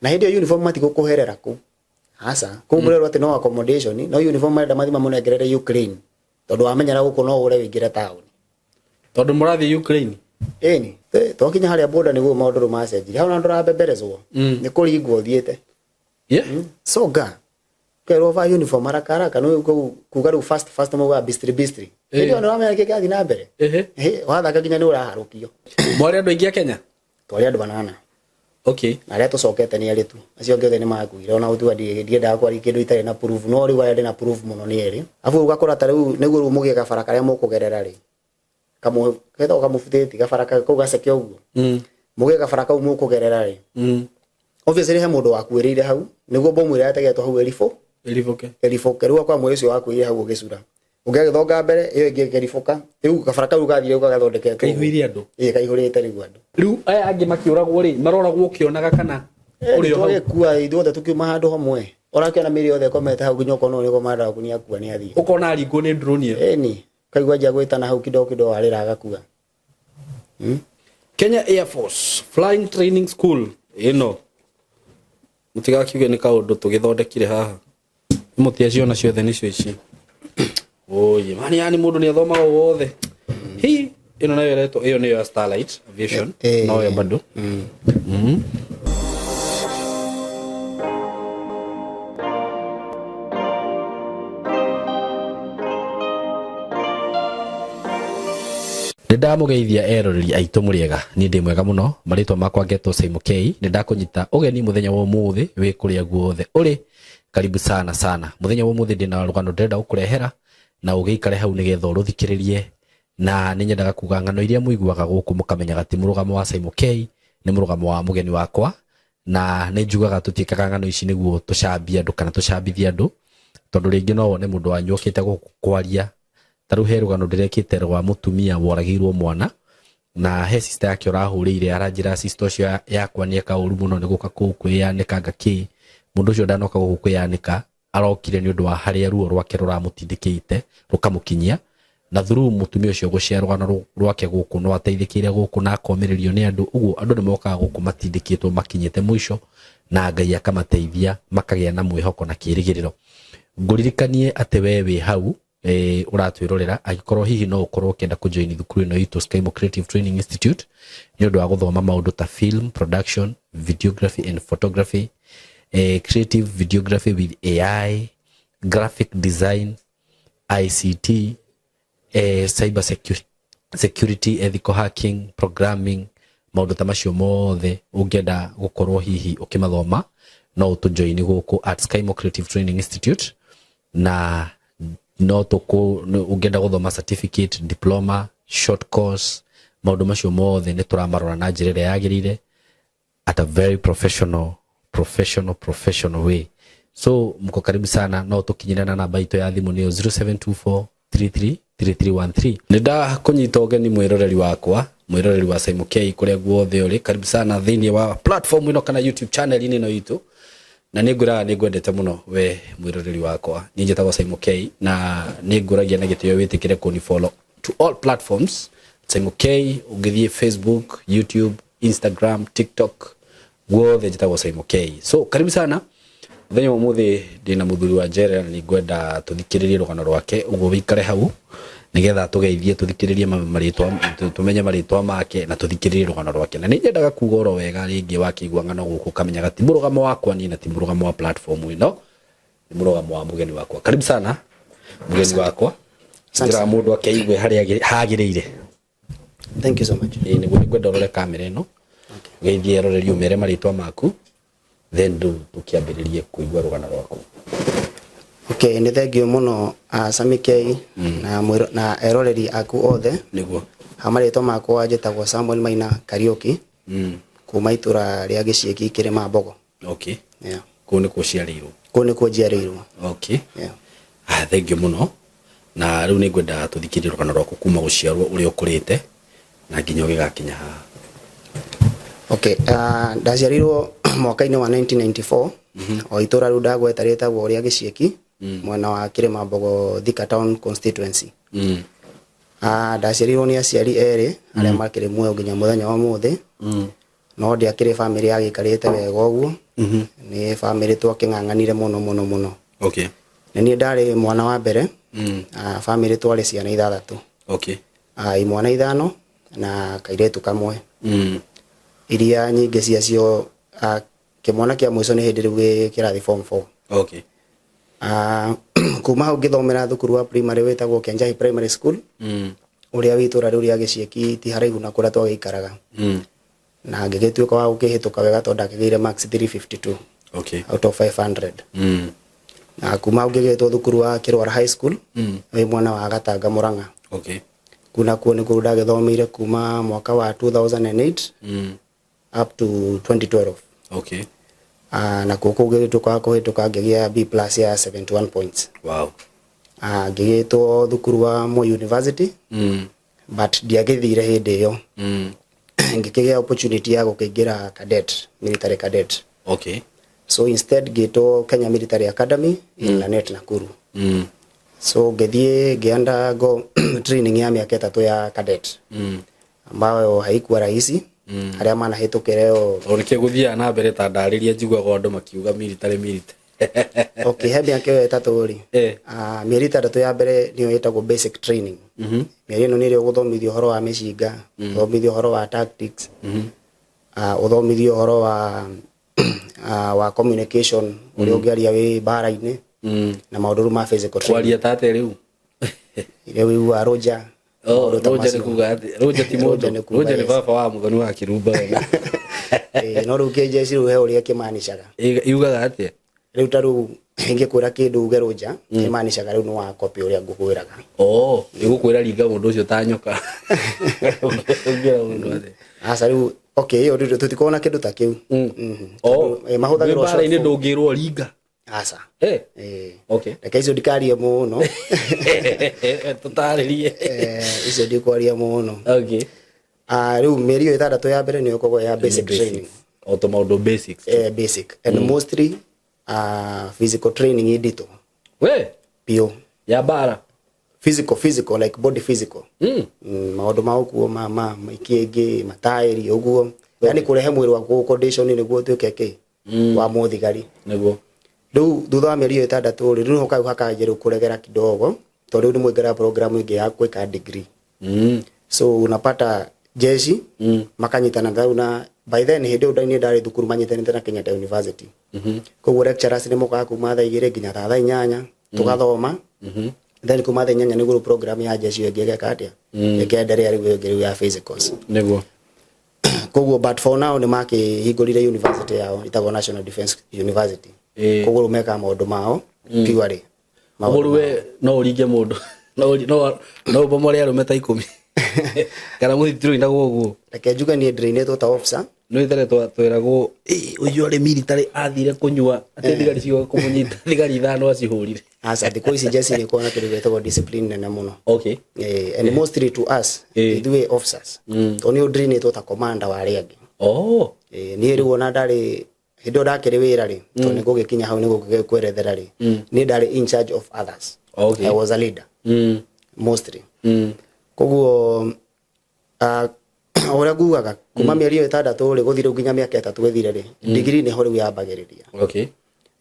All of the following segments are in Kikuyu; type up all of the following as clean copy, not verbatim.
Na hĩndĩ ĩyo uniform matigũkũherera kũu, aca, kũu mũrerwo atĩ no accommodation, no uniform marenda mathiĩ mamũnengerere Ukraine, tondũ wamenyera gũkũ no ũre wĩingĩre taũni. Tondũ mũrathiĩ Ukraine. Ĩni twakinya harĩa border nĩguo maũndũ rĩu macenjirie. Hau na ndũrabemberezwo, nĩ kũringwo ũthiĩte. Soga kerwo va uniform haraka haraka, nĩ kuga rĩu fast fast, maugaga bistri bistri. Hĩndĩ ĩyo nĩ wamenya kĩĩ kĩrathiĩ na mbere. Wathaka nginya nĩ ũraharũkio. Mwarĩ andũ aingĩ a Kenya? Twarĩ andũ 8. Na arĩa tũcokete nĩ erĩ tu, acio angĩ othe nĩ makuire. Ona gũtuga ndiendaga kwaria kĩndũ itarĩ na proof, no rĩu arĩa ndĩ na proof mũno nĩ erĩ. Abu ũgakora ta rĩu nĩguo rĩu mũgĩe gabara karĩa mũkũgerera rĩ, ketagwo kamũbutĩti, gabara kau gaceke ũguo. Mũgĩe gabara kau mũkũgerera rĩ, obviously he mũndũ wakuĩrĩire hau, nĩguo bomu ĩrĩa yategetwo hau ĩribũ. Ĩribũke. Ĩribũke. Rĩu akwa mwĩrĩ ũcio wakuĩrĩire hau ũgĩcura, ũngĩ agĩthonga mbere ĩyo ĩngĩ ĩkĩribũka, rĩu gabara kau gathire gagathondeketwo. Kaihũire andũ. Ĩĩ, kaihũrĩte rĩu andũ. Rĩu aya angĩ makĩũragwo rĩ, maroragwo ũkĩonaga kana ũrĩ o hau? Twagĩkua ithuothe tũkiuma handũ hamwe, ũrakĩona mĩrĩ yothe ĩkomete hau, nginya ũkona ũyũ nĩ komanda waku nĩ akua, nĩ athiĩ. Ũkona aringwo nĩ drone ĩyo. Ĩni, kaigua anjia gwĩtana hau kidogo kidogo, arĩra agakua. Kenya Air Force Flying Training School ĩno, mũtigakiuge nĩ kaũndũ tũgĩthondekire haha, mũtiaciona ciothe nĩcio ici. Oye mani, yani mũndũ nĩ athomaga wothe hi. Ĩno nayo ĩretwo, ĩyo nĩyo ya Starlight Aviation. Noyo bado. Nĩ ndamũgeithia eroreri aitũ, mũrĩega? Niĩ ndĩ mwega mũno. Marĩtwa makwa ngetwo Simon K. Nĩ ndakũnyita ũgeni mũthenya wa ũmũthĩ wĩ kũrĩa guothe ũrĩ, karibu sana sana. Mũthenya wa ũmũthĩ ndĩna rũgano ndĩrenda gũkũrehera, na ũgĩikare hau nĩgetha ũrũthikĩrĩrie. Na nĩ nyendaga kuga ng'ano iria mũiguaga gũkũ mũkamenyaga ti mũrũgamo wa Simon K, nĩ mũrũgamo wa mũgeni wakwa. Na nĩ njugaga tũtiĩkaga ng'ano ici nĩguo tũcambie andũ kana tũcambithie andũ, tondũ rĩngĩ no wone mũndũ wanyu okĩte gũkũ kwaria. Ta rĩu he rũgano ndĩrekĩte rwa mũtumia woragĩirwo mwana, na he sister yake ũrahũrĩire aranjĩra sister ũcio yakwa nĩ eka ũru mũno nĩ gũka kũu kwĩyanĩka ngakĩ. Mũndũ ũcio ndanoka gũkũ kwĩyanĩka, arokire nĩ ũndũ wa harĩa ruo rwake rũramũtindĩkĩte rũkamũkinyia. Na through mũtumia ũcio gũshare rũgano rwake gũkũ, no ateithĩkĩire gũkũ na akomĩrĩrio nĩ andũ. Ũguo andũ nĩ mokaga gũkũ matindĩkĩtwo makinyĩte mũico, na Ngai akamateithia makagĩa na mwĩhoko na kĩrĩgĩrĩro. Ngũririkanie atĩ we wĩ hau ũratwĩrorera, angĩkorwo hihi no ũkorwo ũkĩenda kũjoin thukuru ĩno itũ Skymo Creative Training Institute nĩ ũndũ wa gũthoma maũndũ ta film production, videography and photography, creative videography with AI, graphic design, ICT, cyber security, ethical hacking, programming, maũndũ ta macio mothe ũngĩenda gũkorwo hihi ũkĩmathoma, no ũtũjoin gũkũ at Skymo Creative Training Institute. Na no tũkũ ũngĩenda gũthoma certificate, diploma, short course, maũndũ macio mothe nĩ tũramarora na njĩra ĩrĩa yagĩrĩire at a very professional way. So mko karibu sana. No tũkinyĩre na namba itũ ya thimũ nĩyo 0724 333313. Nĩ ndakũnyita ũgeni mwĩroreri wakwa, mwĩroreri wa Simon K, kũrĩa guothe ũrĩ, karibu sana thĩinĩ wa platform ĩno kana YouTube channel-inĩ ĩno itũ. Na nĩ ngwĩraga nĩ ngwendete mũno we mwĩroreri wakwa. Niĩ njĩtagwo Simon K, na nĩ ngũragia na gĩtĩo wĩtĩkĩre kũni follow to all platforms Simon K. Ũngĩthiĩ Facebook, YouTube, Instagram, TikTok, guothe njĩtagwo Simon K. So karibu sana. Mũthenya wa ũmũthĩ ndĩna mũthuri wa njera, na nĩngwenda tũthikĩrĩrie rũgano rwake. Ũguo wĩikare hau nĩgetha tũgeithie, tũthikĩrĩrie marĩtwa, tũmenye marĩtwa make na tũthikĩrĩrie rũgano rwake. Na nĩ nyendaga kuga oro wega rĩngĩ, wakĩigua ng'ano gũkũ ũkamenyaga ti mũrũgamo wakwa niĩ na ti mũrũgamo wa platform ĩno, nĩ mũrũgamo wa mũgeni wakwa. Karibu sana mũgeni wakwa. Njĩraga mũndũ akeigue harĩa hagĩrĩire. Thank you so much. Ĩĩ, nĩguo nĩngwenda ũrore kamera ĩno, ũgeithie eroreri, ũmere marĩtwa maku, then rĩu tũkĩambĩrĩrie kũigua rũgano rwaku. Okay, nĩ thank you mũno Sami K na eroreri aku othe. Ha marĩtwa makwa njĩtagwo Samuel Maina Kariũki, kuma itũra rĩa Gĩciĩki, Kĩrĩma Mbogo. Yeah. Kũu nĩkuo ũciarĩirwo? Kũu nĩkuo njiarĩirwo. Yeah. Ah, thank you mũno. Na rĩu nĩ ngwenda tũthikĩrĩrie rũgano rwaku kuma gũciarwo, ũrĩa ũkũrĩte na nginya ũgĩgakinya haha. Okay, ndaciarirwo mwaka-inĩ wa 1994 o itũra rĩu ndagweta rĩtagwo rĩa Gĩciĩki, mwena wa Kĩrĩma Mbogo, Thika Town constituency. Ndaciarirwo nĩ aciari erĩ arĩa makĩrĩ muoyo nginya mũthenya wa ũmũthĩ, no ndiakĩrĩ bamĩrĩ yagĩikarĩte wega ũguo. Nĩ bamĩrĩ twakĩng'ang'anire mũno mũno mũno. Nĩ niĩ ndarĩ mwana wa mbere. Bamĩrĩ twarĩ ciana ithathatũ. Imwana ithano na kairĩtu kamwe. Iria nyingĩ ciacio, kĩmwana kĩa mũico nĩ hĩndĩ rĩu gĩ kĩrathi form 4. Kuma hau ngĩthomera thukuru wa primary wĩtagwo Kenjahi Primary School, ũrĩa wĩ itũra rĩu rĩa Gĩcieki, ti haraihu na kũrĩa twagĩikaraga. Na ngĩgĩtuĩka wa gũkĩhĩtũka wega tondũ ndakĩgĩire marks 352 out of 500. Na kuma hau ngĩgĩtwo thukuru wa Kĩrwara High School, wĩ mwena wa Gatanga, Mũrang'a. Kuu nakuo nĩkuo ndagĩthomeire kuma mwaka wa 2008 up to 2012. Na kuo kũu ngĩgĩtuĩka wa kũhĩtũka, ngĩgĩa B plus ya 71 points. Ngĩgĩtwo thukuru wa Moi University, but ndiagĩthire hĩndĩ ĩyo. Ngĩkĩgĩa opportunity ya gũkĩingĩra cadet, military cadet. So instead ngĩtwo Kenya Military Academy in Lanet, Nakuru. So ngĩthiĩ ngĩ undergo training ya mĩaka 3 ya cadet, ambayo haikuwa rahisi, harĩa manahĩtũkĩra ĩyo. O nĩkĩo gũthiaga na mbere ta ndarĩria, njiguaga andũ makiuga military, military. Okay, he mĩaka ĩyo 3 rĩ, mĩeri 6 ya mbere nĩyo ĩtagwo basic training. Mĩeri ĩno nĩ ĩrĩa ũgũthomithio ũhoro wa mĩcinga, ũthomithio ũhoro wa tactics, ũthomithio ũhoro wa communication, ũrĩa ũngĩaria wĩ mbara-inĩ, na maũndũ rĩu ma physical training. Kwaria ta atĩa rĩu? Iria wĩiguaga rũnja. Oh, maũndũ ta rũnja nĩ macio. kuga atĩ rũnja ti Rũnja mũndũ? Nĩ kuga, Rũnja nĩ yes. baba wa mũthoni wa kĩrumba wega. No rĩu kĩnjeci rĩu he ũrĩa kĩmanicaga. Yugaga atĩa? Rĩu ta rĩu ingĩkwĩra kĩndũ uge rũnja, kĩmanicaga rĩu nĩ wa copy ũrĩa ngũkwĩraga. Oh, ĩgũkwĩra ringa mũndũ ũcio ta nyoka. Ũngĩra mũndũ atĩa? Aca, rĩu okay, ĩyo rĩu tũtikoragwo na kĩndũ ta kĩu. Oh, Tondũ, mahũthagĩrwo wĩ mbara-inĩ short form. ndũngĩrwo ringa? Aca. Reke icio ndikarie mũno. Tũtarĩrie. Icio ndikwaria mũno. Rĩu mĩeri ĩyo 6 ya mbere nĩyo ĩkoragwo ya basic training. O to maũndũ basics. Basic and mostly physical training nditũ. We? Biũ. Ya mbara? Physical, physical, like body physical. Maũndũ ma ũkuo ma ikĩngĩ mataĩri ũguo, yani kũrehe mwĩrĩ waku condition nĩguo ũtuĩke kĩ wa mũthigari. Rĩu thutha wa mĩeri ĩyo 6 rĩ, rĩu nĩho kau hakanjia rĩu kũregera kidogo, tondũ rĩu nĩ mũingĩra program ĩngĩ ya gwĩka degree. So unapata jeshi makanyitana thau, na by then hĩndĩ ĩyo niĩ ndarĩ thukuru manyitanĩte na Kenyatta University. Koguo lecturers nĩ mokaga kuma thaa 2 nginya ta thaa 8, tũgathoma. Then kuma thaa 8 nĩguo rĩu program ya jeshi ĩyo ĩngĩ ĩgeka atĩa, ĩkenderea rĩu ĩyo ĩngĩ rĩu ya physicals. Koguo but for now nĩ makĩhingũrire university yao ĩtagwo National Defence University. Koguo rĩu mekaga maũndũ mao purely. Maũndũ Ũguo we no ũringe mũndũ, no ũbomore arũme ta 10 kana mũthitirũinagwo ũguo? Reke njuge niĩ ndĩrainĩtwo ta officer. Nĩ tene twĩragwo, "Ĩ, ũyũ arĩ military athire kũnyua atĩ thigari cioka kũmũnyita, thigari ithano acihũrire." Aca, thikũ ici jeshi nĩ ĩkoragwo na kĩndũ gĩtagwo discipline nene mũno. And mostly to us, ithuĩ officers, tondũ nĩ ũndĩrĩnĩtwo ta commander wa arĩa angĩ. Niĩ rĩu ona ndarĩ hĩndĩ ĩyo ndakĩrĩ wĩra rĩ, tondũ nĩ ngũgĩkinya hau nĩ gũkwerethera rĩ, niĩ ndarĩ in charge of others. I was a leader mostly. Koguo ũrĩa ngugaga, kuma mĩeri ĩyo 6 rĩ, gũthiĩ rĩu nginya mĩaka 3 ĩthire rĩ, degree nĩho rĩu yambagĩrĩria.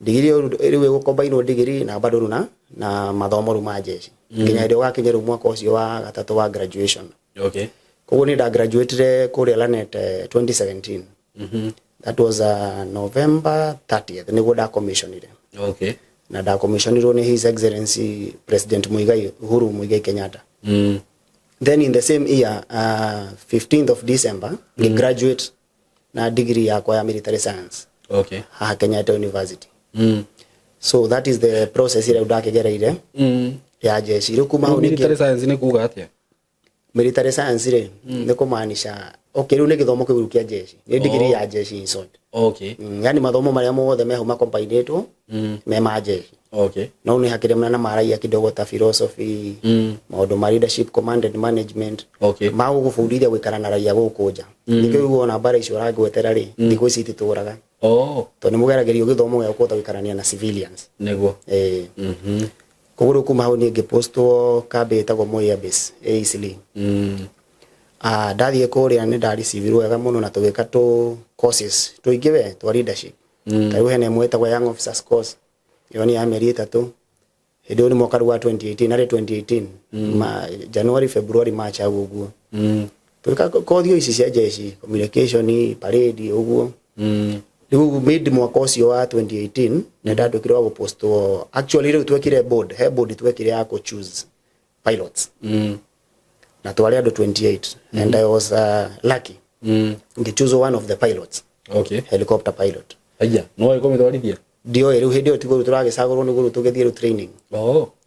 Degree ĩyo rĩu ĩgũkombainwo degree na bado rĩu na mathomo rĩu ma jeshi, nginya hĩndĩ ũgakinya rĩu mwaka ũcio wa gatatũ wa graduation. Koguo niĩ ndagraduatire kũrĩa Lanet 2017. That was November 30th nĩguo ndacommissionire. Na ndacommissionirwo nĩ His Excellency President Muigai Uhuru Muigai Kenyatta. Then in the same year, 15th of December, graduate na degree yakwa ya military science haha Kenyatta University. So that is the process ĩrĩa ndakĩgereire ya jeshi. Rĩu kuma hau ningĩ Military science nĩ kuga atĩa? Military science rĩ, nĩ kũmaanisha okay, rĩu nĩ gĩthomo kĩu kĩa jeshi, nĩ degree ya jeshi in short. Yani mathomo marĩa mothe meho makombainĩtwo me ma jeshi. No nĩ hakĩrĩ na maraia kidogo ta philosophy, maũndũ ma leadership, command and management, ma gũgũbundithia gũikara na raia gũkũ nja. Nĩkĩo ũguo ona mbara icio ũrangwetera rĩ, thikũ ici ititũraga, tondũ nĩ mũgeragĩrio gĩthomo gĩa kũhota gũikarania na civilians. Koguo rĩu kuma hau niĩ ngĩpostwo kambĩ ĩtagwo Moi Air Base ĩ Eastleigh. Ndathiĩ kũrĩa nĩ ndareceivirwo wega mũno na tũgĩka tũ courses tũingĩ we twa leadership. Ta rĩu hena ĩmwe ĩtagwo Young Officers Course, ĩyo nĩ ya mĩeri 3. Hĩndĩ ĩyo nĩ mwaka rĩu wa 2018, arĩ 2018 ma January, February, March hau ũguo. Twĩka kothi o ici cia jeshi, communication, parade ũguo. Rĩu mid mwaka ũcio wa 2018 nĩ ndatuĩkire wa gũpostwo. Actually rĩu twekire board, he board twekire ya kũ choose pilots. Na twarĩ andũ 28 and I was lucky ngĩchoose one of the pilots. Helicopter pilot. Aya, no ĩko mĩtwarithia? Ndioĩ rĩu hĩndĩ ĩyo tiguo rĩu tũragĩcagũrwo nĩguo rĩu tũgĩthiĩ rĩu training.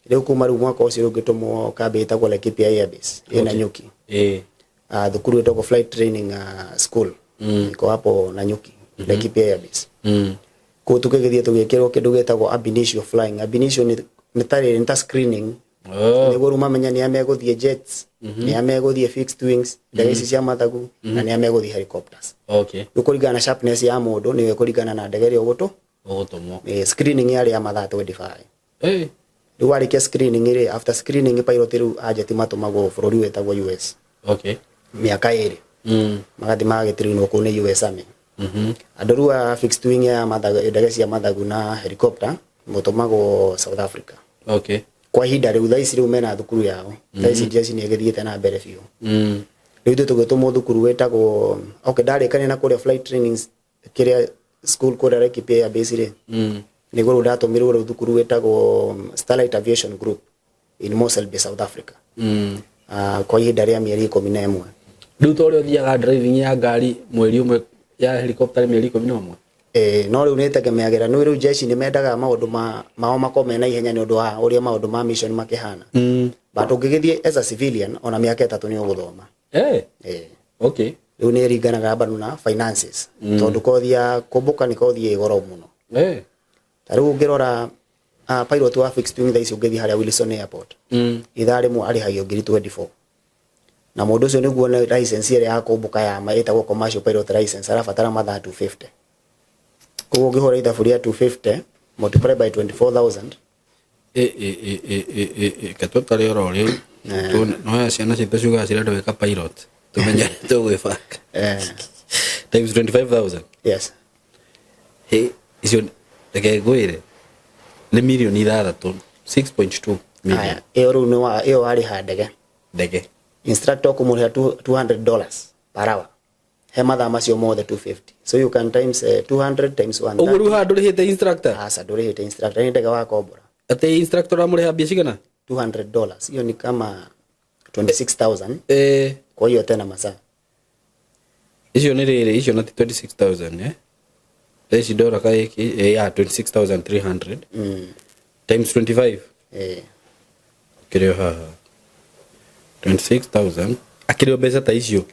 Rĩu kuma rĩu mwaka ũcio rĩu ngĩtũmwo kambĩ ĩtagwo Laikipia Air Base ĩ Nanyuki. Thukuru ĩtagwo flight training school iko hapo Nanyuki, Laikipia Air Base. Kũu tũgĩgĩthiĩ tũgĩkĩrwo kĩndũ gĩtagwo ab initio flying. Ab initio nĩ ta rĩrĩ, nĩ ta screening. Nĩguo rĩu mamenya nĩ a megũthiĩ jets, nĩ a megũthiĩ fixed wings, ndege ici cia mathagu, na nĩ a megũthiĩ helicopters. Rĩu kũringana na sharpness ya mũndũ nĩyo ĩkũringana na ndege ĩrĩa ũgũtũ. Ũgũtũmwo. Screening yarĩ ya mathaa 25. Rĩu warĩkia screening rĩ, after screening pilot rĩu a jet matũmagwo bũrũri wĩtagwo US. Mĩaka 2. Magathiĩ magagĩtrainwo kũu nĩ US Army. Andũ rĩu a fixed wing ya mathagu, ndege cia mathagu na helicopter mũtũmagwo South Africa. Kwa ihinda rĩu thaa ici rĩu mena thukuru yao. Thaa ici jeshi nĩ ĩgĩthiĩte na mbere biũ. Rĩu ithuĩ tũgĩtũmwo thukuru wĩtagwo, okay, ndarĩkania na kũrĩa flight trainings kĩrĩa school kũrĩa Laikipia Air Base rĩ. Nĩguo rĩu ndatũmirwo rĩu thukuru wĩtagwo Starlight Aviation Group in Mossel Bay, South Africa. Kwa ihinda rĩa mĩeri 11. Rĩu ta ũrĩa ũthiaga driving ya ngari mweri ũmwe, ya helicopter mĩeri 11? No rĩu nĩtegemeagĩra, nĩ rĩu jeshi nĩ mendaga maũndũ mao makorwo mena ihenya nĩ ũndũ wa ũrĩa maũndũ ma mission makĩhana. But ũngĩgĩthiĩ as a civilian ona mĩaka 3 nĩ ũgũthoma. Rĩu nĩ ĩringanaga bado na finances. Tondũ kothi ya kũmbũka nĩ kothi ĩ goro mũno. Ta rĩu ũngĩrora, pilot wa fixed wing thaa ici ũngĩthiĩ harĩa Wilson Airport. Ithaa rĩmwe arĩhagio ngiri 24. Na mũndũ ũcio nĩguo one license ĩrĩa ya kũmbũka ya ma ĩtagwo commercial pilot license arabatara mathaa 250. Koguo ũngĩhũra ithabu rĩa 250 multiply by 24,000. Katũtarĩ oro rĩu. No ya ciana citũ ciugaga cirenda gwĩka pilot. Tũmenye tũgwĩbanga. Times 25,000. Yes. Hey, icio reke ngwĩre nĩ mirioni ithathatũ, 6.2 million. Aya, ĩyo rĩu nĩ wa, ĩyo warĩha ndege. Ndege. Instructor ũkũmũrĩha $200 per hour. He mathaa macio mothe 250. So you can times 200 times one Ũguo rĩu thirty. haha ndũrĩhĩte instructor? Aca, ndũrĩhĩte instructor, nĩ ndege wakombora. Atĩ instructor ũramũrĩha mbia cigana? $200. Hiyo ni kama 26,000. Kwa hiyo tena masaa. Icio nĩ rĩrĩ, icio na ti 26,000, eh? Thaa ici ndora ka ĩkĩ, ya, 26,300. Times 25. Kĩrĩ o haha. 26,000. Akĩrĩ o mbeca ta icio.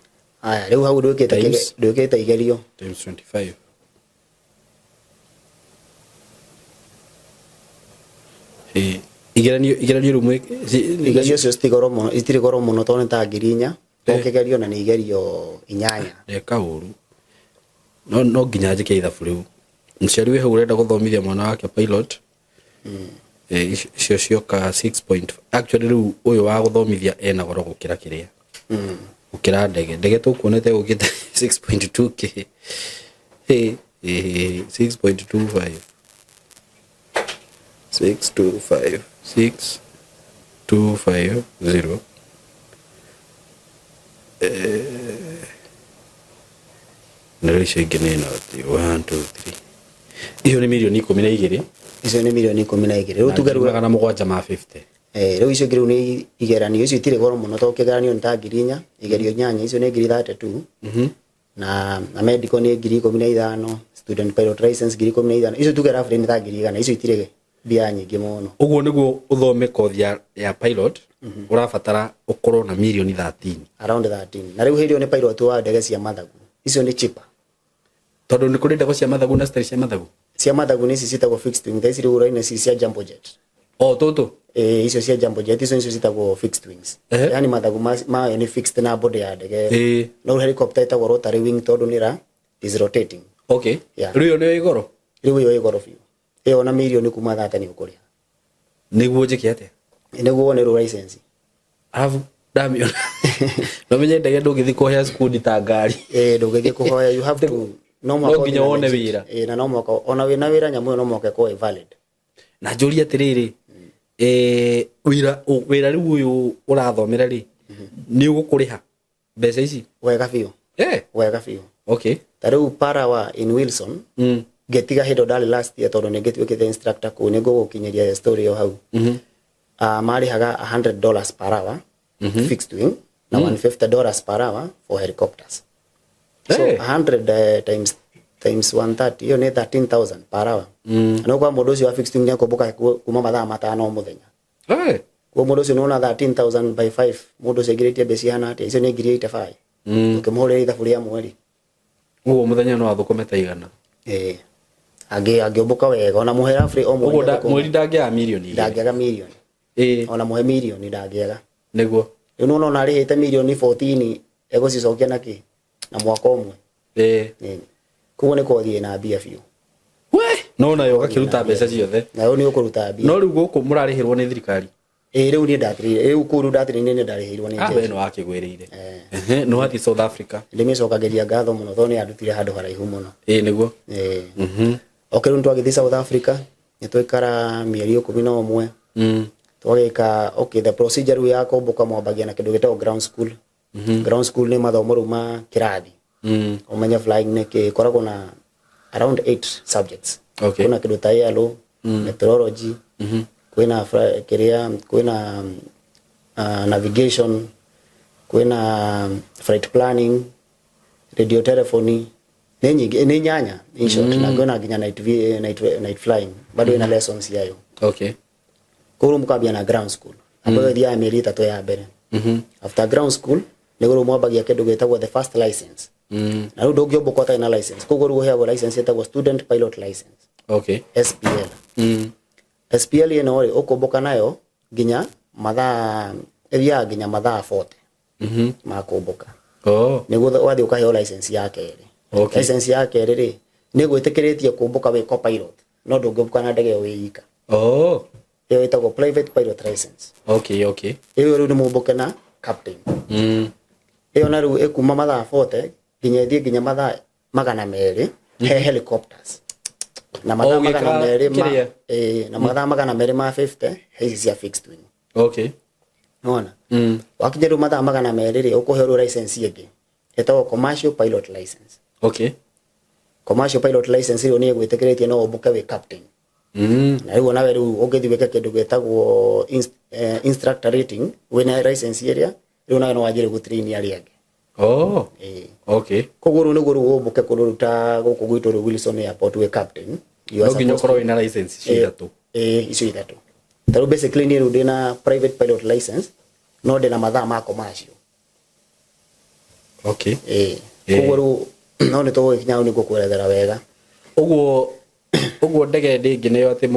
Aya, rĩu hau Times ndwĩkĩte igerio. Times 25. Igeranio rĩu Igerio icio citigoro mũno, itirĩ goro mũno tondũ nĩ ta ngiri inya. Ũkĩgerio na nĩ igerio 8. Ndeka ũru. No nginya njĩke ithabu rĩu. Mũciari wĩ hau ũrenda gũthomithia mwana wake pilot. Icio cioka six point. Actually rĩu ũyũ wa gũthomithia ena goro gũkĩra kĩrĩa. Gũkĩra ndege. Ndege tũkuonete gũkĩte six point two K. 6.25. Six two five. Six two five zero. Na rĩu icio ingĩ nĩ noti. 1, 2, 3. Icio nĩ mirioni ikũmi na igĩrĩ. Icio nĩ mirioni ikũmi na igĩrĩ. Rĩu Na tuge rĩu ngiri magana mũgwanja ma 50. Rĩu icio ingĩ rĩu nĩ igeranio. Icio itirĩ goro mũno tondũ kĩgeranio nĩ ta ngiri inya, igerio inyanya, icio nĩ ngiri 32. Na medical nĩ ngiri ikũmi na ithano, student pilot license ngiri ikũmi na ithano. Icio tuge roughly nĩ ta ngiri igana. Icio itirĩ mbia nyingĩ mũno. Ũguo nĩguo ũthome kothi ya pilot, ũrabatara ũkorwo na mirioni 13. Around 13. Na rĩu hĩndĩ ĩyo nĩ pilot wa ndege cia mathagu. Icio nĩ cheaper. Tondũ nĩ kũrĩ ndege cia mathagu na citarĩ cia mathagu? Cia mathagu nĩ ici ciĩtagwo fixed wing. Thaa ici rĩu ũraina ici cia jumbo jet. O, tũtũ? Icio cia jumbo jet, icio nĩcio ciĩtagwo fixed wings. Yaani mathagu mayo nĩ fixed na body ya ndege. No helicopter ĩtagwo rotary wing tondũ nĩ is rotating. Rĩu ĩyo nĩyo ĩ goro? Rĩu ĩyo ĩ goro biũ. Ĩyo na mirioni kuma thate nĩ ũkũrĩha. Nĩguo njĩke atĩa? Nĩguo wone rĩu license. Arabu ndamĩona. No menye ndege ndũngĩthiĩ kũhoya cukuru ta ngari. Ndũngĩthiĩ kũhoya, you have to No No mũhaka nginya ũthiĩ na wone legit. wĩra. Ĩĩ, na no mũhaka ona wĩna wĩra nyamũ ĩyo no mũhaka ĩkorwo ĩ valid. Na njũrie atĩrĩrĩ, wĩra rĩu ũyũ ũrathomera rĩ, nĩ ũgũkũrĩha mbeca ici? Wega biũ. Wega biũ. Ta rĩu Parawa in Wilson, ngĩtiga hĩndĩ ndarĩ last year tondũ nĩ ngĩtuĩkĩte instructor kũu, nĩ ngũgũkinyĩria story ĩyo hau. Marĩhaga $100 per hour fixed wing na $150 per hour for helicopters. So 100 times 130, ĩyo nĩ 13,000 per hour. No kwa mũndũ ũcio wa fixed wing nĩekũmbũka kuma mathaa 5 o mũthenya. Kwa mũndũ ũcio nĩwona 13,000 by 5, mũndũ ũcio aingĩrĩtie mbeca ihana atĩa? Icio nĩ 85,000. Ũkĩmũhũrĩra ithabu rĩa mweri. Ũguo mũthenya no athũkũme ta 100. Ĩĩ. Angĩũmbũka wega ona mũhe roughly o mweri. Ũguo mweri ndangĩaga 2 mirioni. Ndangĩaga mirioni. Ona mũhe mirioni ndangĩaga. Nĩguo. Rĩu nĩwona ona arĩhĩte mirioni 14 egũcicokia na kĩ? Na mwaka ũmwe. Ĩĩ. Koguo nĩ kothi ĩna mbia biũ. We, no nayo ũgakĩruta mbeca ciothe. Nayo nĩ ũkũruta mbia. No rĩu gũkũ mũrarĩhĩrwo nĩ thirikari? Ĩĩ, rĩu niĩ ndatirĩire. Rĩu kũu rĩu ndatirĩire nĩ ndarĩhĩirwo nĩ We jeshi. nĩ wakĩgwĩrĩire. Ehe, nĩ wathiĩ South Africa. Ndĩmĩcokagĩria ngatho mũno tondũ nĩ yandutire handũ haraihu mũno. Ĩĩ nĩguo. Ĩĩ. Okay, rĩu nĩtwagĩthiĩ South Africa, nĩtwaikara mĩeri 11. Twagĩka, okay, the procedure rĩu ya kũmbũka mwambagia na kĩndũ gĩtagwo ground school. Ground school nĩ mathomo rĩu ma kĩrathi. Ũmenye flying nĩ kĩ, ĩkoragwo na around 8 subjects. Kwĩna kĩndũ ta aero, meteorology, kwĩna kĩrĩa, kwĩna navigation, kwĩna flight planning, radio telephony, nĩ nyingĩ, nĩ 8 in short, na kwĩna nginya night flying, bado ina lessons yayo. Koguo mũkambia na ground school. Ambayo ĩthiaga mĩeri 3 ya mbere. After ground school, nĩguo rĩu mwambagia kĩndũ gĩtagwo the first license. Na rĩu ndũngĩũmbũka ũtarĩ na license. Koguo rĩu ũheagwo license ĩtagwo student pilot license. SPL. SPL ĩno rĩ, ũkũmbũka nayo nginya mathaa, ĩthiaga nginya mathaa 40 ma kũmbũka. Nĩguo wathiĩ ũkaheo license ya kerĩ. License ya kerĩ rĩ, nĩ gwĩtĩkĩrĩtie kũmbũka wĩ co-pilot, no ndũngĩũmbũka na ndege ĩyo wĩ ika. Ĩyo ĩtagwo private pilot license. Ĩyo rĩu nĩ mũmbũke na captain. Ĩyo na rĩu ĩkuma mathaa 40 nginya ĩthiĩ nginya mathaa 200 he helicopters. Na mathaa Oh, gĩka 200 ma, kĩrĩa? na mathaa 200 ma 50 he ici cia fixed wing. Nona? Wakinya rĩu mathaa 200 rĩ, ũkũheo rĩu license ĩngĩ ĩtagwo commercial pilot license. Commercial pilot license rĩu nĩ ĩgwĩtĩkĩrĩtie no ũmbũke wĩ captain. Na rĩu onawe rĩu ũngĩthiĩ wĩke kĩndũ gĩtagwo instructor rating wĩna license ĩrĩa, rĩu nawe no wanjĩrĩrie gũtrain arĩa angĩ. Ĩĩ. Koguo rĩu nĩguo rĩu ũmbũke kũndũ rĩu ta gũkũ gwitũ rĩu Wilson Airport wĩ captain. You are No nginya supposed ũkorwo wĩna license icio ithatũ. Ĩĩ, icio ithatũ. Ta rĩu basically niĩ rĩu ndĩna private pilot license, no ndĩna mathaa ma commercial. Ĩĩ. Koguo rĩu no nĩ tũgũgĩkinya hau nĩngũkwerethera wega. Ũguo ndege ndĩngĩneo atĩ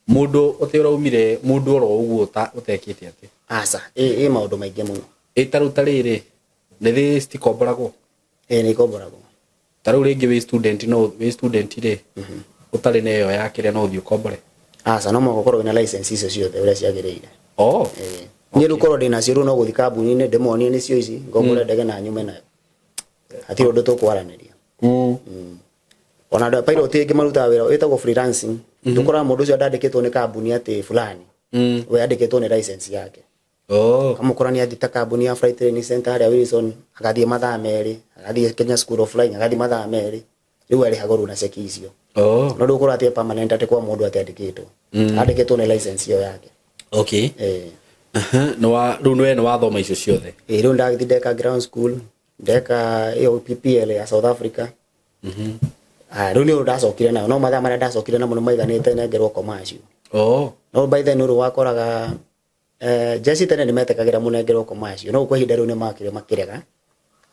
mũndũ ũtĩ ũraumire mũndũ oro ũguo ũtekĩte atĩ. Aca, ĩ maũndũ maingĩ mũno. Ĩ ta rĩu ta rĩrĩ, nĩ thĩ citikomboragwo? Ĩ, nĩ ikomboragwo. Ta rĩu rĩngĩ wĩ student, no wĩ student rĩ, ũtarĩ na ĩyo ya kĩrĩa no ũthiĩ ũkombore? Aca, no mũhaka ũkorwo wĩna license icio ciothe ũrĩa ciagĩrĩire. Ĩ. Niĩ rĩu korwo ndĩnacio rĩu no gũthiĩ kambuni-inĩ ndĩmonie nĩcio ici, ngombore ndege na nyume nayo. Hatirĩ ũndũ tũkwaranĩria. Ona andũ a pilot aingĩ marutaga wĩra wĩtagwo freelancing. Ndũkoraga mũndũ ũcio ndandĩkĩtwo nĩ kambuni atĩ fulani. We andĩkĩtwo nĩ license yake. Kamũkora nĩ athiĩ ta kambuni ya Flight Training Center harĩa Wilson, agathiĩ mathaa 2, agathiĩ Kenya School of Flying, agathiĩ mathaa 2. Rĩu arĩhagwo rĩu na ceki icio. No ndũgũkora atĩ permanent atĩ kwa mũndũ atĩ andĩkĩtwo. Andĩkĩtwo nĩ license ĩyo yake. Ĩĩ. Rĩu we nĩ wathoma icio ciothe? Ĩĩ, rĩu ndagĩthiĩ ndeka ground school, ndeka ĩyo PPL ya South Africa. Rĩu nĩ ũndũ ndacokire nayo, no mathaa marĩa ndacokire namo nĩ maiganĩte nengerwo commercial. No by then rĩu wakoraga, jeshi tene nĩ metĩkagĩra mũnengerwo commercial, no kwa ihinda rĩu nĩ makire makĩrega.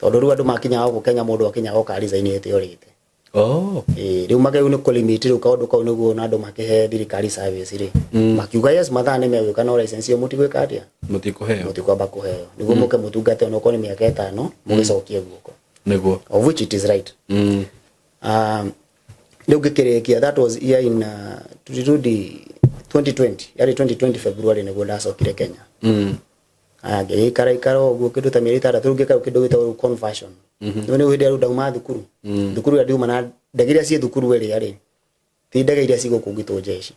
Tondũ rĩu andũ makinyaga gũkũ Kenya mũndũ akinyaga oka resign ĩte orĩte. Ĩĩ, rĩu magĩrĩirwo nĩ kũlimit rĩu kaũndũ kau nĩguo na andũ makĩhe thirikari service rĩ. Makiuga yes, mathaa nĩ megũka no license ĩyo mũtigwĩka atĩa? Mũtikũheo. Mũtikwamba kũheo. Nĩguo mũke mũtungate onokorwo nĩ mĩaka 5, mũgĩcokie guoko. Nĩguo. Of which it is right. Rĩu ngĩkĩrĩkia, that was year in tulirudi 2020, yarĩ 2020 February nĩguo ndacokire Kenya. Aya, ngĩgĩikara ikara ũguo kĩndũ ta mĩeri 6 rĩu ngĩka kĩndũ gĩtagwo rĩu conversion. Rĩu nĩ hĩndĩ ĩrĩa rĩu ndauma thukuru. Thukuru ĩrĩa ndiuma na ndege iria ciĩ thukuru ĩrĩa rĩ, ti ndege iria ci gũkũ gwitũ jeshi.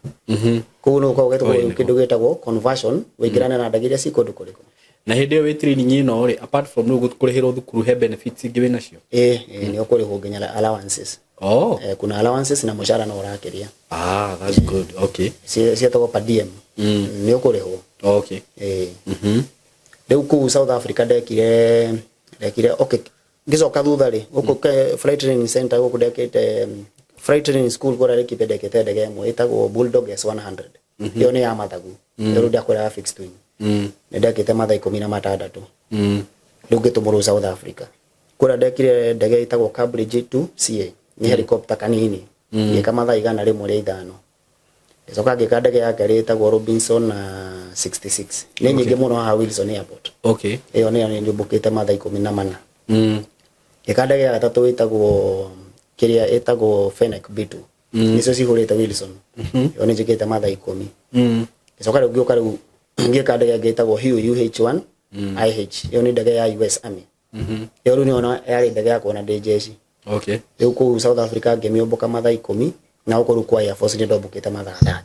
Koguo nĩ gũkoragwo Oi, gwetwo nĩguo. kĩndũ gĩtagwo conversion, wĩingĩrane na ndege iria ci kũndũ kũrĩkũ. Na hĩndĩ ĩyo wĩ training ĩno rĩ, apart from rĩu kũrĩhĩrwo thukuru, he benefits ingĩ wĩ nacio? Ĩĩ, ĩĩ, nĩ ũkũrĩhwo nginya allowances. Oh. Eh, kuna allowances na mũcara no ũrakĩria. Ah, that's good. Okay. Ciĩtagwo per diem. Nĩ ũkũrĩhwo. Okay. Ĩĩ. Rĩu kũu South Africa ndekire okay, ngĩcoka thutha rĩ, gũkũ flight training center gũkũ ndekĩte, flight training school kũrĩa Laikipia, ndekĩte ndege ĩmwe ĩtagwo Bulldog S100. Ĩyo nĩ ya mathagu. Ĩyo rĩu ndakwĩraga fixed wing. Nĩ ndekĩte mathaa 16. Rĩu ngĩtũmũrwo South Africa kũrĩa ndekire ndege ĩtagwo Cambridge 2 CA, nĩ helicopter kanini. Ngĩka mathaa 105. Ngĩcoka ngĩka ndege ya kerĩ ĩtagwo Robinson na 66, nĩ nyingĩ mũno haha Wilson Airport. Ĩyo nĩyo nĩ njũmbũkĩte mathaa 14. Ngĩka ndege ya gatatũ ĩtagwo kĩrĩa ĩtagwo Fennec B2, nĩcio cihũrĩte Wilson. Ĩyo nĩ njĩkĩte mathaa 10. Ngĩcoka rĩu ngĩũka rĩu ngĩka ndege ĩngĩ ĩtagwo Huey UH1 IH, ĩyo nĩ ndege ya US Army. Ĩyo rĩu nĩyo yarĩ ndege yakwa na ndĩ jeshi. Rĩu kũu South Africa ngĩmĩũmbũka mathaa 10, na gũkũ rĩu kwa Air Force nĩ ndombũkĩte mathaa 30.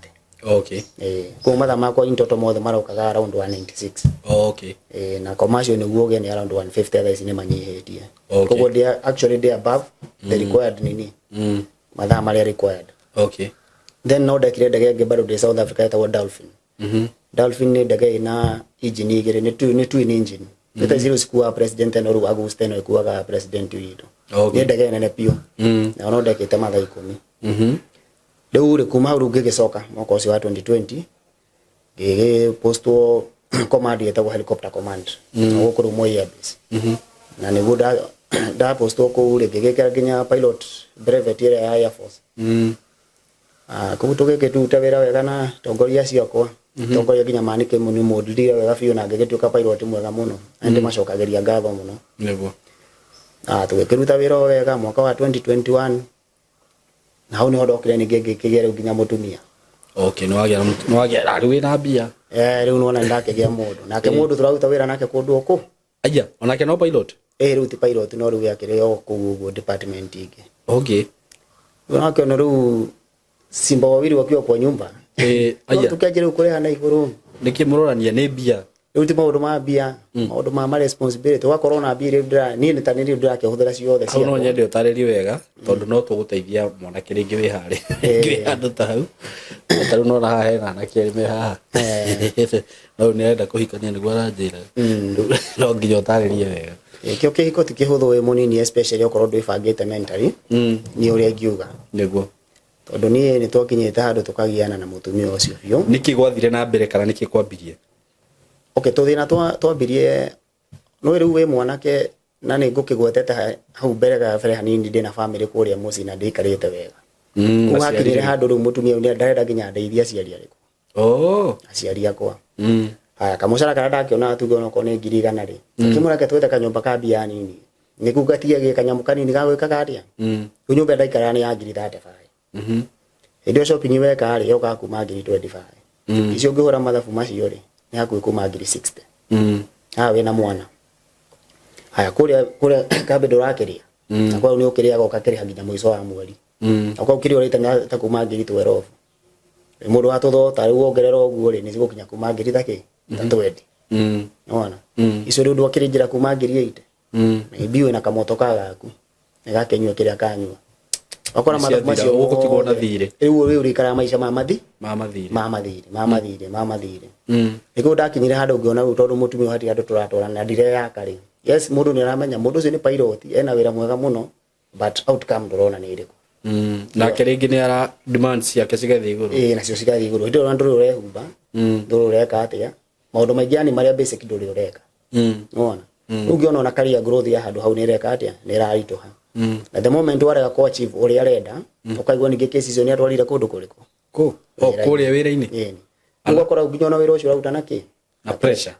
Ĩĩ, koguo mathaa makwa in total mothe marokaga around 196. Ĩĩ, na commercial nĩguo ũgĩe nĩ around 150, thaa ici nĩ manyihĩtie. Koguo ndĩ actually ndĩ above the required nini, mathaa marĩa required. Then no ndekire ndege ĩngĩ bado ndĩ South Africa ĩtagwo Dolphin. Dolphin nĩ ndege ĩna engine igĩrĩ, nĩ twin engine. Nĩ ta ici rĩu cikuaga president ĩno, rĩu Augusta ĩno ĩkuaga president witũ. Nĩ ndege nene biũ. Nayo no ndekĩte mathaa 10. Rĩu rĩ, kuma hau rĩu ngĩgĩcoka mwaka ũcio wa 2020 ngĩgĩpostwo command ĩtagwo helicopter command na gũkũ rĩu Moi Air Base. Na nĩguo ndapostwo kũu rĩ, ngĩgĩkĩra nginya pilot brevet ĩrĩa ya Air Force. Ah, kũu tũgĩkĩruta wĩra wega na tongoria acio akwa, tongoria nginya manĩke nĩ mũndire wega biũ na ngĩgĩtuĩka pilot mwega mũno na ndĩmacokagĩria ngatho mũno. Ah, tũgĩkĩruta wĩra o wega mwaka wa 2021, na hau nĩho ndokire ningĩ ngĩkĩgĩa rĩu nginya mũtumia. Okay, nĩwagĩa nĩwagĩa rĩu wĩna mbia. Eh, rĩu nĩwona nĩndakĩgĩa mũndũ, nake mũndũ tũraruta wĩra nake kũndũ o kũu. Aya, onake no pilot? Ĩĩ, rĩu ti pilot, no rĩu akĩrĩ o kũu ũguo department ĩngĩ. Rĩu nakĩona rĩu simba wawili wakiwa kwa nyumba. No Aya. tũkĩanjia rĩu kũrĩha na igũrũ. Nĩkĩ mũrorania nĩ mbia? Rĩu ti maũndũ ma mbia, maũndũ ma responsibility, ũgakorwo na mbia iria niĩ nĩ ta nĩ ndĩrakĩhũthĩra ciothe Hau no ciakwa. nyende ũtarĩrie wega tondũ no tũgũteithia mwanake rĩngĩ wĩ harĩa, rĩngĩ wĩ handũ ta hau. Ta rĩu nona haha hena anake erĩ me haha, no rĩu nĩ arenda kũhikania nĩguo aranjĩra. Rĩu no nginya ũtarĩrie wega. Ĩĩ, kĩo kĩhiko ti kĩhũthũ wĩ mũnini, especially okorwo ndwĩbangĩte mentally. Niĩ ũrĩa ingiuga, tondũ niĩ nĩ twakinyĩte handũ tũkagiana na mũtumia ũcio biũ. Nĩkĩ gwathire na mbere kana nĩkĩ kwambirie? Okay, tũthĩna twambirie nĩ rĩu wĩ mwanake na nĩ ngũkĩgwetete hau mbere gabere hanini, ndĩna family kũrĩa mũciĩ na ndĩikarĩte wega. Kũu Aciari hakinyire rĩu. handũ rĩu mũtumia ũyũ ndarenda nginya ndeithie aciari arĩkũ, aciari akwa. Haya, kamũcara karĩa ndakĩonaga, tuge onokorwo nĩ 100,000 rĩ, akĩmũreke twethe kanyũmba ka mbia nini nĩguo ngatige gĩ kanyamũ kanini ga gwĩkaga atĩa. Rĩu nyũmba ĩrĩa ndaikaraga nĩ ya 35,000. Hĩndĩ ĩyo shopping weka rĩ, yokaga kuma 25,000. Icio ũngĩhũra mathabu macio rĩ, nĩ hakuhĩ kuma 60,000. Haha wĩna mwana, haya, kũrĩa kambĩ ndũrakĩrĩa, na kwa nĩ ũkĩrĩaga ũgakĩrĩha nginya mũico wa mweri. Na kwa kĩrĩa ũrĩte ta kuma 12,000, mũndũ wa tũthota, rĩu wongerera ũguo rĩ, nĩ cigũkinya kuma ngiri ta kĩ ta 20. Nĩwona icio rĩu ndwakĩrĩ njĩra kuma 80,000. Maybe wĩna kamotoka gaku nĩgakĩnyua kĩrĩa kanyua, wakora mathabu Nĩciathira, macio ũgũtigwo na mothe. thirĩ. Rĩu ũrĩikaraga maica ma mathi Ma mathirĩ. Ma mathirĩ, ma mathirĩ, ma mathirĩ. Nĩkĩo ndakinyire handũ ngĩona rĩu tondũ mũtumia ũyũ hatirĩ handũ tũratwarana na ndireyaka rĩ. Yes, mũndũ nĩ aramenya mũndũ ũcio nĩ pilot, ena wĩra mwega mũno, but outcome ndũrona nĩ ĩrĩkũ. Nake rĩngĩ nĩ ara demands ciake cigathiĩ igũrũ. Ĩĩ, nacio cigathiĩ igũrũ. Hĩndĩ ĩyo ndũrĩ ũrehumba, ndũrĩ ũreka atĩa, maũndũ maingĩ yani marĩa basic ndũrĩ ũreka. Nĩwona rĩu ngĩona ona career growth ya handũ hau nĩ ĩreka atĩa, nĩ ĩraritũha. Na the moment warega ku achieve ũrĩa arenda, ũkaigua ningĩ kesi icio nĩ atwarire kũndũ kũrĩkũ. Kũ? Oh, kũrĩa wĩra-inĩ. Ĩni, rĩu ũgakora nginya ona wĩra ũcio ũraruta na kĩ Na pressure.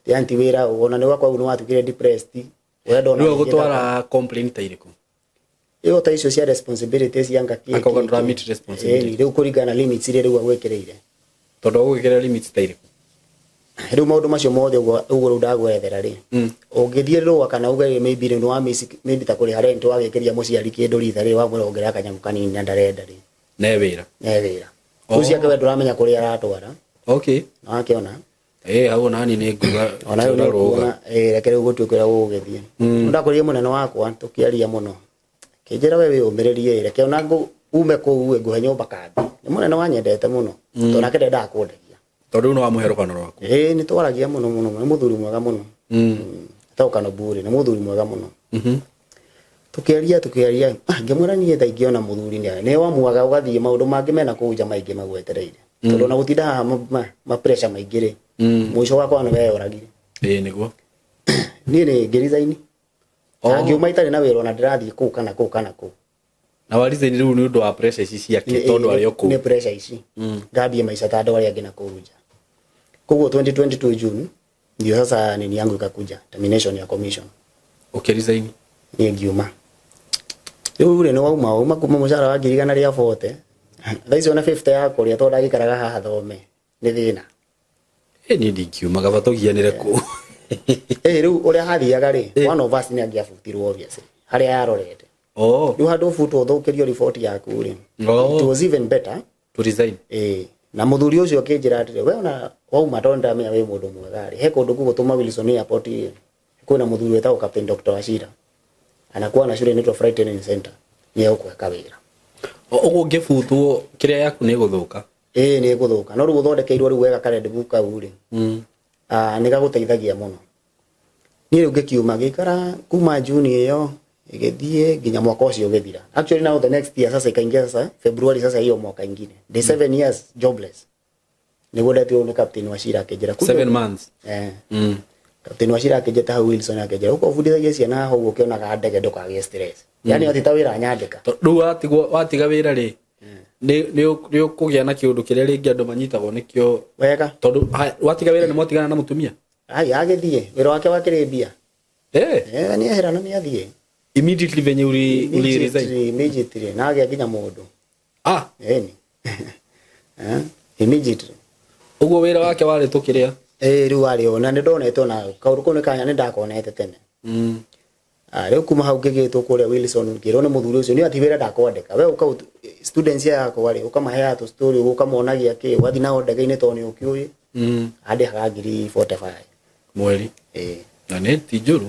Yani ti wĩra, ona nĩ ũgakora nĩ watuĩkire depressed, ũrenda ona Rĩu agũtwara complaint ta irĩkũ? Ĩyo ta icio cia responsibility cia ngaki. Akauga ndũra meet responsibility. Rĩu kũringana na limits iria rĩu agwĩkĩrĩire. Tondũ agũgĩkĩra limits ta irĩkũ? Rĩu maũndũ macio mothe ũguo ũguo rĩu ndagwerethera rĩ, ũngĩthiĩ rũa kana uge maybe rĩ nĩ miss maybe ta kũrĩha rent, wagĩkĩria mũciari kĩndũ ritha rĩ, wamwĩra ongerera kanyamũ kanini na ndarenda rĩ, ne wĩra. Ne wĩra. Rĩu ciake we ndũramenya kũrĩa aratwara. Na wakĩona. Hau nani nĩ nguga. Ona rĩu rũga. nĩkuona reke rĩu gũtuĩke ũrĩa gũgũgĩthiĩ. Ndakorire mũnene wakwa tũkĩaria mũno, kĩnjĩra we wĩyũmĩrĩrie, reke ona ume kũu ĩ, ngũhe nyũmba kambi. Nĩ mũnene wanyendete mũno tondũ nake ndendaga kũndegia. Tondũ rĩu nĩ wamũhe rũgano rwaku. Ĩĩ, nĩ twaragia mũno mũno mũno. Nĩ mũthuri mwega mũno. Etagwo Kanoburi, nĩ mũthuri mwega mũno. Tũkĩaria tũkĩaria, ngĩmwĩra niĩ thaa ingĩona mũthuri nĩ wamuaga ũgathiĩ maũndũ mangĩ mena kũu nja maingĩ magwetereire, tondũ ona gũtinda haha ma pressure maingĩ rĩ, mũico wakwa nĩ weyoragire. Ĩĩ, nĩguo. Niĩ nĩ ngĩresign. Ngiuma itarĩ na wĩra, ona ndĩrathiĩ kũu kana kũu kana kũu. Na wa resign rĩu nĩ ũndũ wa pressure ici ciake, tondũ arĩ o Nĩ kũu. Pressure ici. Ngambie maica ta andũ arĩa angĩ na kũu nja. Koguo 2022 June ndio sasa nini yangu ikakuja, termination ya commission. Ũkĩresign. Niĩ ngiuma. Rĩu rĩ, nĩ wauma wauma kuma mũcara wa 140,000, thaa icio ona 50 ya kũrĩa, tondũ ndagĩikaraga haha thome, nĩ thĩna. Ĩ, niĩ ndingiuma, gaba tũgianĩre kũu. Ĩ, rĩu ũrĩa hathiaga rĩ, one of us nĩ angĩabutirwo obviously harĩa yarorete. Rĩu handũ ũbutwo ũthũkĩrio riboti yaku rĩ, it was even better to resign. Ĩĩ, na mũthuri ũcio akĩnjĩra atĩrĩ, we ona wauma, tondũ ndamenya wĩ mũndũ mwega rĩ, he kũndũ gũgũtũma Wilson Airport rĩ, kwĩna mũthuri wĩtagwo Captain Dr. Wachira, anakuwa na shule inaitwa Flight Training Center, nĩ egũkũhe kawĩra. Ũguo ũngĩbutwo kĩrĩa yaku nĩ gũthũka. Ĩĩ, nĩ ĩgũthũka, no rĩu ũthondekeirwo rĩu wega ka red book kau rĩ, nĩ gagũteithagia mũno. Niĩ rĩu ngĩkiuma, ngĩikara kuma June ĩyo ĩgĩthiĩ nginya mwaka ũcio ũgĩthira. Actually now the next year sasa ikaingia sasa February, sasa hiyo mwaka ingine, ndĩ 7 years jobless, nĩguo ndetirwo nĩ Captain Wachira akĩnjĩra 7 months. Eh. Captain Wachira akĩnjĩta hau Wilson, akĩnjĩra ũka ũbundithagie ciana haha ũguo ũkĩonaga ndege, ndũkagĩe stress, yani ati ta wĩra nyandĩka. Rĩu watigwo watiga wĩra rĩ, nĩ ũkũgĩa na kĩũndũ kĩrĩa rĩngĩ andũ manyitagwo nĩkĩo. Wega. Tondũ haya, watiga wĩra nĩ mwatigana na mũtumia? Ai, agĩthiĩ wĩra wake wakĩrĩ mbia. Eh. Eh, nĩ ehera na nĩ athiĩ. Immediately venye uli resign? Immediately, immediately, na agĩa nginya mũndũ. Ĩni. Eh, immediately. Ũguo wĩra wake warĩ tũkĩrĩa. Ĩĩ, rĩu warĩ o na nĩ ndonete ona kaũndũ kau nĩ kanya nĩ ndakonete tene. Rĩu kuma hau ngĩgĩtwo kũrĩa Wilson, ngĩrwo nĩ mũthuri ũcio nĩ ati wĩra ndakwandĩka, we ũka students yakwa rĩ, ũkamaheaga tũ story ũguo, ũkamonagia kĩ, ũgathiĩ nao ndege-inĩ tondũ nĩ ũkĩũĩ. Andĩhaga 45,000 Mweri? Ĩĩ. Na nĩ ti njũru.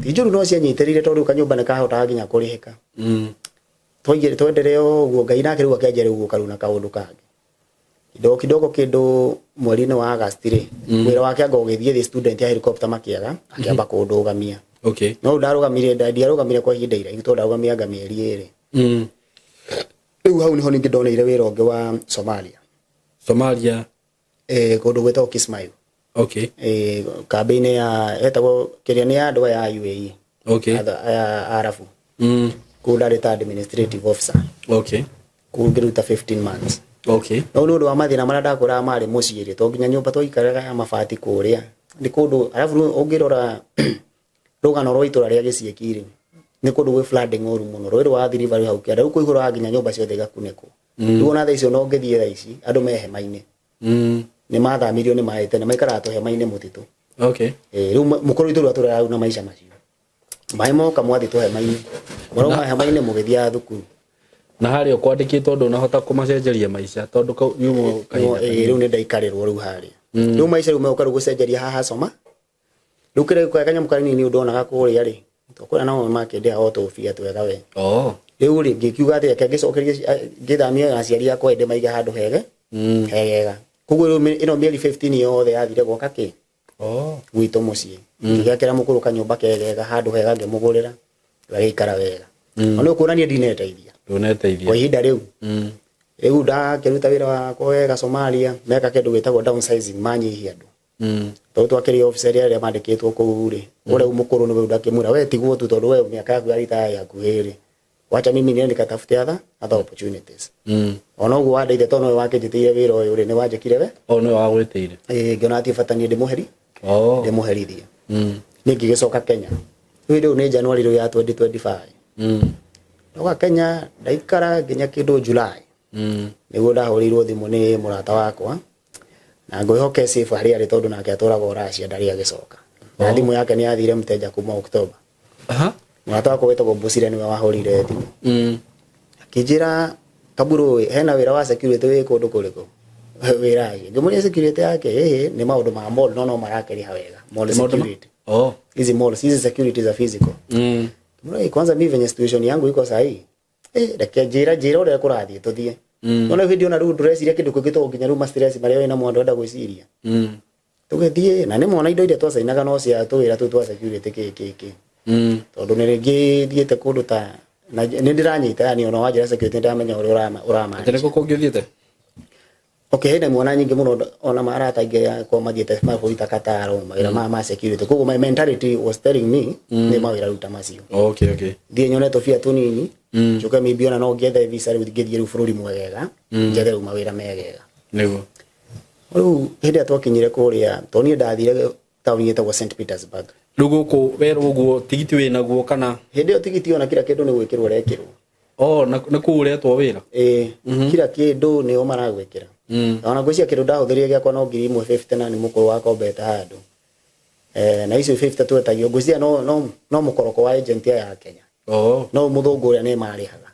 Ti njũru, no cianyitĩrĩire tondũ rĩu kanyũmba nĩ kahotaga nginya kũrĩhĩka. Twaigire twendelee o ũguo, Ngai nake rĩu akĩanjia rĩu gũka rĩu na kaũndũ kangĩ kidogo kidogo. Kĩndũ mweri-inĩ wa August rĩ, wĩra wake anga ũgĩthiĩ thĩ, student ya helicopter makĩaga, akĩamba kũndũgamia. No rĩu ndarũgamire, ndiarũgamire kwa ihinda iraihu, tondũ ndarũgamire anga mĩeri 2. Rĩu hau niho ningĩ ndoneire wĩra ũngĩ wa Somalia. Somalia? Eh, kũndũ gwĩtagwo Kismayu. Eh, kambĩ-inĩ ya etagwo kĩrĩa nĩ ya andũ aya a UAE. Aya Arabu. Kũu ndarĩ ta administrative officer. Kũu ngĩruta 15 months. No nĩ ũndũ wa mathĩna marĩa ndakoraga marĩ mũciĩ rĩ, to nginya nyũmba twaikaraga ya mabati kũrĩa nĩ kũndũ, arabu rĩu ũngĩrora rũgano rwa itũra rĩa Gĩcieki rĩ, nĩ kũndũ gwĩ flooding ũru mũno, rũĩ rwa Athi River rwĩ hau kĩanda, rĩu kũihũraga nginya nyũmba ciothe igakunĩkwo. Rĩu ona thaa icio no ũngĩthiĩ thaa ici, andũ me hema-inĩ. Nĩ mathamirio nĩ maĩ tene, maikaraga tũhema-inĩ mũtitũ. Ĩ, rĩu mũkũrũ witũ rĩu atũraga rĩu na maica macio, maĩ moka mwathiĩ tũhema-inĩ, mwauma hema-inĩ mũgĩthiaga thukuru. Na harĩa ũkwandĩkĩtwo ndũnahota kũmacenjeria maica tondũ kau yuma No, kahinda ĩ, rĩu nĩ ndaikarĩrwo rĩu harĩa, rĩu maica rĩu megũka rĩu gũcenjeria haha Soma. Rĩu kĩrĩa gĩũkaga kanyamũ kanini ndonaga kũrĩa rĩ, tũkũrĩa nao makĩndĩha o tũbia twega we. Rĩu rĩ, ngĩkiuga atĩ reke ngĩcokerie, ngĩthamie aciari akwa ĩndĩ maige handũ hege hegega. Koguo rĩu ĩno mĩeri 15 yothe yathire gwaka kĩ gwitũ mũciĩ, ngĩgĩakĩra mũkũrũ kanyũmba kegega handũ hega, ngĩmũgũrĩra, agĩikara wega. No nĩ ũkuona niĩ ndineteithia Ndũneteithia. Kwa ihinda rĩu. Rĩu ndakĩruta wĩra wakwa wega Somalia, meka kĩndũ gĩtagwo downsizing, manyihia andũ. Tondũ twakĩrĩ officer arĩa mandĩkĩtwo kũu rĩ, ũrĩa mũkũrũ nĩwe ndakĩmwĩra, we tigwo tu, tondũ we mĩaka yaku ya retire hakuhĩ rĩ, wacha mimi niende nikatafute other opportunities. Ona ũguo wandeithia, tondũ nĩwe wakĩnjĩtĩire wĩra ũyũ rĩ, nĩ wanjĩkire we. O nĩwe wagwĩtĩire. Ĩĩ, ngĩona atĩ bata niĩ ndĩmũheri ndĩmũherithie. Niĩ ngĩgĩcoka Kenya rĩu, rĩu nĩ January rĩu ya 2025. Ndoka Kenya ndaikara nginya kĩndũ July, nĩguo ndahũrĩirwo thimũ nĩ mũrata wakwa na Na ngwĩhoke safe harĩa arĩ tondũ nake atũraga o Russia, ndarĩ agĩcoka na thimũ yake nĩ yathire mteja kuma October. Mũrata wakwa wĩtagwo Bosire nĩwe wahũrire thimũ, akĩnjĩra, "Kaburu, hena wĩra wa security wĩ kũndũ kũrĩkũ wĩ Russia?" Ngĩmũria security yake ĩhĩ nĩ maũndũ ma mall, no marakĩrĩha wega mall security. Hizi malls hizi, security za physical. Ngĩmwĩra, "Kwanza mi venye situation yangu iko sahi, reke njĩra njĩra ũrĩa kũrathiĩ tũthiĩ." Nona hĩndĩ ona rĩu ndũreciria kĩndũ kĩngĩ to nginya rĩu ma stress marĩa wĩna mo ndũrenda gwĩciria. Tũgĩthiĩ na nĩ mona indo iria twacainaga no cia tũwĩra tũu twa security kĩ kĩ kĩ, tondũ nĩ rĩngĩ thiĩte kũndũ ta na nĩ ndĩranyita, yani ona wanjĩra security ndamenya ũrĩa Atĩ nĩkũ ũramaanisha. Kũngĩ ũthiĩte? Okay, hena mwana nyingĩ mũno ona marata aingĩ akwa mathiĩte mabũrũri ta Qatar, mawĩra ma security, koguo my mentality was telling me nĩ mawĩra rĩu ta macio. Thiĩ nyone tũbia tũnini, njoke maybe ona no ngĩethe visa rĩu ngĩthiĩ rĩu bũrũri mwegega, njethe rĩu mawĩra megega. Rĩu hĩndĩ ĩrĩa twakinyire kũrĩa, tondũ niĩ ndathire taũni ĩtagwo St Petersburg. Rĩu gũkũ werwo ũguo tigiti wĩ naguo kana? Hĩndĩ ĩyo tigiti ona kila kĩndũ nĩ gwĩkĩrwo ũrekĩrwo. Oh, na na kũu ũretwo wĩra? Ĩĩ, kila kĩndũ nĩo maragwĩkĩra. Ona ngwĩciria kĩndũ ndahũthĩrire gĩakwa no 1,050 na nĩ mũkũrũ wakombete handũ, na icio 50 twetagio ngwĩciria no mũkoroko wa agent aya ya Kenya. No mũthũngũ ũrĩa nĩ marĩhaga,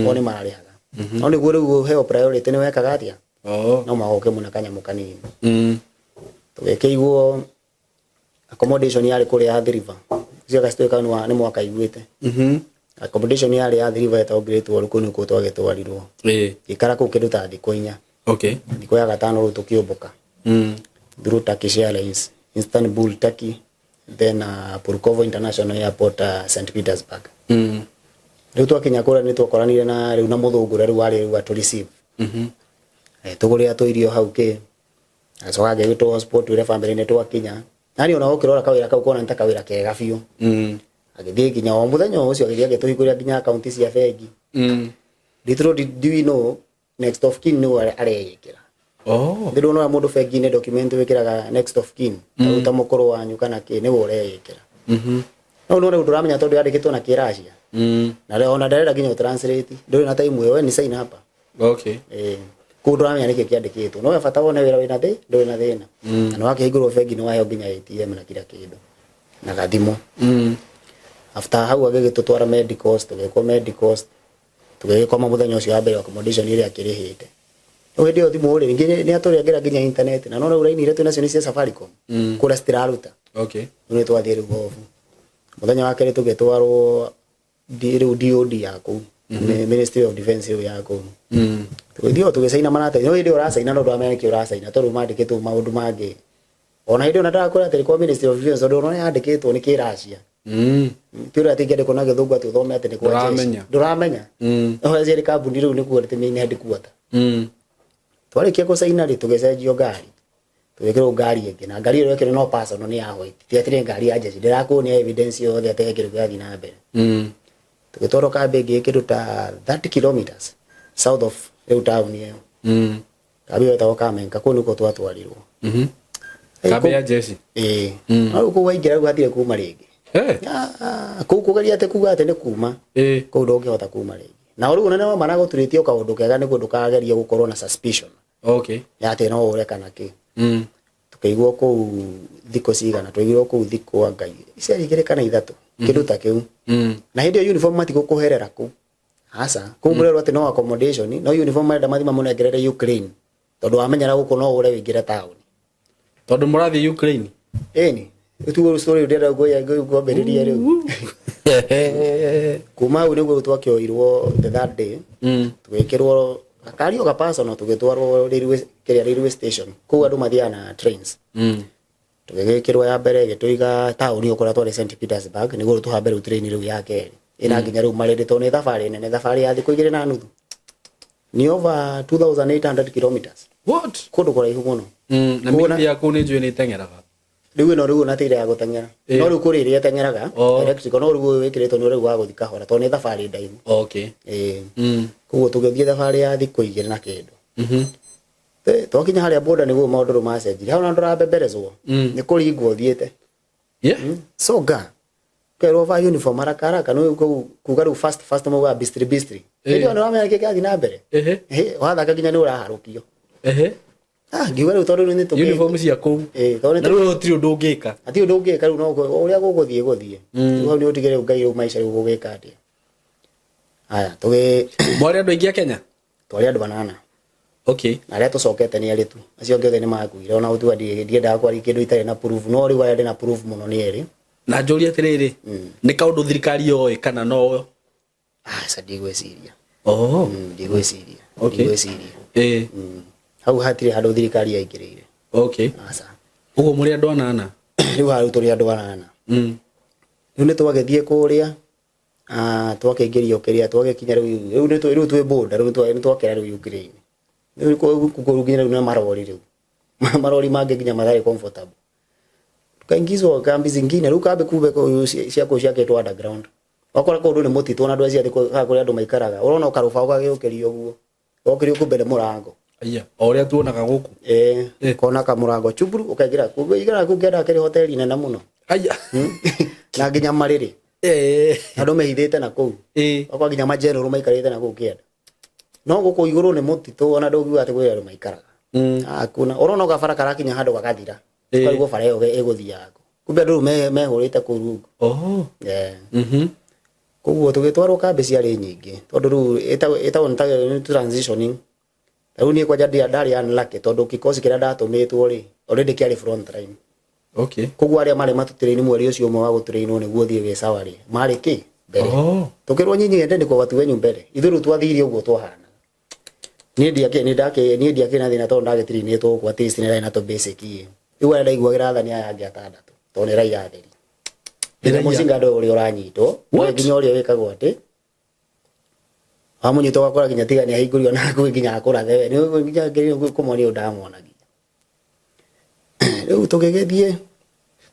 o nĩ marĩhaga, no nĩguo rĩu ũheo priority nĩ wekaga atĩa, no magoke mũna kanyamũ kanini. Tũgĩkĩiguo accommodation yarĩ kũrĩa Athi River, ũcio gacituĩka nĩ mwaka iguĩte. Accommodation yarĩ Athi River ĩtagwo Great Wall, kũu nĩkuo twagĩtwarirwo. Gĩikara kũu kĩndũ ta thikũ 4. Thikũ ya gatano rĩu tũkĩũmbũka through Turkish Airlines, Istanbul, Turkey, then Pulkovo International Airport, St Petersburg. Rĩu twakinya kũrĩa nĩ twakoranire na rĩu na mũthũngũ ũrĩa rĩu warĩ rĩu atũ receive. Tũgũrĩra tũirio hau kĩ, acoka agĩgĩtwo hotspot twĩre family nĩ twakinya. Nani ona ũkĩrora kawĩra kau kona nĩ ta kawĩra kega biũ. Agĩthiĩ nginya o mũthenya o ũcio agĩthiĩ agĩtũhingũrĩra nginya akaunti cia bengi. Little did we know next of kin nĩwe areyĩkĩra. Ndĩ ndona mũndũ bengi-inĩ document wĩkĩraga next of kin, ta mũkũrũ wanyu kana kĩ, nĩwe ũreyĩkĩra. No nĩ ũndũ ũramenya tondũ yandĩkĩtwo na kĩracia. Na rĩo ona ndarenda nginya ũtranslate, ndũrĩ na time ĩyo, we nĩ sign hapa. Kũu ndũramenya nĩkĩ kĩandĩkĩtwo, no we bata wone wĩra wĩna thĩ ndũrĩ na thĩna. Na nĩ wakĩhingũrwo bengi, nĩ waheo nginya ATM na kila kĩndũ na gathimũ. After hau agĩgĩtũtwara medicals, tũgĩkwo medicals, tũgĩgĩkoma mũthenya ũcio wa mbere accommodation ĩrĩa akĩrĩhĩte. Rĩu hĩndĩ ĩyo thimũ rĩ, ningĩ nĩ atũrengera nginya internet, na nona raini iria twĩnacio nĩ cia Safaricom, kũrĩa citiraruta. Rĩu nĩ twathiĩ rĩu obu mũthenya wa kerĩ tũgĩtwarwo rĩu DOD ya kũu, Ministry of Defence rĩu ya kũu. Tũgĩthiĩ o tũgĩcaina maratathi, no hĩndĩ ĩyo ũracaina no ndũramenya nĩkĩ ũracaina tondũ mandĩkĩtwo maũndũ mangĩ. Ona hĩndĩ ĩyo na ndarakwĩra atĩ nĩ kwa Ministry of Defence, tondũ ona yandĩkĩtwo nĩ kĩracia. Ti ũrĩa atĩ ingĩandĩkwo na gĩthũngũ atĩ ũthome atĩ nĩ kwa jeshi. Ndũramenya. Ndũramenya. No ciarĩ kambuni rĩu nĩkuo atĩ main headquarter. Twarĩkia gũcaina rĩ, tũgĩcenjio ngari, tũgĩkĩrwo ngari ĩngĩ, na ngari ĩyo ĩkĩrwo no personal, nĩ ya white, ti atĩ nĩ ngari ya jeshi. Ndĩrakuonia evidence yothe atĩ he kĩndũ kĩrathiĩ na mbere. Tũgĩtwarwo kambĩ ĩngĩ kĩndũ ta 30 kilometers south of rĩu taũni ĩyo. Kambĩ ĩyo ĩtagwo Kamenka, kũu nĩkuo twatwarirwo. Kambĩ ya jeshi? Ĩĩ. No rĩu kũu waingĩra rĩu hatirĩ kuma rĩngĩ. Ah, kũu kũgeria atĩ kuga atĩ nĩ kuma, kũu ndũngĩhota kuma rĩngĩ. Na rĩu onene wa maragũturĩtie o kaũndũ kega nĩguo ndũkagerie gũkorwo na suspicion ya atĩ no ũre kana kĩ. Tũkĩigwo kũu thikũ cigana, twaigirwo kũu thikũ anga ciarĩ 2 kana 3, kĩndũ ta kĩu. Na hĩndĩ ĩyo uniform matigũkũherera kũu, aca, kũu mũrerwo atĩ no accommodation, no uniform marenda mathiĩ mamũnengerere Ukraine, tondũ wamenyera gũkũ no ũre wĩingĩre taũni. Tondũ mũrathiĩ Ukraine? Ĩni tuguo story ndĩrenda ngwambĩrĩria rĩu. Kuma hau nĩguo twakĩoirwo the third day, tũgĩkĩrwo gakari o ga personal, tũgĩtwarwo railway, kĩrĩa railway station, kũu andũ mathiaga na trains. Tũgĩgĩkĩrwo ya mbere ĩgĩtũiga taũni o kũrĩa twarĩ St Petersburg, nĩguo rĩu tũhambe rĩu train rĩu ya kerĩ ĩna nginya rĩu marĩrĩ, tondũ nĩ thabarĩ nene, thabarĩ ya thikũ 2.5, nĩ over 2800 kilometers. What? Kũndũ kũraihu mũno. Na mĩgithi ya kũu nĩ njũĩ nĩ ĩteng'eraga. Rĩu ĩno rĩu ona ti ĩrĩa ya gũteng'era. No rĩu kũrĩ ĩrĩa ĩteng'eraga electrical, no rĩu ũyũ wĩkĩrĩtwo nĩ rĩu wa gũthiĩ kahora tondũ nĩ thabarĩ ndaihu. Ĩĩ. Koguo tũgĩthiĩ thabarĩ ya thikũ 2 na kĩndũ. Twakinya harĩa border nĩguo maũndũ rĩu macenjirie. Hau na ndũrabemberezwo. Nĩ kũringwo ũthiĩte. Soga. Kerwo va uniform haraka haraka, nĩ kuga rĩu fast fast, maugaga bistri bistri. Hĩndĩ ĩyo nĩ wamenya kĩĩ kĩrathiĩ na mbere. Wathaka nginya nĩ ũraharũkio. Ah, ngiuga rĩu tondũ rĩu nĩ tũkĩ Uniform cia kũu. Ĩĩ, tondũ nĩ Na rĩu gũtirĩ ũndũ ũngĩka. Hatirĩ ũndũ ũngĩka rĩu, no ũrĩa gũgũthiĩ gũthiĩ. Rĩu hau nĩ ũtige rĩu Ngai rĩu maica rĩu gũgĩka atĩa. Haya, tũgĩ Mwarĩ andũ aingĩ a Kenya? Twarĩ andũ anana. Na arĩa tũcokete nĩ erĩ tu, acio angĩ othe nĩ makuire. Ona gũtuĩka ndiendaga kwaria kĩndũ itarĩ na proof, no rĩu arĩa ndĩ na proof mũno nĩ erĩ. Na njũrie atĩrĩrĩ, nĩ kaũndũ thirikari yoĩ kana no? Aca, ndigwĩciria. Oh. Ndigwĩciria. Ndigwĩciria. Hau hatirĩ handũ thirikari yaingĩrĩire. Aca. Ũguo mũrĩ andũ anana? Rĩu haha rĩu tũrĩ andũ anana. Rĩu nĩ twagĩthiĩ kũrĩa, twakĩingĩrio kĩrĩa, twagĩkinya rĩu, rĩu nĩ rĩu twĩ border, rĩu nĩ twakĩra rĩu Ukraine. Rĩu kũu nginya rĩu nĩ marori rĩu. Marori mangĩ nginya matarĩ comfortable. Tukaingizwa kambi zingine, rĩu kambi kumbe kũu cia kũu ciakĩtwo underground. Wakora kũndũ nĩ mũtitũ, ona ndweciria atĩ haha kũrĩa andũ maikaraga. Ũrona o karũbaũ gagĩũkĩrio ũguo. Gokĩrio kumbe nĩ mũrango. Aya, o ũrĩa tuonaga gũkũ. Ĩĩ, kona kamũrango chuburu ũkaingĩra kũu, ingĩra kũu kĩanda kĩrĩ hoteli nene mũno. Aya. Na nginya marĩrĩ. Andũ mehithĩte na kũu. Wakwa nginya majenũrũ maikarĩte na kũu kĩanda. No gũkũ igũrũ nĩ mũtitũ, ona ndũngiuga atĩ kwĩ andũ maikaraga. Hakuna. Ũrona gabara karakinya handũ gagathira. Ũkarigwo bara ĩyo ĩgũthiaga kũ. Kumbe andũ rĩu mehũrĩte kũu rungu. Koguo tũgĩtwarwo kambĩ ciarĩ nyingĩ, tondũ rĩu ĩtagwo nĩ transitioning. Rĩu niĩ kwanja ndarĩ unlucky, tondũ kikosi kĩrĩa ndatũmĩtwo rĩ, already kĩarĩ front line. Koguo arĩa marĩ matũtĩrĩini mweri ũcio ũmwe wa gũtũrĩinwo nĩguo ũthiĩ wĩ sawa rĩ, marĩ kĩ? Mbere. Tũkĩrwo nyinyi endeni kwa watu wenyu mbere. Ithuĩ rĩu twathire ũguo twahana. Niĩ ndiakĩ, nĩ ndakĩ, niĩ ndiakĩ na thĩna tondũ ndagĩtĩrĩinĩtwo gũkũ, at least nĩ ndarĩ na tũ basic ĩ. Rĩu arĩa ndaiguagĩra tha nĩ aya angĩ atandatũ, tondũ nĩ raia atheri. Nĩ Nginya raia? mũcinga ndũĩ ũrĩa ũranyitwo, ndũĩ What? nginya ũrĩa wĩkagwo atĩ. Wamũnyita ũgakora nginya tiga nĩ ahingũrio na hakuhĩ nginya akũrathe we. Nĩ ũguo nginya nginya kũmonia ũndũ ndamonagia. Rĩu tũgĩgĩthiĩ.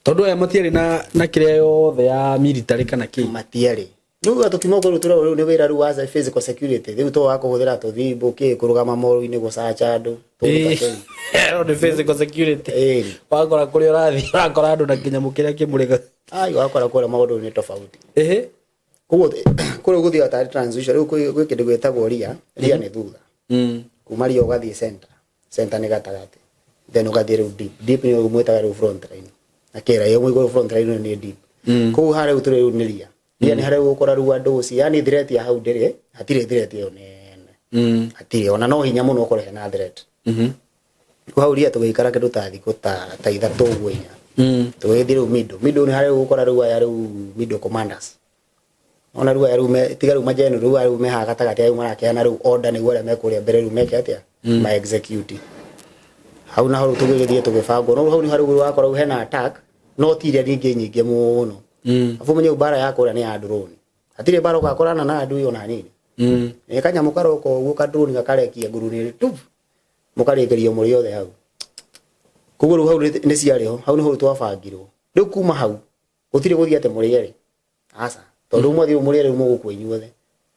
Tondũ aya matiarĩ na kĩrĩa yothe ya military kana kĩ? Matiarĩ. Rĩu andũ tuma kũrĩa tũrĩa rĩu nĩ wĩra rĩu wa physical security. Rĩu to wa kũhũthĩra tũthimbo kĩ kũrũgama moru-inĩ gũcaca andũ. Tũndũ ta tũu. Ĩyo nĩ physical security. Wakora kũrĩa ũrathiĩ, ũrakora andũ na kĩnyamũ kĩrĩa kĩmũrĩka. Ai, wakora kũrĩa maũndũ nĩ tofauti. Koguo kũrĩa gũthiaga tarĩ transition, rĩu gwĩ kĩndũ gĩtagwo ria. Ria nĩ thutha. Kuma ria ũgathiĩ center. Center nĩ gatagatĩ. Then ũgathiĩ rĩu deep. Deep nĩ ũguo mwĩtaga rĩu front line. Na kĩra ĩyo mũigũ front line nĩ deep. Koguo harĩa rĩu tũrĩ rĩu nĩ ria. Ria nĩ harĩa ũgũkora rĩu andũ ũcio. Yaani threat ya hau ndĩrĩ, hatirĩ threat ĩyo nene. Hatirĩ, ona no hinya mũno ũkore hena threat. Rĩu hau ria tũgĩikara kĩndũ ta thikũ ta ithatũ ũguo inya. Tũgĩthiĩ rĩu middle. Middle nĩ harĩa ũgũkora rĩu aya rĩu middle commanders. Ona rĩu aya rĩu me, tiga rĩu majeno, rĩu aya rĩu me haha gatagatĩ, aya rĩu marakĩheana rĩu order nĩguo arĩa me kũrĩa mbere rĩu meke atĩa? Ma execute. Hau naho rĩu tũgĩgĩthiĩ tũgĩbangwo. No hau nĩ harĩa rĩu wakora rĩu hena attack, no ti iria nyingĩ nyingĩ mũno. Abu menye mbara ya kũrĩa nĩ ya drone. Hatirĩ mbara ũgakorana na adui ona hanini. Nĩ kanyamũ karoka ũguo ka drone gakarekia ngurunĩ tu. Mũkarĩkĩrio mũrĩ othe hau. Koguo rĩu hau nĩ ciarĩ ho, hau nĩho rĩu twabangirwo. Rĩu kuma hau gũtirĩ gũthiĩ atĩ mũrĩ erĩ. Aca, tondũ mwathiĩ mũrĩ erĩ mũgũkua inyuothe.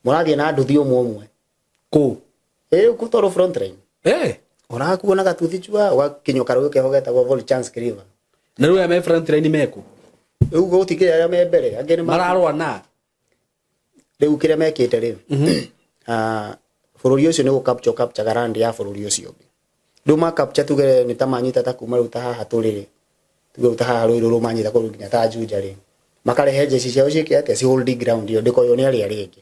Mũrathiĩ na nduthi ũmwe ũmwe. Kũ? Rĩu kũ tondũ front line. Ũrakuo na gatuthi chua, ũgakinywo karũĩ keho getagwo Volchansk River. Na rĩu aya me front line meku? Rĩu gũtikĩrĩ arĩa me mbere, angĩ nĩ mararũa na? Rĩu kĩrĩa mekĩte rĩ, bũrũri ũcio nĩ gũ capture capture land ya bũrũri ũcio ũngĩ. Rĩu ma capture tuge nĩ ta manyita ta kuma rĩu ta haha tũrĩ rĩ, tuge rĩu ta haha rũĩ rũrũ manyita kũndũ nginya ta Juja rĩ, makarehe jeshi ciao ciĩke atĩa, ci hold ground ĩyo ndĩkoywo nĩ arĩa rĩngĩ.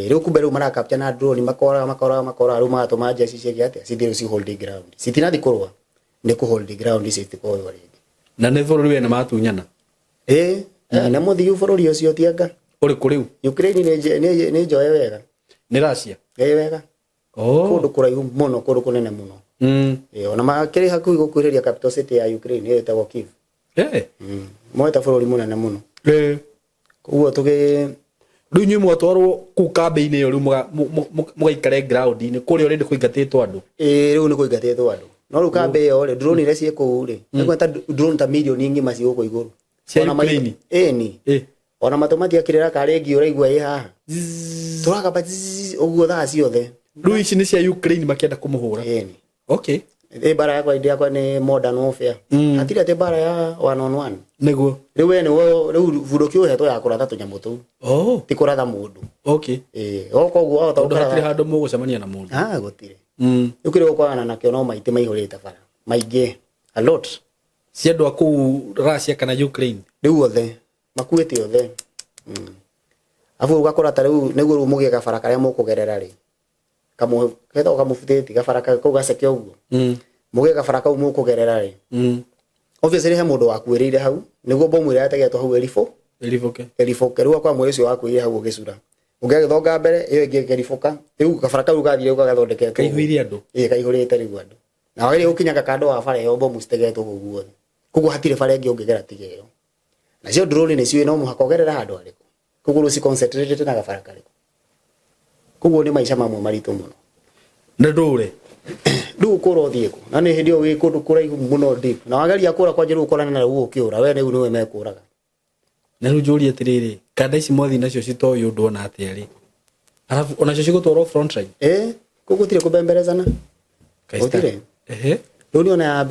Rĩu kumbe rĩu mara capture na drone, makoraga, makoraga, makoraga, rĩu magatũma jeshi ciĩke atĩa, cithiĩ rĩu ci hold ground. Citinathi kũrũa, nĩ kũ hold ground icio itikoywo rĩngĩ. Na nĩ bũrũri wene matunyana? Nĩ mũthiu bũrũri ũcio tianga. Ũrĩkũ rĩu? Ukraine nĩ njoe wega. Nĩ Russia? Wega. Kũndũ kũraihu mũno, kũndũ kũnene mũno. Ona makĩrĩ hakuhĩ gũkuhĩrĩria capital city ya Ukraine, ĩyo ĩtagwo Kiev. Moete bũrũri mũnene mũno. Koguo tũgĩ Rĩu inyuĩ mwatwarwo kũu kambĩ-inĩ ĩyo, rĩu mũgaikare ground-inĩ kũrĩa already kũingatĩtwo andũ. Rĩu nĩ kũingatĩtwo andũ. No rĩu kambĩ ĩyo rĩ, drone iria ciĩ kũu rĩ, nĩ ta drone ta mirioni ng'ima ciĩ gũkũ igũrũ. Cia Ona maitho- Ukraine? Ĩni. Ona matũ matiakĩrĩra karĩ ngi ũraigua ĩ haha. Tũragamba zzz, ũguo thaa ciothe. Rĩu ici nĩ cia Ukraine makĩenda kũmũhũra. Ĩni. Ĩ mbara yakwa ĩndĩ yakwa nĩ modern warfare. Hatirĩ atĩ mbara ya one on one. Nĩguo. Rĩu we nĩwe, rĩu bunduki ũhetwo ya kũratha tũnyamũ tũu. Ti kũratha mũndũ. Oka ũguo wahota Tondũ hatirĩ gũkara. handũ mũgũcemania na mũndũ. Ah, gũtirĩ. Rĩu kĩrĩa ũgũkorana nakĩo no maitĩ maihũrĩte bara maingĩ, a lot. Cia andũ a kũu Russia kana Ukraine? Rĩu othe makuĩte othe. Abu ũgakora ta rĩu nĩguo rĩu mũgĩe gabara karĩa mũkũgerera rĩ, ketagwo kamũbutĩti gabara kau gaceke ũguo. Mũgĩe gabara kau mũkũgerera rĩ, obviously he mũndũ wakuĩrĩire hau nĩguo bomu ĩrĩa yategetwo hau ĩribũ. Ĩribũke. Ĩribũke. Rĩu akwa mwĩrĩ ũcio wakuĩrĩire hau ũgĩcura, ũngĩagĩthonga mbere ĩyo ĩngĩ ĩkĩribũka. Rĩu gabara kau gathire gagathondeketwo. Kaihũire andũ. Ĩĩ, kaihũrĩte rĩu andũ, na wagĩrĩire gũkinyaga kando wa bara ĩyo bomu citegetwo kũu guothe, koguo hatirĩ bara ĩngĩ ũngĩgera tiga ĩyo. Nacio drone nĩ ciũĩ no mũhaka ũgerere handũ harĩkũ, koguo rĩu ci concentrated na gabara karĩkũ. Koguo nĩ maica mamwe maritũ mũno. Na ndũre. Rĩu ũkũra ũthiĩ kũ? Na nĩ hĩndĩ ĩyo wĩ kũndũ kũraihu mũno deep, na wageria kũra kwanja rĩu ũkorane na rĩu ũkĩũra we rĩu nĩwe mekũraga. Na rĩu njũrie atĩrĩrĩ, kanda ici mwathiĩ nacio citoĩ ũndũ ona atĩa rĩ, arabu onacio cigũtwarwo frontline? Ĩ, kũu gũtirĩ kũbemberezana. Gũtirĩ. Ehe. Rĩu niona ya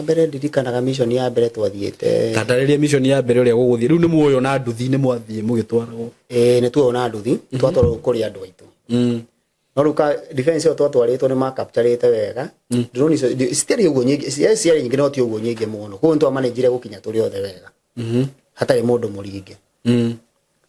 mbere ndirikanaga mission ya mbere twathiĩte. Tandarĩria mission ya mbere ũrĩa gũgũthiĩ. Rĩu nĩ muoyo na nduthi, nĩ mwathiĩ mũgĩtwaragwo? Ĩ, nĩ tuoyo na nduthi, twatwarwo kũrĩ andũ aitũ. No rĩu ka defense ĩyo twatwarĩtwo nĩ makapturĩte wega. Drone icio citiarĩ ũguo nyingĩ, ciarĩ nyingĩ no ti ũguo nyingĩ mũno, koguo nĩ twamanĩnjire gũkinya tũrĩ othe wega hatarĩ mũndũ mũringe.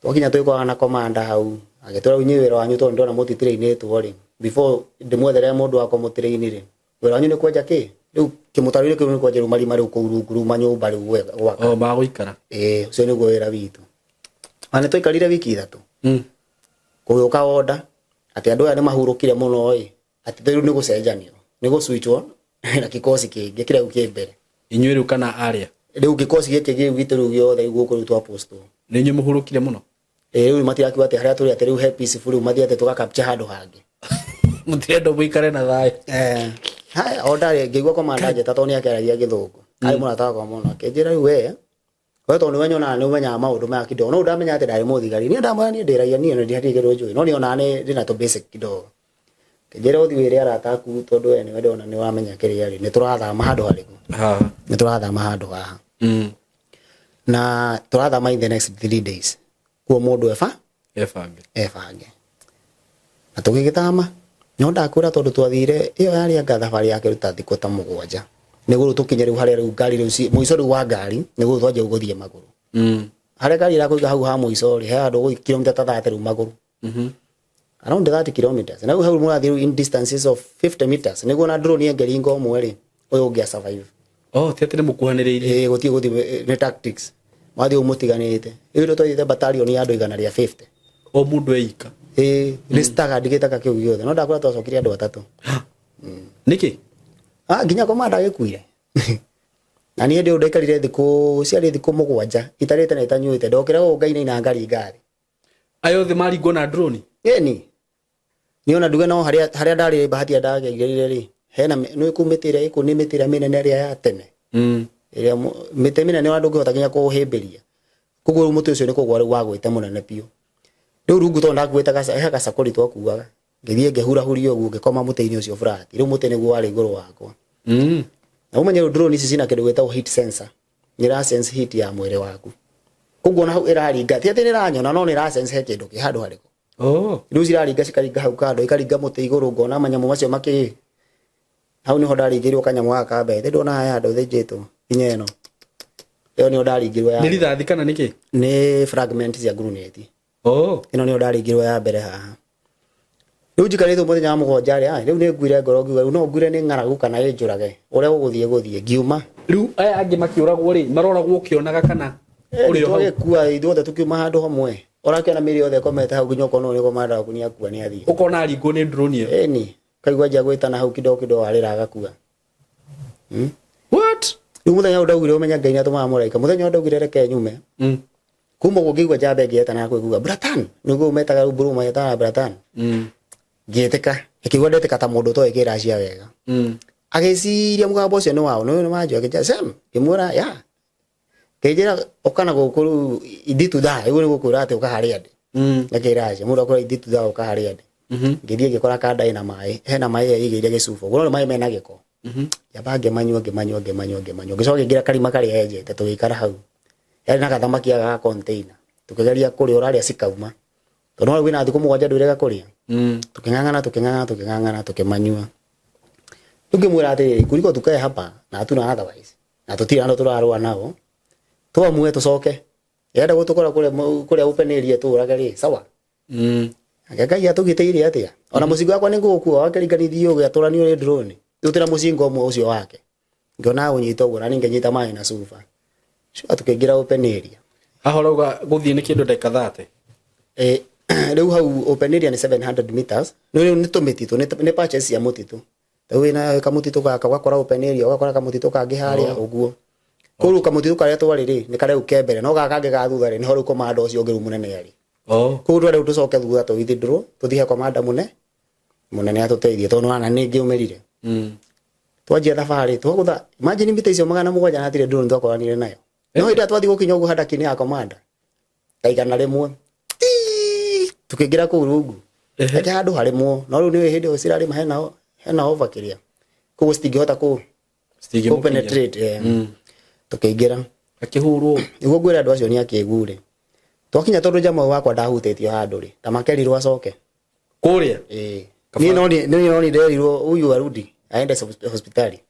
Twakinya twĩkoraga na komanda hau, agĩtwĩra, "Rĩu inyuĩ wĩra wanyu, tondũ ndĩrona mũtitirainĩtwo rĩ, before ndĩmwethere mũndũ wa kũmũtiraini rĩ, wĩra wanyu nĩ kwenja kĩ rĩu kĩmũtaro-inĩ kĩu, nĩ kwenja rĩu marima rĩu kũu rungu rĩu manyũmba rĩu gwaka." O magũikara. Ĩĩ, ũcio nĩguo wĩra witũ. Na nĩ twaikarire wiki 3. Gũgĩũka order atĩ andũ aya nĩ mahurũkire mũno ĩ, atĩ rĩu nĩ gũcenjanio, nĩ gũcwitchwo na kikosi kĩngĩ kĩrĩa rĩu kĩ mbere. Inyuĩ rĩu kana arĩa? Rĩu gĩkosi gĩkĩ gĩu gitũ rĩu gĩothe rĩu gũkũ rĩu twapostwo. Nĩ inyuĩ mũhurũkire mũno? Ĩ, rĩu matirakiuga atĩ harĩa tũrĩ atĩ rĩu he peaceful, rĩu mathiĩ atĩ tũga capture handũ hangĩ. Mũtirenda mũikare na thayũ. Eh, haya order rĩ, ngĩigua komanda njĩta, tondũ nĩ akĩaragia Gĩthũngũ, arĩ mũrata wakwa mũno, akĩnjĩra, "Rĩu we tondũ nĩwe nyonaga nĩ ũmenyaga maũndũ maya kidogo." No ndamenya atĩ ndarĩ mũthigari, niĩ ndamwĩra niĩ ndĩragia, niĩ nĩ hatirĩ kĩndũ njũĩ, no nĩonaga nĩ ndĩna tũ basic kidogo. Kĩnjĩra, "Ũthiĩ wĩre arata aku, tondũ we nĩwe ndĩrona nĩ wamenya kĩrĩa rĩ, nĩ tũrathama handũ harĩkũ?" Haha. Nĩ tũrathama handũ haha na tũrathama in the next 3 days, kuo mũndũ eba Ebange. Ebange. Na tũgĩgĩthama, no ndakwĩra tondũ twathire ĩyo yarĩ anga thabarĩ ya kĩruta thikũ ta 7 nĩguo rĩu tũkinye rĩu harĩa rĩu ngari rĩu mũico rĩu wa ngari, nĩguo twanjia gũthiĩ magũrũ. Harĩa ngari ĩrakũiga hau ha mũico rĩ, he handũ ũgũthiĩ kilomita ta 30 rĩu magũrũ, around 30 kilometers. Na rĩu hau mũrathiĩ rĩu in distances of 50 meters, nĩguo na drone ĩngĩringa ũmwe rĩ, ũyũ ũngĩ survive. Oh, ti atĩ nĩ mũkuhanĩrĩirie? Ĩĩ, gũthiĩ gũthiĩ nĩ tactics, mathiĩ mũtiganĩte. Rĩu nĩ twathiĩte battalion ya andũ 150. O mũndũ eika? Ĩĩ, nĩ staggered gĩtaka kĩu gĩothe, no ndakwĩra twacokire andũ atatũ. Nĩkĩ? Ah, nginya komanda agĩkuire. Na niĩ hĩndĩ ĩyo ndaikarire thikũ, ciarĩ thikũ 7 itarĩte na itanyuĩte, ndokĩra gũkũ ngainaina ngaringa thĩ. Aya othe maringwo na drone? Ĩni, niĩ ona nduge no harĩa ndarĩ bahati ĩrĩa ndagereire rĩ, hena nĩ kũu mĩtĩ ĩrĩa ĩkũ, nĩ mĩtĩ ĩrĩa mĩnene ĩrĩa ya tene, ĩrĩa mĩtĩ mĩnene ona ndũngĩhota nginya kũhĩmbĩria. Koguo rĩu mũtĩ ũcio nĩ kũgwa rĩu wagwĩte mũnene biũ. Rĩu rungu, tondũ ndakuĩte he gacakũri twakuaga, ngĩthiĩ ngĩhurahuria ũguo, ngĩkoma mũtĩ-inĩ ũcio flat. Rĩu mũtĩ nĩguo warĩ igũrũ wakwa. Na ũmenye rĩu drone ici cina kĩndũ gĩtagwo heat sensor, nĩ ĩra sense heat ya mwĩrĩ waku, koguo ona hau ĩraringa ti atĩ nĩ ĩranyona, no nĩ ĩra sense he kĩndũ kĩ handũ harĩkũ. Rĩu ciraringa, cikaringa hau kando, ikaringa mũtĩ igũrũ, ngona manyamũ macio makĩ hau nĩho ndaringĩirwo kanyamũ gaka ka mbere. Ndona haya handũ thĩnjĩtwo nginya ĩno, ĩyo nĩyo ndaringirwo ya Nĩ rithathi kana nĩkĩ? Nĩ fragment cia grenade. Ĩno nĩyo ndaringirwo ya mbere haha. Rĩu njikarĩte mũthenya wa 7 rĩ, rĩu nĩ nguire ngoro, ngiuga rĩu no nguire nĩ ng'aragu kana ĩnjũrage, ũrĩa gũgũthiĩ gũthiĩ, ngiuma. Rĩu aya angĩ makĩũragwo rĩ, maroragwo ũkĩonaga kana ũrĩ o hau? Twagĩkua ithuothe tũkiuma handũ hamwe, ũrakĩona mĩrĩ yothe ĩkomete hau, nginya ũkona ũyũ nĩ komanda waku nĩ akua, nĩ athiĩ. Ũkona aringwo nĩ drone ĩyo? Ĩni, kaigua anjia gwĩtana hau kidogo kidogo, arĩra agakua. What? Rĩu mũthenya ũyũ ndaugire, ũmenya Ngai nĩatũmaga mũraika, mũthenya ũyũ ndaugire reke nyume kuma ũguo, ngĩigua njamba ĩngĩ yetana kwĩguga bratan, nĩguo metaga rĩu bro, metaga bratan. Ngĩtĩka, ĩkĩigua ndetĩka ta mũndũ ũtoĩ kĩracia wega. Agĩciria mũgambo ũcio nĩ wao, nĩ wanjũ, akĩnjĩra Sam, ngĩmwĩra ya, kĩnjĩra ũka na gũkũ rĩu ithitu thaa rĩu nĩ gũkwĩra atĩ ũka harĩa ndĩ. Ngakĩracia mũndũ akwĩra ithitu thaa, ũka harĩa ndĩ. Ngĩthiĩ ngĩkora kanda ĩna maĩ, hena maĩ ĩigĩire gĩcuba ũguo, no nĩ maĩ mena gĩko. Njamba ngĩmanyua, ngĩmanyua, ngĩmanyua, ngĩmanyua, ngĩcoka ngĩingĩra karima karĩa enjete, tũgĩikara hau, yarĩ na gathamaki gaka ga container, tũkĩgeria kũrĩa, ũrarĩa cikauma, tondũ no wĩna thikũ 7 ndwĩrega kũrĩa. Tuking'ang'ana, tuking'ang'ana, tuking'ang'ana, tukimanyua. Rĩu ngĩmwĩra atĩrĩrĩ, kuliko tukae hapa na hatuna otherwise na tũtirĩ andũ tũrarũa nao, twamue tũcoke yenda gũtũkora kũrĩa kũrĩa open area tũrage rĩ, sawa. Ake Ngai atũgitĩire atĩa ona mũcingo wakwa nĩ ngũgũkua wakĩringanithio ũgĩatũranio nĩ drone tũtĩra mũcingo ũmwe ũcio wake ngĩona ũnyita ũguo na niĩ ngĩnyita maĩ na cuba cuba tukĩingĩra open area. Haha ũrauga gũthiĩ nĩ kĩndũ ndagĩka 30? Eh, rĩu hau open area nĩ 700 meters. Nĩ rĩu nĩ tũmĩtitũ, nĩ patches cia mũtitũ. Rĩu wĩna kamũtitũ gaka, ũgakora open area, ũgakora kamũtitũ kangĩ harĩa. Ũguo kũu kamũtitũ karĩa twarĩ rĩ, nĩ karĩa rĩu ke mbere, no gaka kangĩ ga thutha rĩ, nĩho rĩu komanda ũcio ũngĩ rĩu mũnene arĩ. Kũu tware rĩu tũcoke thutha tũ withdraw tũthiĩ he komanda mũne mũnene atũteithie, tondũ nĩwona nĩ ngĩũmĩrire. Twanjia thabarĩ twagũtha, imagine, mita icio 700 na hatirĩ drone twakoranire nayo. No hĩndĩ ĩrĩa twathiĩ gũkinya ũguo handaki-inĩ ya komanda ta 100 tii, tukĩingĩra kũu rungu. Reke handũ harĩmwo, no rĩu nĩ hĩndĩ ĩyo cirarĩma hena over kĩrĩa, koguo citingĩhota kũ Citingĩmũkinyĩra. Penetrate, eh. Tukĩingĩra. Akĩhũrwo. Nĩguo ngwĩra andũ acio nĩ akĩgu rĩ, twakinya, tondũ njama ũyũ wakwa ndahutĩtio handũ rĩ, ta makerirwo acoke. Kũrĩa. Ĩĩ, niĩ no ni nderirwo huyu arudi aende hospitali.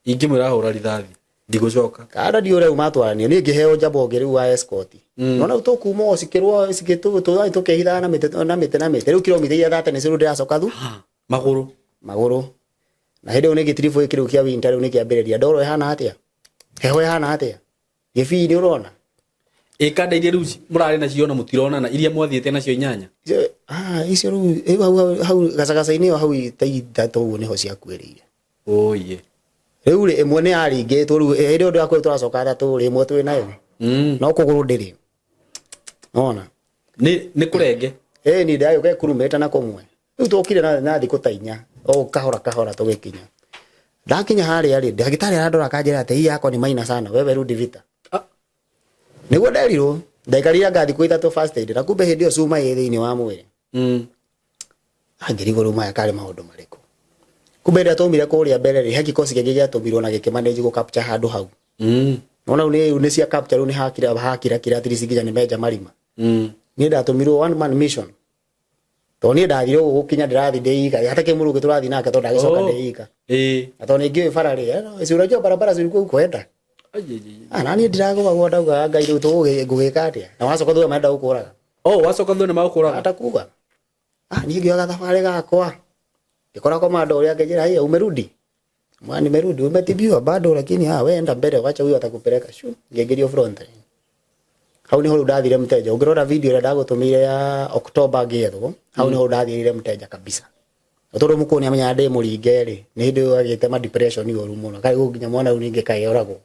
Ingĩmwĩra hũra rithathi ndigũcoka. Kada ndiũ rĩu matwaranio, niĩ ngĩheo njamba ũngĩ rĩu wa escort. Nona rĩu tũkuma o cikĩrwo cikĩtũ tũkĩhithaga na mĩtĩ na mĩtĩ na mĩtĩ, rĩu kilomita iria 30 nĩcio rĩu ndĩracoka thu Magũrũ. Magũrũ. Na hĩndĩ ĩyo nĩ gĩtiribũ gĩkĩ rĩu kĩa winter, rĩu nĩ kĩambĩrĩria, ndoro ĩhana atĩa, heho ĩhana atĩa, gĩbii nĩ ũrona. Ĩ kanda iria rĩu mũrarĩ nacio na mũtironana, iria mwathiĩte nacio inyanya? Ah, icio rĩu rĩu hau gacagaca-inĩ ĩyo hau ta 3 ũguo nĩho ciakuĩrĩire. Oye. Rĩu rĩ, ĩmwe nĩ yaringĩtwo. Rĩu hĩndĩ ĩyo ndĩrakwĩra tũracoka 3 rĩ, ĩmwe twĩ nayo, no kũgũrũ ndĩrĩ ona. Nĩ kũrenge. Ĩ ni ndagĩũka ĩkurumĩte na kũmwe. Rĩu tũkire na thikũ ta 4 o kahora kahora tũgĩkinya. Ndakinya harĩa rĩ, ndagĩtarĩ arandora akanjĩra atĩ hii yako ni maina sana, wewe rudi vita. Nĩguo nderirwo ndaikarire anga thikũ 3 first aid, na kumbe hĩndĩ ĩyo cuma ĩ thĩinĩ wa mwĩrĩ. Angĩrigwo rĩu maya karĩ maũndũ marĩkũ. Kumbe hĩndĩ ĩrĩa twaumire kũrĩa mbere rĩ, he kikosi kĩngĩ gĩatũmirwo na gĩkĩmanage gũ capture handũ hau. Nona rĩu nĩ cia capture, rĩu nĩ hakira hakira kira atleast nginya nĩ menja marima. Niĩ ndatũmirwo one man mission, tondũ niĩ ndathire ũguo gũkinya ndĩrathiĩ ndĩ ika, hata kĩmũrũngĩ tũrathiĩ nake, tondũ ndagĩcoka ndĩ ika. Na tondũ ningĩũĩ bara rĩ, si unajua barabara zilikuwa huko enda. Ai, ai, ai. Ah, na niĩ ndiragũagwo, ndaugaga Ngai rĩu ngũgĩka atĩa, na wacoka thutha marenda gũkũraga. Oh, wacoka thutha nĩ magũkũraga. Atakuga ah, niĩ ngĩoya thabarĩ gakwa ngĩkora komando ũrĩa akĩnjĩra, "Haya, umerudi?" Mwana, nimerudi. "Umetibiwa?" "Bado, lakini ah, wewe enda mbele, wacha huyo atakupeleka." Shu ngĩingĩrio front line. Hau niho rĩu ndathire mteja. Ũngĩrora video ĩrĩa ndagũtũmĩire ya October ngĩethwo, hau niho ndathirire mteja kabisa. Na tondũ mũkũũ nĩ amenyaga ndĩ mũringe rĩ, nĩ hĩndĩ ĩyo agĩte ma depression ũru mũno, kaĩ nginya mwana rĩu ningĩ kaĩ oragwo.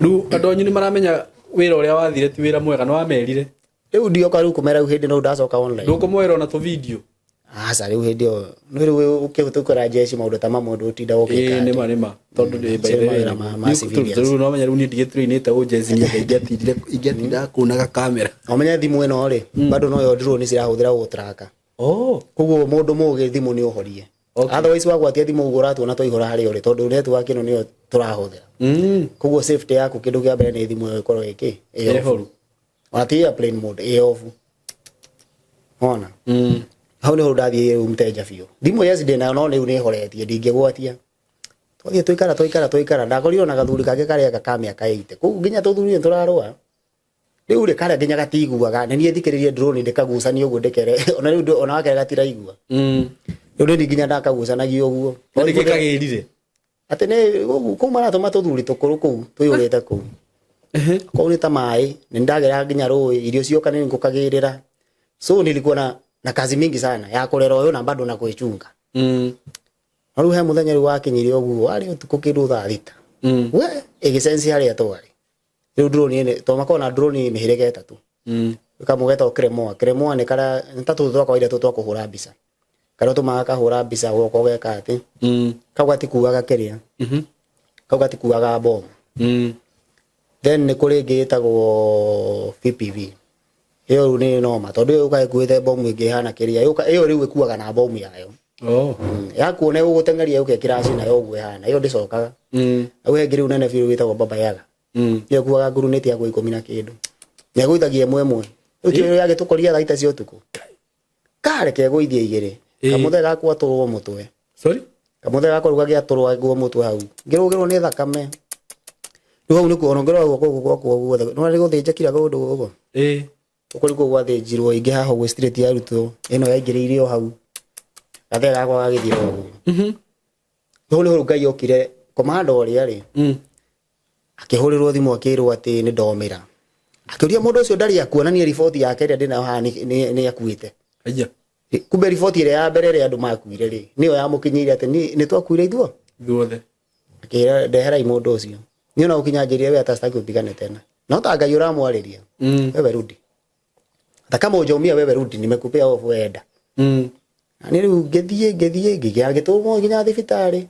Rĩu andũ anyu nĩ maramenya wĩra ũrĩa wathire ti wĩra mwega? Nĩ wamerire? Rĩu ndioka rĩu kũmera, rĩu hĩndĩ no ndacoka online. Ndũkũmoera ona tũ video? Aca, rĩu hĩndĩ ĩyo nĩ rĩu ũkĩhĩtũkĩra jeshi maũndũ ta mamwe ndũtinda ũgĩka. Ĩĩ, nĩma nĩma, tondũ ndĩ by the way mawĩra ma civilians. Rĩu no menya rĩu niĩ ndigĩtũinĩte ũnjeci, niĩ ingĩatindire ingĩatindaga kunaga kamera. Ũmenye thimũ ĩno rĩ, bado noyo drone cirahũthĩra gũtraka. Koguo mũndũ mũgĩ thimũ nĩ ũhorie. Otherwise wagwatia thimũ ũguo ũratuona twaihũra harĩa ũrĩ, tondũ network ĩno nĩyo tũrahũthĩra. Koguo safety yaku, kĩndũ kĩa mbere nĩ thimũ ĩyo ĩkorwo ĩkĩ ĩ off. Ĩhoru. Ona ti airplane mode, ĩ off. Ona hau niho ndathiĩ rĩu mteja biũ. Thimũ yes ndĩ nayo, no rĩu nĩ horetie, ndingĩgwatia. Twathiĩ tũikara tũikara tũikara, ndakorirwo na gathuri kangĩ karĩa ka mĩaka 80 kũu, nginya tũthuri nĩ tũrarũa rĩu rĩ, karĩa nginya gatiguaga. Nĩ niĩ thikĩrĩrie drone ndĩkagucanie ũguo ndĩkere, ona rĩu ona wakere gatiraigua. Rĩu nĩ nginya ndakagucanagia ũguo. Na nĩkĩ kagĩrire? Atĩ nĩ kũu maratũma tũthuri tũkũrũ kũu tũiyũrĩte kũu. Kũu nĩ ta maĩ, nĩ ndageraga nginya rũĩ, irio cioka nĩ ngũkagĩrĩra. So nilikuwa na kazi mingi sana ya kũrera ũyũ na bado na kwĩchunga. No rĩu he mũthenya rĩu wakinyire ũguo, warĩ ũtukũ kĩndũ thaa 6. We ĩgĩcenci harĩa twarĩ rĩu drone ĩnĩ, tondũ makoragwo na drone mĩhĩrĩga 3. Kamwe getagwo Cremoa. Cremoa nĩ karĩa nĩ ta tũtũ twa kawaida, tũtũ twa kũhũra mbica, karĩa ũtũmaga kahũra mbica ũgoka ũgeka atĩ kau gatikuaga kĩrĩa, kau gatikuaga bomu. Then nĩ kũrĩ ĩngĩ ĩtagwo FPV. Ĩyo rĩu nĩ noma, tondũ ĩyo yũkaga ĩkuĩte bomu ĩngĩ ĩhana kĩrĩa ĩyo rĩu ĩkuaga na bomu yayo. Yakuona ĩgũgũteng'eria yũke ĩkĩraci nayo ũguo ĩhana, ĩyo ndĩcokaga. Hau he ĩngĩ rĩu nene biũ ĩtagwo Baba Yaga. Ĩyo ĩkuaga ngurunĩti ya 10 na kĩndũ, na ĩgũithagia ĩmwe ĩmwe. Rĩu kĩo yagĩtũkoria thaa 6 cia ũtukũ. Kareke gũithie igĩrĩ. Ĩĩ. Kamũthe gakwa tũrwo mũtwe. Sorry. Kamũthe gakwa rĩu gagĩatũrwo nguo mũtwe hau. Ngĩrũgĩrwo nĩ thakame. Rĩu hau nĩkuo ona ngĩrora guoko gũkũ gwakwa guothe. Nĩ wona gũthĩnjĩkira kũndũ gũkũ. Ĩĩ. Gũkũ nĩkuo gwathĩnjirwo ingĩ haha ũguo straight yarutwo. Ĩno yaingĩrĩire o hau. Gathe gakwa gagĩthiĩ o ũguo. Hau nĩho rĩu Ngai okire komanda ũrĩa rĩ. Akĩhũrĩrwo thimũ akĩrwo atĩ nĩ ndomĩra. Akĩũria mũndũ ũcio ndarĩ akuonania riboti yake ĩrĩa ndĩnayo haha nĩ akuĩte. Aya. Kumbe riboti ĩrĩa ya mbere ĩrĩa andũ makuire rĩ, nĩyo yamũkinyĩire atĩ nĩ twakuire ithuo. Ithuothe. Akĩra ndeherai mũndũ ũcio. Niĩ ona gũkinya njĩrire we hata sitaki upigane tena. No ta Ngai ũramwarĩria. Wewe rudi. Hata kama hujaumia wewe rudi, nimekupea off wewe enda. Na niĩ rĩu ngĩthiĩ ngĩthiĩ ngĩgĩa ngĩtũmwo nginya thibitarĩ.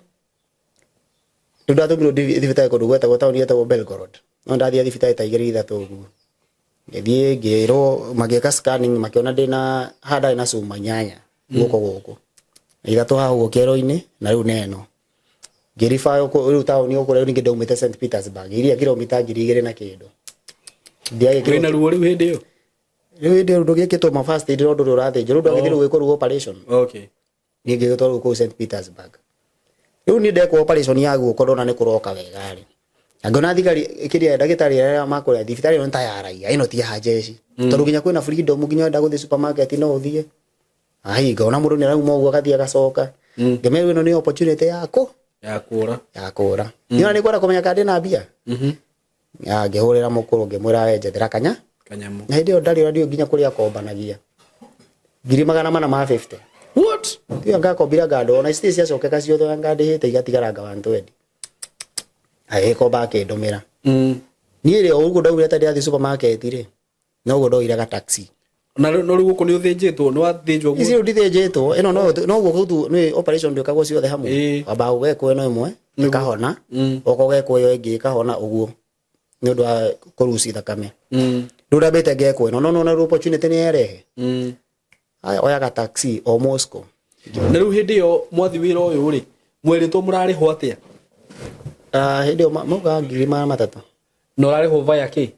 Rĩu ndatũmirwo thibitarĩ kũndũ gwetagwo taũni yetagwo Belgorod. No ndathiĩ thibitarĩ ta igĩrĩ ithatũ ũguo. Ngĩthiĩ ngĩrwo magĩka scanning makĩona ndĩna haha ndarĩ na cuma inyanya guoko gũkũ. Na ithatũ haha ũguo kĩero-inĩ na rĩu neno. Ngĩriba rĩu taũni gũkũ rĩu ningĩ ndaumĩte St Petersburg iria kilomita 2000 na kĩndũ. Ndiagĩkĩrwo Wĩna ruo rĩu hĩndĩ ĩyo? Rĩu hĩndĩ ĩyo ndũgĩkĩtwo ma first aid no ndũrĩ ũrathĩnjwo. Rĩu ndwagĩthire gwĩkwo rĩu operation. Okay. Niĩ ngĩgĩtwarwo kũu St Petersburg. Rĩu niĩ ndekwo operation ya guoko ndona nĩ kũroka wega rĩ. Na ngĩona thigari kĩrĩa ndagĩtarĩ arĩa makũrĩa thibitarĩ ĩno nĩ ta ya raia ĩno ti ya jeshi. Tondũ nginya kwĩna freedom nginya wenda gũthiĩ supermarket no ũthiĩ. Ai ngona mũndũ nĩ arauma ũguo agathiĩ agacoka. Ngĩmerwo ĩno nĩ opportunity yaku Ya kũra. ya kũra. Niĩ ona nĩ kwenda kũmenya kana ndĩna mbia. Ya ngĩhũrĩra mũkũrũ ngĩmwĩra we njethera kanya. Kanyamũ. Na hĩndĩ ĩyo ndarĩ ona ndiũĩ nginya kũrĩa akombanagia. 450. What? Tiga ngakombira ngando ona ici ciacokeka ciothe ngandĩhĩte igatigara nga 120. Agĩkomba akĩndũmĩra. Niĩ rĩ o ũguo ndaugire ta ndĩrathiĩ supermarket rĩ, noguo ndoire ga taxi. Na rĩu no rĩu gũkũ nĩ ũthĩnjĩtwo, nĩ wathĩnjwo Ici guo. rĩu ndithĩnjĩtwo, ĩno no guo tu nĩ operation ndĩkagwo ciothe hamwe. Ĩĩ. Wambaga ũgekwo ĩno ĩmwe ĩkahona, ũgoka ũgekwo ĩyo ĩngĩ ĩkahona ũguo nĩ ũndũ wa kũruci thakame. Rĩu ndambĩte ngekwo ĩno no nona rĩu opportunity nĩ yerehe. Aya oyaga taxi o Moscow. Na rĩu hĩndĩ ĩyo mwathi wĩra ũyũ rĩ, mwerĩtwo mũrarĩhwo atĩa? Hĩndĩ ĩyo maugaga 300,000. Na ũrarĩhwo via kĩ?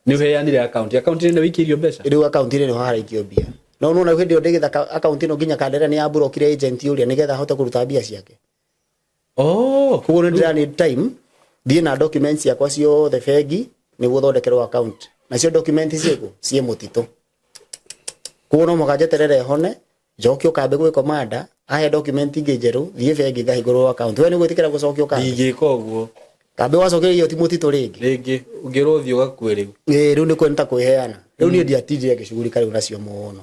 Nĩ ũheanire account. Account nĩ wĩikĩirio mbeca? Rĩu account nĩ ho haraikio mbia. No nona hĩndĩ ĩyo ndĩgĩthaka account ĩno nginya Kandere nĩ yamburokire agent ũrĩa nĩgetha ahote kũruta mbia ciake. Oh. Koguo nĩ ndĩra need time thiĩ na documents ciakwa ciothe bengi nĩguo thondekerwo account. Nacio document ciĩkũ? Ciĩ mũtitũ. Koguo no mũhaka njeterere hone njokio kambĩ gwĩ commander ahe document ingĩ njerũ thiĩ bengi ngahingũrwo account. We nĩ gwĩtĩkĩra gũcokio kambĩ? Ndingĩka ũguo. Kambĩ wacokerio ti mũtitũ rĩngĩ. Rĩngĩ ũngĩrwo ũthiĩ ũgakue rĩu. Ĩĩ rĩu nĩ kwenda kwĩheana. Rĩu niĩ ndiatindire ngĩcugurika rĩu nacio mũno.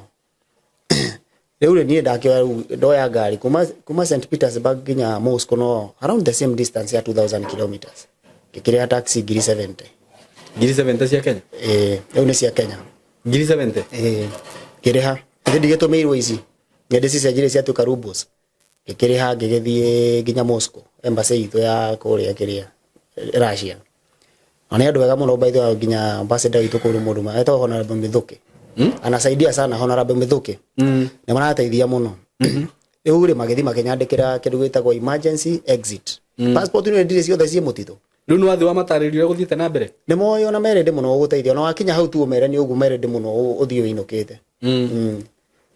Rĩu rĩ niĩ ndakĩoya rĩu ndoya ngari kuma St Petersburg nginya Moscow no around the same distance ya 2000 kilometers. Ngĩkĩrĩha taxi 70,000. 70,000 cia Kenya? Ĩĩ rĩu nĩ cia Kenya. 70,000? Ĩĩ ngĩrĩha. Nĩ ndigĩtũmĩirwo ici. Nĩ ndĩcicenjirie ciatuĩka rubles. Ngĩkĩrĩha ngĩgĩthiĩ nginya Moscow embassy itũ ya kũrĩa kĩrĩa Russia. Na nĩ andũ ega mũno by the way nginya ambassador witũ kũu nĩ mũndũ etagwo Honorable Mĩthũkĩ. Anasaidia sana Honorable Mĩthũkĩ. Nĩ marateithia mũno. Rĩu rĩ magĩthiĩ makĩnyandĩkĩra kĩndũ gĩtagwo emergency exit. Passport nĩ ndirĩ ciothe ciĩ mũtitũ. Rĩu nĩ wathiĩ wamatarĩria ũrĩa gũthiĩte na mbere? Nĩ moĩ ona merende mũno gũgũteithia. Ona wakinya hau tu ũmere nĩ ũguo merende mũno ũthiĩ ũinũkĩte.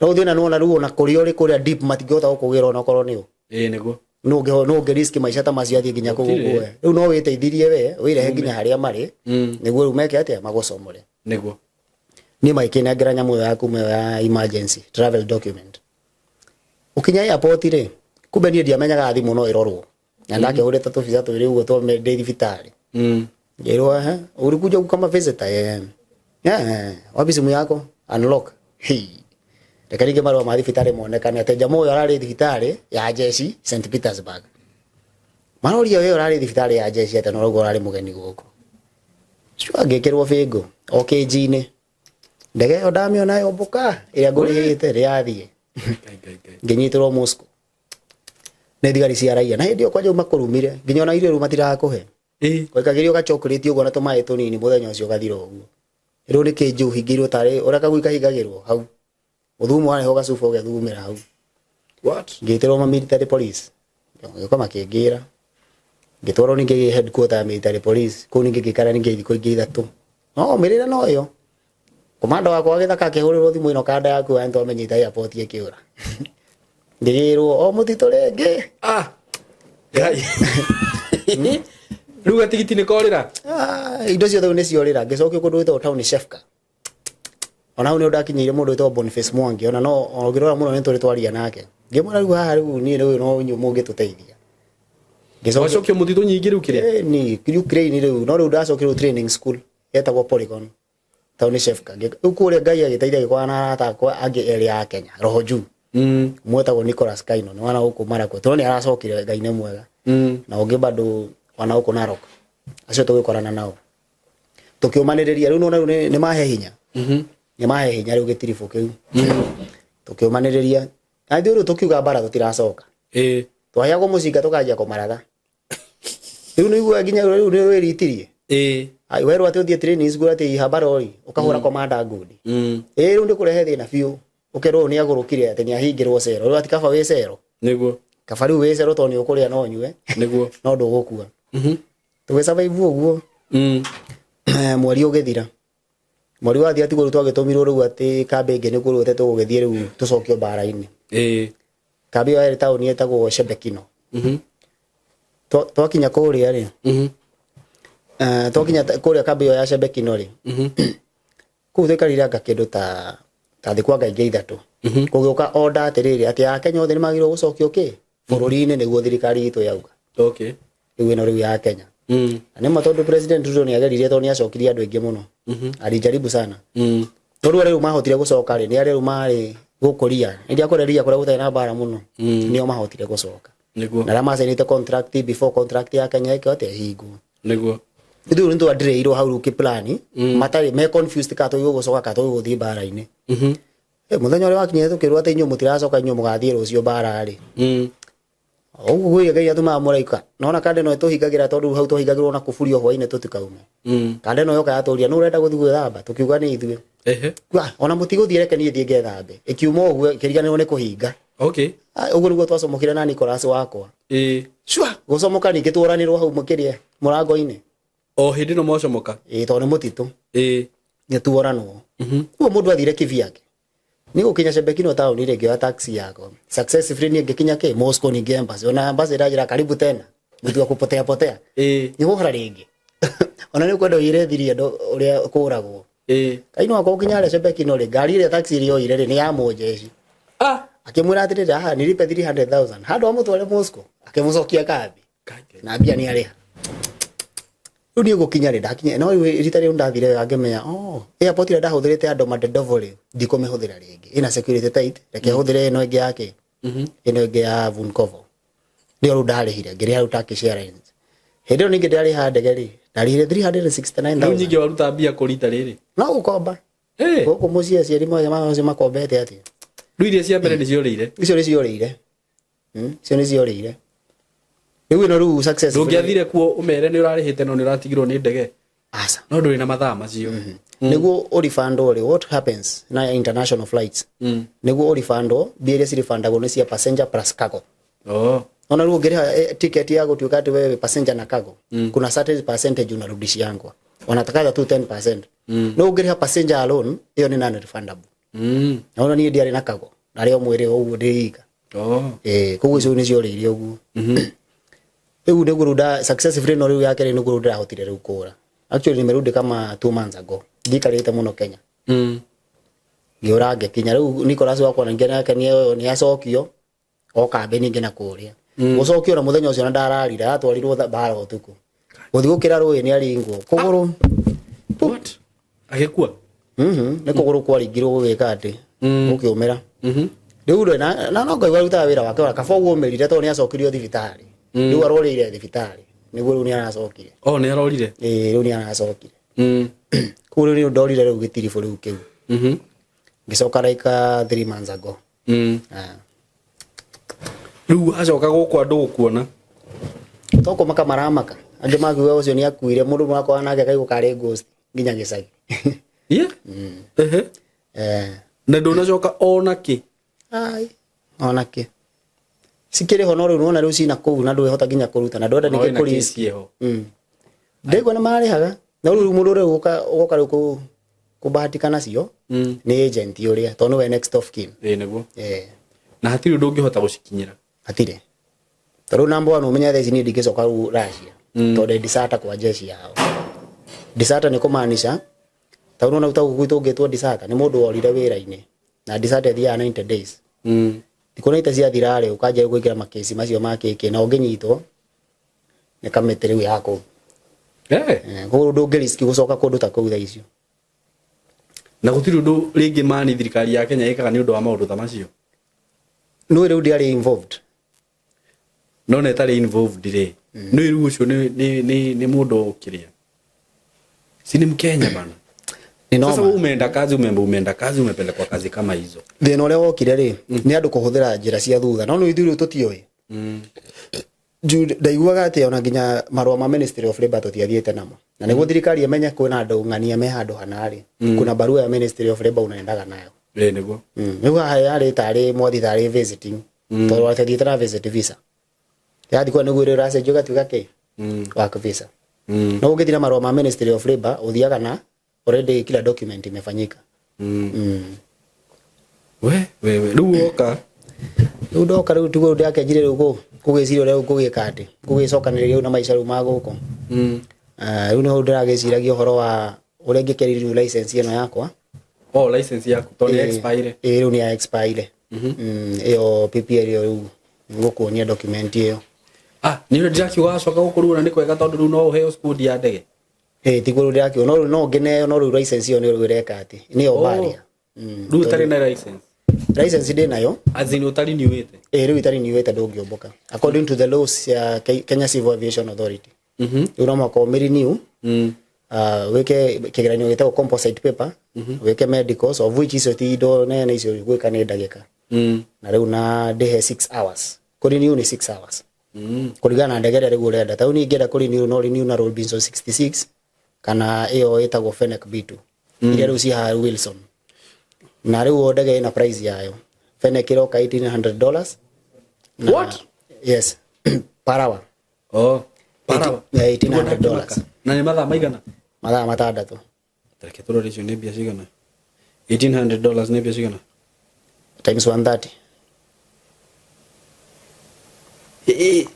No ũthiĩ na nĩwona rĩu ona kũrĩa ũrĩ kũrĩa deep matingĩhota gũkũgĩra ona okorwo nĩ ũ. Ĩĩ nĩguo. No ũngĩ risk maica ta macio athiĩ nginya kũu Gũtirĩ. gũkuoe. Rĩu no wĩteithirie we, wĩrehe nginya harĩa marĩ, nĩguo rĩu meke atĩa magũcomore. Nĩguo. Niĩ magĩkĩnengera nyamũ ĩyo ya kuma ĩyo ya emergency travel document. Ũkinya airport rĩ, kumbe niĩ ndiamenyaga thimũ no ĩrorwo. Na ndakĩhũrĩte tũbica twĩrĩ ũguo twa ndĩ thibitarĩ. Ngĩrwo ehe, ulikuja huku kama visitor? Eh. Eh, wapi simu yako? Unlock. Hei. Reke rĩngĩ marũa ma thibitarĩ monekane atĩ jamaa ũyũ ararĩ thibitarĩ ya jeshi St Petersburg. Maroria we ũrarĩ thibitarĩ ya jeshi atĩa na ũrauga ũrarĩ mũgeni gũkũ. Sure ngĩkĩrwo bĩngũ o kĩnji-inĩ. Ndege ĩyo ndamĩona yombũka ĩrĩa ngũrĩhĩte rĩathiĩ. Ngai, ngai, ngai. Ngĩnyitĩrwo Moscow. Nĩ thigari cia raia. Na hĩndĩ ĩyo kwanja makũrumire nginya ona irio rĩu matirakũhe. Waikagĩrio ga chocolate ũguo na tũmaĩ tũnini mũthenya ũcio ũgathira ũguo. Rĩu nĩ kĩnji ũhingĩirwo tarĩ ũrĩa kagui kahingagĩrwo hau. Mũthumo warehwo gacuba ũgethugumĩra hau. What? Ngĩtĩrwo ma military police. Gĩũka makĩngĩra. Ngĩtwarwo ningĩ headquarter ya military police. Kũu ningĩ ngĩikara ningĩ thikũ ingĩ ithatũ. No mĩrĩre no ĩyo. Komanda wakwa gĩthaka akĩhũrĩrwo thimũ ĩno kanda yaku ya nĩtwamenyete airport ĩkĩũra. Ngĩgĩrwo o mũtitũ rĩngĩ. Ah. Ngai. Rĩu gatigiti nĩ korĩra. Ah, indo ciothe rĩu nĩciorĩra. Ngĩcokio kũndũ gwĩtagwo taũni Shefka. Ona hau nĩ ndakinyĩire mũndũ wĩtagwo Boniface Mwangi. Ona no ũngĩrora mũno nĩ tũrĩ twaria nake. Ngĩmwĩra rĩu haha rĩu niĩ rĩu no inyuĩ mũngĩtũteithia. Ngĩcokio Wacokio mũtitũ nyingĩ rĩu kĩrĩa. Eh, ni Ukraine rĩu no rĩu ndacokire training school yetagwo Polygon taũni Shefka. Rĩu kũrĩa Ngai agĩteithia agĩkorana na arata akwa angĩ erĩ a Kenya roho juu. Ũmwe wetagwo Nicholas Kaino nĩ wana gũkũ Marakwet no nĩ aracokire Ngai nĩ mwega. Na ũngĩ bado wana gũkũ Narok. Acio tũgĩkorana nao tũkĩũmanĩrĩria rĩu nona rĩu nĩ mahe hinya. Nĩ mahe hinya rĩu gĩtiribũ kĩu. Tũkĩũmanĩrĩria na ithuĩ rĩu tũkiuga mbara tũtiracoka. Twaheagwo mũcinga tũkanjia kũmaratha. Rĩu nĩ igua nginya rĩu nĩ wĩritirie. Ai werwo atĩ ũthiĩ training school atĩ ihamba rori ũkahũra komanda ngundi. Ĩĩ rĩu nĩ kũrehe thĩna biũ. Ũkerwo ũyũ nĩ agũrũkire atĩ nĩ ahingĩrwo cero. Rĩu atĩ kaba wĩ cero. Nĩguo. Kaba rĩu wĩ cero tondũ nĩ ũkũrĩa no ũnyue. Nĩguo. No ndũgũkua. Tũgĩ survive ũguo. Mweri ũgĩthira. Mweri wathira tiguo rĩu twagĩtũmirwo rĩu atĩ kambĩ ĩngĩ nĩkuo rĩu atĩ tũgũgĩthiĩ rĩu tũcokio mbara-inĩ. Kambĩ ĩyo yarĩ taũni ĩtagwo Shebekino. Twakinya kũrĩa rĩ, twakinya kũrĩa kambĩ ĩyo ya Shebekino rĩ, kũu twaikarire anga kĩndũ ta thikũ anga ingĩ ithatũ. Gũgĩũka order atĩrĩrĩ atĩ Akenya othe nĩmagĩrĩirwo gũcokio kĩ bũrũri-inĩ nĩguo thirikari itũ yauga. Rĩu ĩno rĩu ya Kenya. Na nĩma tondũ President Ruto nĩageririe tondũ nĩacokirie andũ aingĩ mũno. Alijaribu sana. No rĩu arĩa rĩu mahotire gũcoka rĩ, nĩ arĩa rĩu marĩ gũkũ ria. Nĩ ndiakũrĩa ria kũrĩa gũtarĩ na mbara mũno. Nĩo mahotire gũcoka. Nĩguo. Na arĩa macainĩte contract before contract ya Kenya ĩkĩo atĩa ĩhingwo. Nĩguo. Ithuĩ rĩu nĩtwadirĩirwo hau rĩu kĩplani. Matarĩ me confused kana tũgĩrĩirwo gũcoka kana tũgĩrĩirwo gũthiĩ mbara-inĩ. Mũthenya ũrĩa wakinyire tũkĩrwo atĩ inyuĩ mũtiracoka inyuĩ mũgathiĩ rũciũ mbara rĩ. Ũguo gwĩ Ngai atũmaga mũraika. Nona kanda ĩno ĩtũhingagĩra tondũ hau twahingagĩrwo na kuburi o hwainĩ tũtikaume. Kanda ĩno yoka yatũria nũ ũrenda gũthiĩ gwĩthamba tũkiuga nĩ ithuĩ. Kwa, ona mũtigũthiĩ reke niĩ thiĩ ngethambe. Ĩkiuma ũguo ĩkĩriganĩrwo nĩ kũhinga. Ũguo nĩguo twacomokire na Nicholas wakwa. Cua, gũcomoka ningĩ tuoranĩrwo hau mũkĩrĩa mũrango-inĩ. O hĩndĩ ĩno mwacomoka? Ĩĩ, tondũ nĩ mũtitũ. Nĩ tuoranwo. Ũguo mũndũ athire kivyake. Nĩ gũkinya Shebekino taũni rĩ ngĩoya taxi yakwa. Successfully niĩ ngĩkinya kĩ Moscow ningĩ embassy. Ona embassy ĩranjĩra karibu tena. Mtu wa kupotea potea. Nĩ gũkora rĩngĩ. Ona nĩ ũkwenda ũire thiri andũ ũrĩa kũragwo. Kaino wakwa gũkinya harĩa Shebekino rĩ, ngari ĩrĩa taxi ĩrĩa oire rĩ nĩ ya mũnjeshi. Akĩmwĩra atĩrĩrĩ, aha nilipe 300,000. Handũ amũtware Moscow, akĩmũcokia kambi. Na mbia nĩ arĩha. Rĩu niĩ gũkinya rĩ ndakinya no rĩu rita rĩu ndathire wega ngĩmenya oh airport ĩrĩa ndahũthĩrĩte ya Domodedovo rĩ ndikũmĩhũthĩra rĩngĩ ĩna security tight reke hũthĩre ĩno ĩngĩ ya kĩ ĩno ĩngĩ ya Vnukovo nĩyo rĩu ndarĩhire ngĩrĩha rĩu Turkish Airlines. Hĩndĩ ĩyo ningĩ ndĩrarĩha ndege rĩ ndarĩhire 369,000. Rĩu nyingĩ waruta mbia kũ rita rĩrĩ? No gũkomba. Gũkũ mũciĩ aciari macio makombete atĩa? Rĩu iria cia mbere nĩciorĩire? Icio nĩciorĩire. Icio nĩciorĩire. Rĩu ĩno rĩu success. Ndũngĩathire kuo ũmere nĩ ũrarĩhĩte no nĩ ũratigirwo nĩ ndege? Aca. No ndũrĩ na mathaa macio. Nĩguo ũribandwo rĩ, what happens na international flights? Nĩguo ũribandwo, mbia iria ciribandagwo nĩ cia passenger plus cargo. Ona rĩu ũngĩrĩha ticket ya gũtuĩka atĩ wewe passenger na cargo, kuna certain percentage unarudishiangwa. Wanatakaga tu 10%. No ũngĩrĩha passenger alone, ĩyo nĩ non refundable. Na ona niĩ ndiarĩ na cargo, ndarĩ o mwĩrĩ o ũguo ndĩ ika. Koguo icio nĩcio ũrĩire ũguo. Rĩu nĩguo rĩu nda successfully no rĩu ya kerĩ nĩguo rĩu ndĩrahotire rĩu kũra. Actually nimerudi kama 2 months ago. Ndikarĩte mũno Kenya. Ngĩũra ngĩkinya rĩu Nicholas wakwa ningĩ nake nĩ acokio o kambĩ ningĩ na kũrĩa. Gũcokio na mũthenya ũcio na ndararire atwarirwo mbara ũtukũ. Gũthiĩ gũkĩra rũĩ nĩ aringwo kũgũrũ. What? Agĩkua? Nĩ kũgũrũ kwaringirwo gũgĩka atĩ gũkĩũmĩra. Rĩu rĩ, na no Ngai warutaga wĩra wake, kaba ũguo ũmĩrire tondũ nĩ acokirio thibitarĩ. Rĩu arorĩire thibitarĩ. Nĩguo rĩu nĩ aracokire. Oh, nĩ arorire? Ĩĩ, rĩu nĩ aracokire. Koguo rĩu nĩ ndorire rĩu gĩtiribũ rĩu kĩu. Ngĩcoka like 3 months ago. Rĩu acoka gũkũ andũ gũkuona. To kũmaka maramaka. Angĩ makiuga ũcio nĩ akuire, mũndũ mwakorana nake akaigua karĩ ghost nginya gĩcagi. Na ndũnacoka ona kĩ? Ai, ona kĩ. Cikĩrĩ ho no rĩu nĩwona rĩu cina kũu na ndwĩhota nginya kũruta na ndwenda ningĩ No, ĩna kũrisk. kĩ ciĩho. Ndĩgua nĩ marĩhaga. No rĩu mũndũ ũrĩa ũgoka rĩu Kũbahatika nacio nĩ agent ũrĩa, tondũ nĩwe next of kin. Ĩĩ nĩguo. Eh. Na hatirĩ ũndũ ũngĩhota gũcikinyĩra. Hatirĩ, tondũ number one, ũmenye thaa ici niĩ ndingĩcoka rĩu Russia, tondũ deserter kwa jeshi yao. Deserter nĩ kũmaanisha tondũ ona ta gũkũ gwitũ ũngĩtwo deserter nĩ mũndũ worire wĩra-inĩ, na deserter ĩthiaga 90 days. Thikũ 90 ciathira rĩ, ũkanjia kũingĩra makĩci macio ma kĩkĩ, na ũngĩnyitwo nĩ kamĩtĩ rĩu ya kũu. Eh. Eh, koguo ndũngĩ risk gũcoka kũndũ ta kũu thaa icio. Na gũtirĩ ũndũ rĩngĩ mani thirikari ya Kenya ĩkaga nĩ ũndũ wa maũndũ ta macio? Nĩ rĩu ndiarĩ involved. No na ĩtarĩ involved rĩ, nĩ rĩu ũcio nĩ mũndũ ũkĩrĩa si ni Mkenya bana? Nĩ Sasa noma. wewe umeenda kazi, umeenda kazi, umepelekwa kazi kama hizo. Thĩna ũrĩa wokire rĩ, nĩ andũ kũhũthĩra njĩra cia thutha, no nĩ ithuĩ rĩu tũtiũĩ. Juu ndaiguaga atĩ ona nginya marũa ma Ministry of Labor tũtiathiĩte namo, na nĩguo thirikari ĩmenye kwĩna andũ ng'ania me handũ hana rĩ, kuna barua ya Ministry of Labor unaendaga nayo. Ĩĩ nĩguo. Rĩu haha yarĩ tarĩ mwathi tarĩ visiting, tondũ wathiĩte na visit visa, yathi kwa nĩguo rĩu ũracenjio ĩgatuĩka kĩ? Work visa. No ũngĩthiĩ na marũa ma Ministry of Labor, ũthiaga na already kila document imefanyika. We we we, rĩu woka. Rĩu ndoka, rĩu tiguo ndakĩanjire rĩu gũgĩciria ũrĩa ngũgĩka, atĩ ngũgĩcokanĩrĩria rĩu na maica rĩu ma gũkũ. Ah, rĩu nĩho ndĩragĩciragia ũhoro wa ũrĩa ingĩkĩrĩ rĩu license ĩno yakwa. Oh, license yaku tondũ nĩ expire. Ĩĩ, rĩu nĩ ya expire. Ĩyo PPL ĩyo rĩu ngũkuonia document ĩyo. Ah, nĩ ũrĩa ndĩrakiuga wacoka gũkũ rĩu, ona nĩ kwega tondũ rĩu no ũheo squad ya ndege. Ĩĩ, tiguo rĩu ndĩrakiuga, no rĩu no ngĩneo, no rĩu license ĩyo nĩ rĩu ĩreka atĩ nĩyo barrier. Rĩu ũtarĩ na license? License ndĩ nayo. As in ũtarĩ niwĩte? Ĩĩ, rĩu itarĩ niwĩte ndũngĩũmbũka according to the laws ya Kenya Civil Aviation Authority. Rĩu no mũhaka ũmĩrenew, wĩke kĩgeranio gĩtagwo composite paper, wĩke medicals, of which icio ti indo nene, icio gwĩka nĩ ndagĩka. Na rĩu na ndĩhe 6 hours, kũrenew nĩ 6 hours, kũringana na ndege ĩrĩa rĩu ũrenda. Ta rĩu niĩ ingĩenda kũrenew, no renew na Robinson 66 kana ĩyo ĩtagwo Fennec B2, iria rĩu ci haha Wilson. Na rĩu o ndege ĩna price yayo. Fennec ĩroka $1800. What? Yes, per hour. Oh, per hour? Yeah, $1800. Na nĩ mathaa maigana? Mathaa 6. Reke tũrore icio nĩ mbia cigana. $1800 nĩ mbia cigana? Times 130. Ĩ,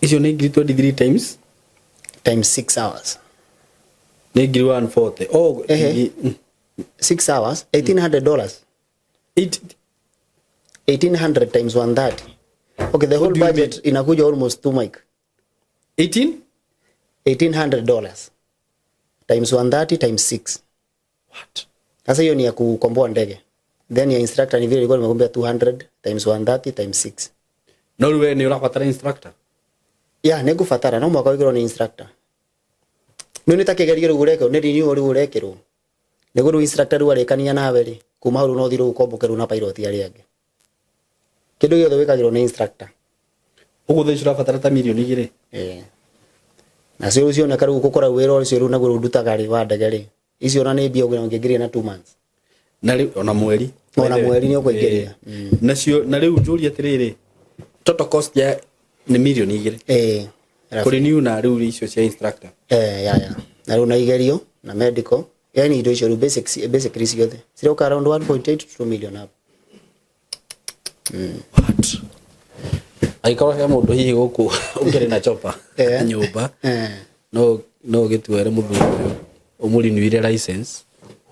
Icio nĩ ngiri 23 times Times 6 hours. Nĩ ngiri 140. Oh. Ehe. 6 hours, $1800. 1800 times 130. Okay, the whole Do you budget inakuja almost 2 mic. 18 $1800 times 130 times 6. What? Sasa hiyo ni ya kukomboa ndege. Then ya instructor ni vile ilikuwa nimekuambia, 200 times 130 times 6. No rĩu we nĩ ũrabatara instructor? Yeah, nĩ ngũbatara, no mwaka wĩkĩrwo nĩ instructor. Nĩ nĩ ta kĩgerio rĩu ũrekĩrwo, nĩ renewal rĩu ũrekĩrwo. Nĩguo rĩu instructor rĩu arĩkania nawe rĩ, kuma hau rĩu no ũthiĩ rĩu ũkomboke rĩu na pilot arĩa angĩ. Kĩndũ gĩothe wĩkagĩrwo nĩ instructor. Ũguo thaa ici ũrabatara ta mirioni 2. Ĩĩ. Nacio rĩu cioneka rĩu gũkora wĩra ũcio rĩu naguo rĩu ndutaga rĩ wa ndege rĩ. Icio ona nĩ mbia ũngĩingĩria na 2 months. Na rĩu ona mweri. Ona mweri nĩ ũkũingĩria. Ĩĩ. Nacio na rĩu njũrie atĩrĩrĩ, total cost ya nĩ mirioni 2? Ĩĩ. Kũrenew na rĩu icio cia instructor. Eh, ya. Na rĩu na igerio na medical. Yani indo icio rĩu basics, basically ciothe. Ciroka around 1.8 to 2 million hapo. What? Angĩkorwo he mũndũ hihi gũkũ ũkĩrĩ na chopa nyũmba, no ũgĩtware mũthuri ũyũ ũmũrinwire license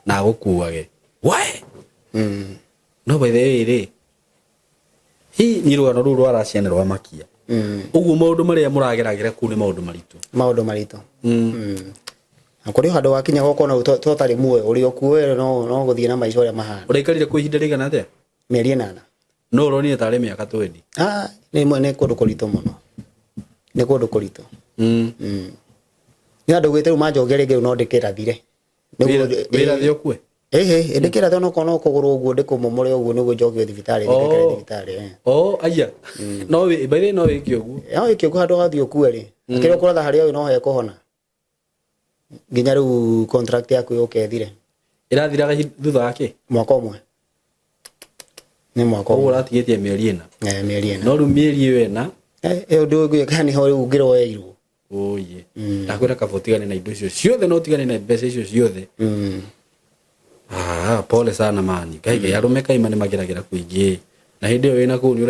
na agũkuage. Why? No by the way rĩ, hi ni rũgano rũu rwa Russia nĩ rwa makia. Ũguo maũndũ marĩa mũrageragĩra kũu nĩ maũndũ maritũ. Maũndũ maritũ. Na kũrĩ handũ wakinya gũkona tũtarĩ muoyo, ũrĩ o kuo we no gũthiĩ na maica ũrĩa mahana. Ũraikarire kũu ihinda rĩigana atĩa? Mĩeri 8. No ũronire tarĩ mĩaka 20. Ah, nĩ kũndũ kũritũ mũno. Nĩ kũndũ kũritũ. Nĩ andũ gwĩte rĩu manjoke rĩngĩ rĩu no ndĩkĩrathire. Wĩra thĩ ũkue? Ĩhĩ, ndĩkĩrathe onokorwo no kũgũrũ ũguo ndĩkũmomore ũguo nĩguo njokio thibitarĩ, ndĩkare thibitarĩ. Oh, aya. No wĩ by the way no wĩke ũguo. No wĩke ũguo handũ wathiĩ ũkue rĩ. Kĩrĩa ũkũratha harĩa ũyũ no hekũhona. Nginya rĩu contract yaku yũke ĩthire. Ĩrathiraga thutha wa kĩ? Mwaka ũmwe. Nĩ mwaka Koguo ũmwe. ũratigĩtie mĩeri 4. Eh, mĩeri 4. No rĩu mĩeri ĩyo 4 Ĩyo ndũngĩka nĩho rĩu ngĩroeirwo. Oye, ndakwĩra kaba ũtigane na indo icio ciothe na ũtigane na mbeca icio ciothe. Ah, pole sana mani. Ngai, ngai, arũme kaima nĩ mageragĩra kũingĩ, na hĩndĩ ĩyo wĩna kũu nĩ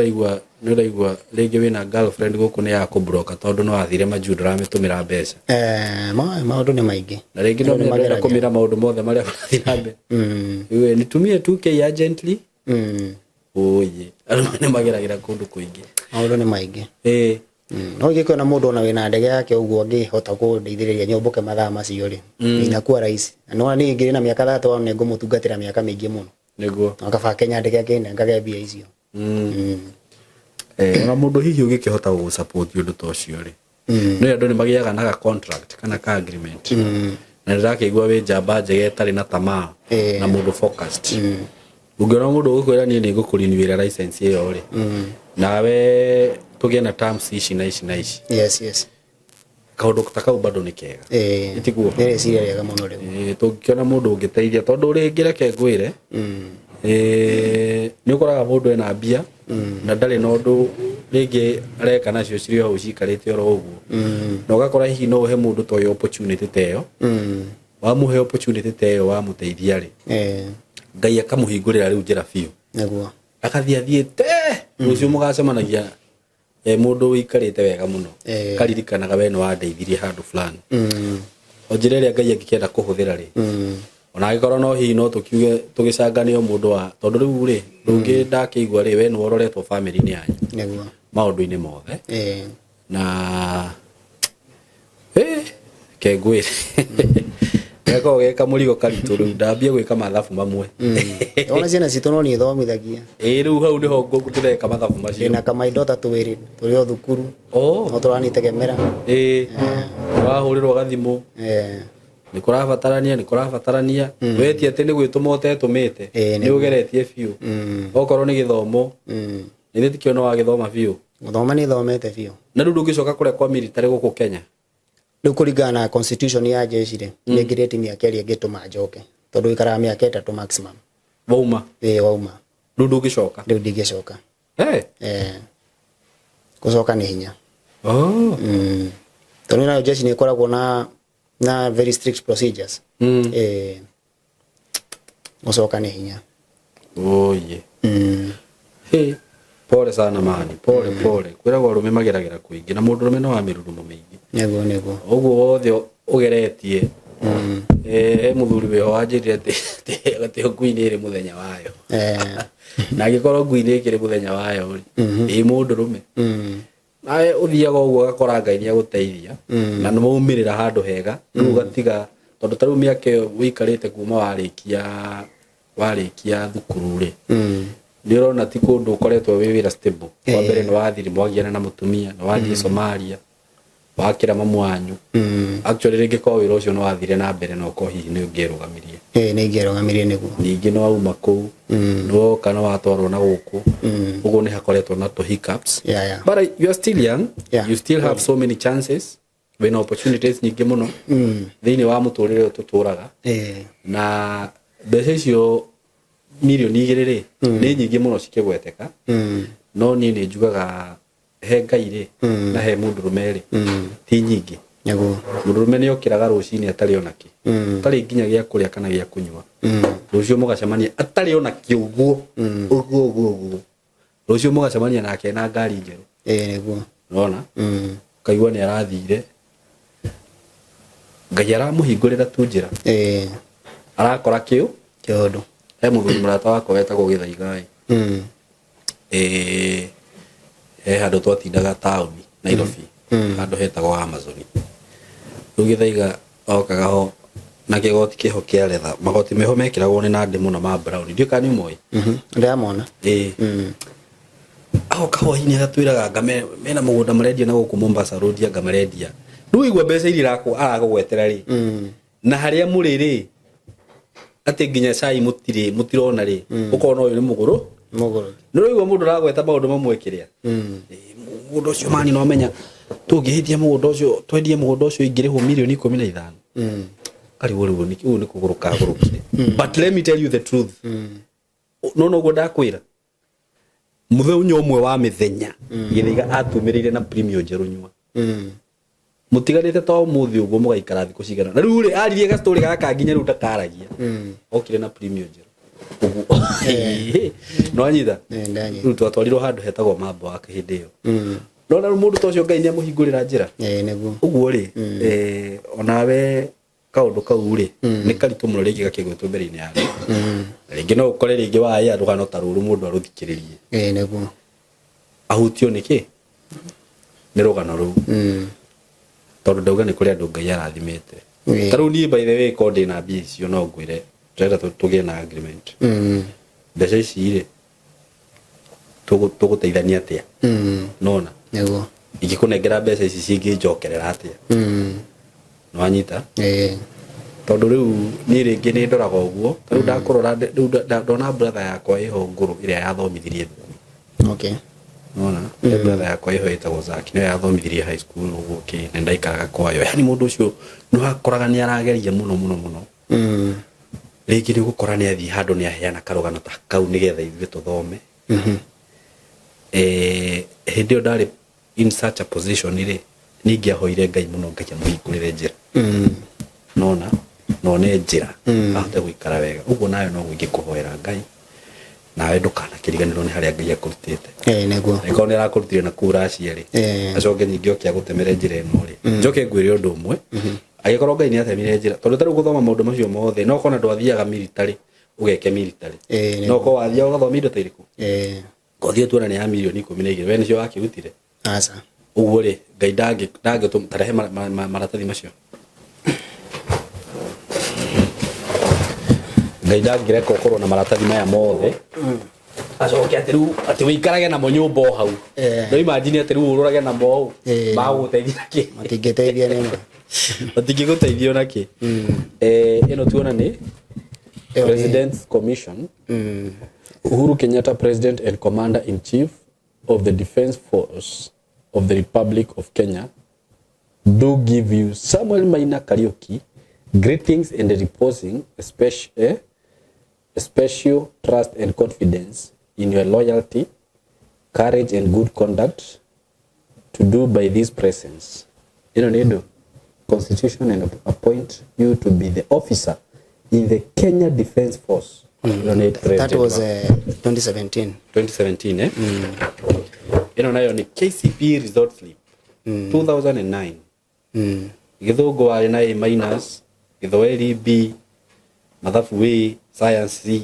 ũraigua rĩngĩ wĩna girlfriend gũkũ nĩ yakũbroka tondũ nĩ wathire majuu, ndũramĩtũmĩra mbeca. Eh, maũndũ nĩ maingĩ. Na rĩngĩ no Andũ nĩ ndĩrenda mageragĩra. kũmĩra maũndũ mothe marĩa marathiĩ na mbere. Iwe nitumie 2K urgently. Oye, arũme nĩ mageragĩra kũndũ kũingĩ. Maũndũ nĩ maingĩ. No ingĩkĩona mũndũ ona wĩna ndege yake ũguo angĩhota kũndeithĩrĩria nyũmbũke mathaa macio rĩ, inakuwa rahisi. Na nĩwona niĩ ngĩrĩ na mĩaka 31, nĩ ngũmũtungatĩra mĩaka mĩingĩ mũno. No kaba akĩnyandĩke akĩnengage mbia icio. Eh, ona mũndũ hihi ũngĩkĩhota gũgũsupport ũndũ ta ũcio rĩ, no andũ nĩ magĩaga na ga contract kana ka agreement, na ndĩrakĩigua wĩ njamba njega ĩtarĩ na tamaa na mũndũ focused. Ũngĩona mũndũ ũgũkwĩra, "Niĩ nĩ ngũkũrinwĩra license ĩyo rĩ, nawe tũgĩe na terms ici na ici na ici," kaũndũ ta kau bado nĩ kega. Ĩtiguo? Nĩ rĩciria rĩega mũno rĩu. Eh, tũngĩkĩona mũndũ ũngĩteithia, tondũ rĩngĩ reke ngwĩre, nĩ ũkoraga mũndũ ena mbia na ndarĩ na ũndũ rĩngĩ areka nacio, cirĩ o hau cikarĩte oro ũguo, na ũgakora hihi no ũhe mũndũ ta ũyũ opportunity ta ĩyo. Wamũhe opportunity ta ĩyo, wamũteithia rĩ, Ngai akamũhingũrĩra rĩu njĩra biũ. Agathiĩ athiĩte, rũciũ mũgacemanagia mũndũ ũikarĩte wega mũno, karirikanaga we nĩ wandeithirie handũ fulani. O njĩra ĩrĩa Ngai angĩkĩenda kũhũthĩra rĩ, ona angĩkorwo no hihi no tũkiuge tũgĩcangane o mũndũ wa, tondũ rĩu rĩ ndũngĩ ndakĩigua rĩ, we nĩ ũroretwo family-inĩ yanyu maũndũ-inĩ mothe. Na ke ngwĩre, gakoragwo ge kamũrigo karitũ. Rĩu ndambia gwĩka mathabu mamwe. Ona ciana citũ no niĩ thomithagia. Ĩ, rĩu hau nĩho ndĩreka mathabu macio. Ndĩna kamaindota twĩrĩ tũrĩ o thukuru. No tũranitegemera. Ĩ, wahũrĩrwo gathimũ, nĩ kũrabatarania wetie atĩ nĩ gwĩtũma ũtetũmĩte. Nĩ ũgeretie biũ. Okorwo nĩ gĩthomo, nĩ tikĩona wagĩthoma biũ. Gũthoma nĩ thomete biũ. Na rĩu ndũngĩcoka kũrĩa kwa military gũkũ Kenya? Rĩu kũringana na constitution ya jeshi rĩ, nĩ ngirĩti mĩaka ĩrĩa ĩngĩtũma njoke, tondũ ũikaraga mĩaka 3 maximum. Wauma? Ĩĩ, wauma. Rĩu ndũngĩcoka? Rĩu ndingĩcoka. Hey. Eh, gũcoka nĩ hinya. Oh. Tondũ nayo jeshi nĩ ĩkoragwo na very strict procedures. Gũcoka nĩ hinya. Oye. Hey. Pole sana mani, pole pole. Kwĩragwo arũme mageragĩra kũingĩ, na mũndũrũme no wa mĩrurumo mĩingĩ. Nĩguo, nĩguo. Ũguo wothe ũgeretie. He mũthuri wĩho wanjĩrire atĩ ngui nĩ ĩrĩ mũthenya wayo. Na angĩkorwo ngui nĩ ĩkĩrĩ mũthenya wayo rĩ, ĩ mũndũrũme. Nawe ũthiaga ũguo ũgakora Ngai nĩ agũteithia na nĩ waumĩrĩra handũ hega, rĩu ũgatiga, tondũ ta rĩu mĩaka ĩyo ũikarĩte kuma warĩkia thukuru rĩ, nĩ ũrona ti kũndũ ũkoretwo wĩ wĩra stable. Wa mbere nĩ wathiri mwagiana na mũtumia, nĩ wathiĩ Somalia, wakĩra mamu wanyu. Actually rĩngĩ korwo wĩra ũcio nĩ wathire na mbere, no ũkorwo hihi nĩ ũngĩerũgamirie. Ĩĩ, nĩ ingĩerũgamirie, nĩguo. Ningĩ nĩ wauma kũu, nĩ woka, nĩ watwarwo na gũkũ ũguo, nĩ hakoretwo na tũ hiccups. But you are still young. You still have so many chances, wĩna opportunities nyingĩ mũno thĩinĩ wa mũtũrĩre ũyũ tũtũraga. Na mbeca icio 2 mirioni rĩ, nĩ nyingĩ mũno cikĩgweteka, no niĩ nĩ njugaga he Ngai rĩ, na he mũndũrũme rĩ, ti nyingĩ. Mũndũrũme nĩ okĩraga rũcinĩ atarĩ ona kĩ, atarĩ nginya gĩa kũrĩa kana gĩa kũnyua. Rũciũ mũgacemania atarĩ ona kĩ, ũguo ũguo ũguo ũguo, rũciũ mũgacemania nake na ngari njerũ. Ĩĩ, nĩguo. Nona ũkaigua nĩ arathire, Ngai aramũhingũrĩra tu njĩra. Arakora kĩũ. Kĩũndũ. He mũthuri mũrata wakwa wetagwo Gĩthaigai. He handũ twatindaga taũni Nairobi, handũ hetagwo Amazon. Rĩu Gĩthaiga okaga ho na kĩgoti kĩho kĩa letha, magoti meho mekĩragwo nĩ nandĩ mũno ma brown, ndiũĩ kana nĩ ũmoĩ. Ndĩramona. Ĩĩ. Agoka hwainĩ agatwĩraga anga mena mũgũnda marendia na gũkũ Mombasa Road, anga marendia. Rĩu waigua mbeca iria arakũgwetera rĩ, na harĩa mũrĩ rĩ, atĩ nginya cai mũtirĩ mũtirona rĩ, ũkona ũyũ nĩ mũgũrũ. Mũgũrũ. Nĩ ũraigua mũndũ ũragweta maũndũ mamwe kĩrĩa. Mũgũnda ũcio mani, no menya tũngĩhĩtia mũgũnda ũcio, twendie mũgũnda ũcio, ingĩrĩhwo 15 mirioni. Karigwo rĩu ũyũ nĩ kũgũrũka agũrũkire. But let me tell you the truth, no noguo ndakwĩra, mũthenya ũmwe wa mĩthenya Gĩthaiga atumĩrĩire na premium njerũ nyua. Mũtiganĩte ta ũmũthĩ ũguo mũgaikara thikũ cigana na rĩu rĩ aririe gastory gaka nginya rĩu ndakaragia. Okire na premium njerũ ũguo nĩwanyita. Eh, ndanyita. Rĩu twatwarirwo handũ hetagwo mambo wake hĩndĩ ĩyo. Nona rĩu mũndũ ta ũcio Ngai nĩamũhingũrĩra njĩra. Eh, nĩguo. Ũguo rĩ, onawe kaũndũ kau rĩ nĩ karitũ mũno rĩngĩ gakĩgwetwo mbere-inĩ ya andũ. Na rĩngĩ no ũkore rĩngĩ waya rũgano ta rũrũ mũndũ arũthikĩrĩrie Eh, nĩguo. Ahutio nĩ kĩ nĩ rũgano rũu, tondũ ndauga nĩ kũrĩ andũ Ngai arathimĩte. Ta rĩu niĩ, by the way, ko ndĩna mbia icio no ngwĩre tũrenda tũgĩe na agreement. Mbeca ici rĩ tũgũteithania atĩa? Nona Ingĩkũnengera mbeca ici cingĩnjokerera atĩa? Nĩwanyita? Eh. Tondũ rĩu niĩ rĩngĩ nĩ ndoraga ũguo, ta rĩu ndakũrora rĩu ndona brother yakwa ĩho ngũrũ ĩrĩa yathomithirie thukuru. Nona brother yakwa ĩho ĩtagwo Zaki, nĩyo yathomithirie high school ũguo kĩ na ndaikaraga kwayo, yani mũndũ ũcio nĩ wakoraga nĩ arageria mũno mũno mũno. Rĩngĩ nĩ ũgũkora nĩ athiĩ handũ nĩ aheana karũgano ta kau nĩgetha ithuĩ tũthome. Hĩndĩ ĩyo ndarĩ in such a position rĩ, niĩ ingĩahoire Ngai mũno Ngai amũhingũrĩre njĩra. Nona none njĩra ahote gũikara wega ũguo, nawe noguo ingĩkũhoera Ngai nawe ndũkanakĩriganĩrwo nĩ harĩa Ngai akũrutĩte. Eh, nĩguo. Angĩkorwo nĩ arakũrutire na kũu Racia rĩ, acoke ningĩ oke agũtemere njĩra ĩno rĩ, njoke ngwĩre ũndũ ũmwe, angĩkorwo Ngai nĩ atemire njĩra, tondũ ta rĩu gũthoma maũndũ macio mothe, no korwo na ndwathiaga military ũgeke military, no korwo wathiaga ũgathoma indo ta irĩkũ, kothi ĩyo tuona nĩ ya mirioni 12, we nĩcio wakĩrutire? Aca. Ũguo rĩ, Ngai ndangĩtũma tarehe maratathi macio. Ngai ndangĩreka ũkorwo na maratathi maya mothe acoke atĩ rĩu atĩ wĩikarage namo nyũmba o hau. No imagine atĩ rĩu ũrũrage namo ũũ. Magũgũteithia kĩ? Matingĩteithia nĩma. Matingĩgũteithia ona kĩ. Ĩno tuona nĩ Ĩyo President's Commission. Uhuru Kenyatta, President and Commander in Chief of the Defense Force of the Republic of Kenya, do give you Samuel Maina Kariuki greetings and reposing a special trust and confidence in your loyalty, courage and good conduct to do by this presence. Ĩno nĩ Constitution and appoint you to be the officer in the Kenya Defense Force. Ĩno nĩ That president was 2017. 2017, eh? Ĩno nayo nĩ KCP result slip 2009. Gĩthũngũ warĩ na A minus, Gĩthwaĩri B, mathabu A, science C.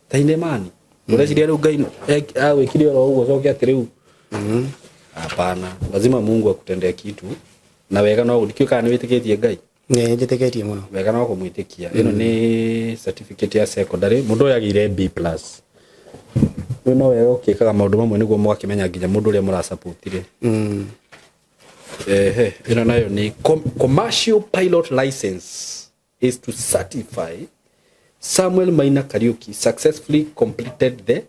Taine mani ũreciria rĩu Ngai agwĩkire oro ũguo coke atĩ rĩu hapana, lazima Mungu akutendee kitu na wega no ndikĩũĩ kana nĩ wĩtĩkĩtie Ngai. Nĩ njĩtĩkĩtie mũno. Wega no kũmwĩtĩkia. Ĩno nĩ certificate ya secondary, mũndũ ũyũ agĩire B plus. Rĩu no wega ũkĩkaga maũndũ mamwe nĩguo mũgakĩmenya nginya mũndũ ũrĩa mũrasapotire. Ehe, ĩno nayo nĩ commercial pilot license is to certify Samuel Maina Kariuki successfully completed the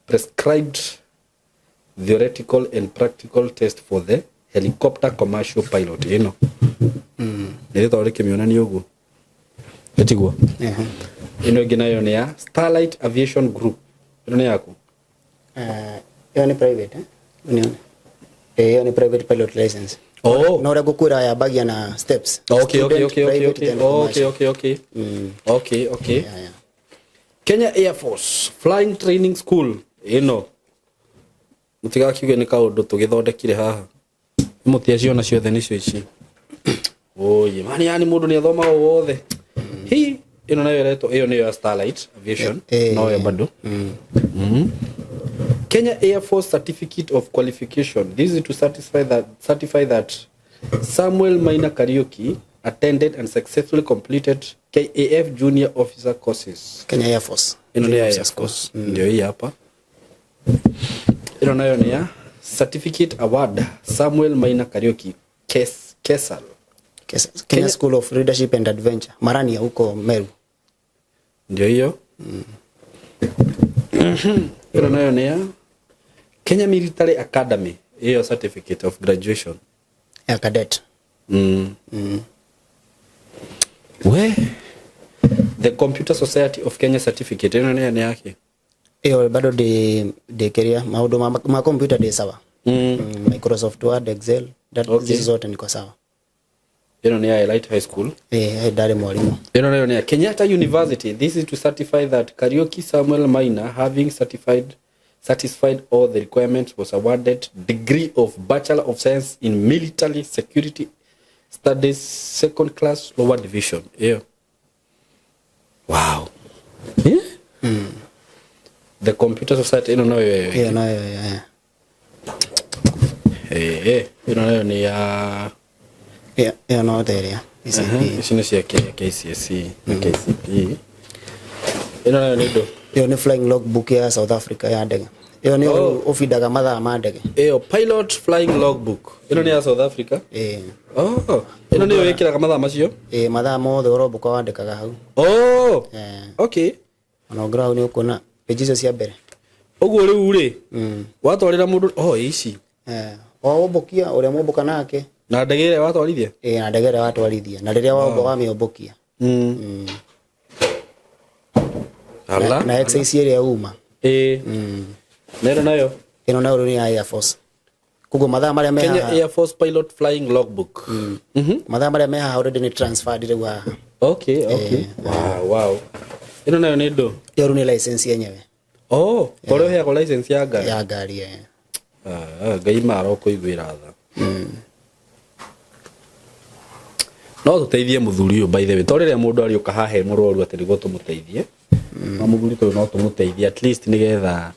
prescribed theoretical and practical test for the helicopter commercial pilot. Ĩno nĩ rĩtwa rĩkĩmĩonania ũguo ĩtiguo. Ĩno ĩngĩ nayo nĩ ya Starlight Aviation Group. Ĩno nĩ yaku? Ĩyo nĩ private, eh? Unione. Ĩyo nĩ private pilot license. Oh. No ũrĩa ngũkwĩra yambagia na steps. Okay. Student, private, then commercial. Okay. Yeah. Kenya Air Force Flying Training School. Ĩno mũtigakiuge nĩ kaũndũ tũgĩthondekire haha, mũtiaciona ciothe nĩcio ici. Oye mani, yani mũndũ nĩ athomaga wothe hi. Ĩno nayo ĩretwo, ĩyo nĩyo ya Starlight Aviation. Noyo bado. Kenya Air Force Certificate of Qualification. This is to satisfy that certify that Samuel Maina Kariuki attended and successfully completed KAF Junior Officer courses. Kenya Air Force. Ĩno nĩ ya Air Force. Ndio hii hapa. Ĩno nayo nĩ ya Certificate Award Samuel Maina Kariuki Kesal. Kenya School of Leadership and Adventure. Marania huko Meru. Ndio hiyo. Ĩno nayo nĩ ya Kenya Military Academy. Hiyo certificate of graduation. Ya cadet. We the Computer Society of Kenya certificate, ĩno nĩ yake. Ĩyo bado ndĩ kĩrĩa maũndũ ma computer ndĩ sawa. Microsoft Word, Excel, that, hizi zote niko sawa. Ĩno nĩ ya Elite High School. Ĩĩ, ndarĩ mwarimũ. Ĩno nayo nĩ ya Kenyatta University. This is to certify that Kariuki Samuel Maina, having satisfied all the requirements, was awarded degree of Bachelor of Science in Military Security Studies, second class, lower division. Ĩyo, wow, yeah? The Computer Society, ĩno nayo ĩyo. Ĩyo nayo, ĩyo. Ĩno nayo nĩ ya Ĩyo no ta ĩrĩa KCPE. Ici nĩ cia KCSE na KCPE. Ĩno nayo nĩ ndũ? Ĩyo nĩ flying logbook ya South Africa ya ndege. Ĩyo nĩ ũbindaga mathaa ma ndege. Ĩyo pilot flying logbook, ĩno nĩ ya South Africa. Ĩĩ. Oh, ĩno nĩyo ĩkĩraga mathaa macio. Ĩĩ, mathaa mothe ũrombũka wandĩkaga hau. Oh. Okay. Ona ũngĩrora hau nĩ ũkuona page icio cia mbere. Ũguo rĩu rĩ, watwarĩra mũndũ, oh, ici. O ũmbũkia ũrĩa mũmbũka nake. Na ndege ĩrĩa watwarithia. Ĩĩ, na ndege ĩrĩa watwarithia na rĩrĩa womba wamĩũmbũkia. Ala. Na exercise ĩrĩa uma. Ĩĩ, na ĩno nayo? Ĩno nayo rĩu nĩ ya Air Force, koguo mathaa marĩa me Kenya haha. Air Force pilot flying logbook. Mathaa marĩa me haha already nĩ transferred rĩu haha. Okay, wow. Ĩno nayo nĩ ndũ? Ĩyo rĩu nĩ license yenyewe. Oh, torĩa ũheagwo license ya ngari. Ya ngari, eh. Ah, Ngai marokũiguĩra tha. No tũteithie mũthuri ũyũ, by the way, to rĩrĩa mũndũ arĩũka haha e mũrwaru atĩ nĩguo tũmũteithie, no mũthuri tũyũ no tũmũteithie at least, nĩgetha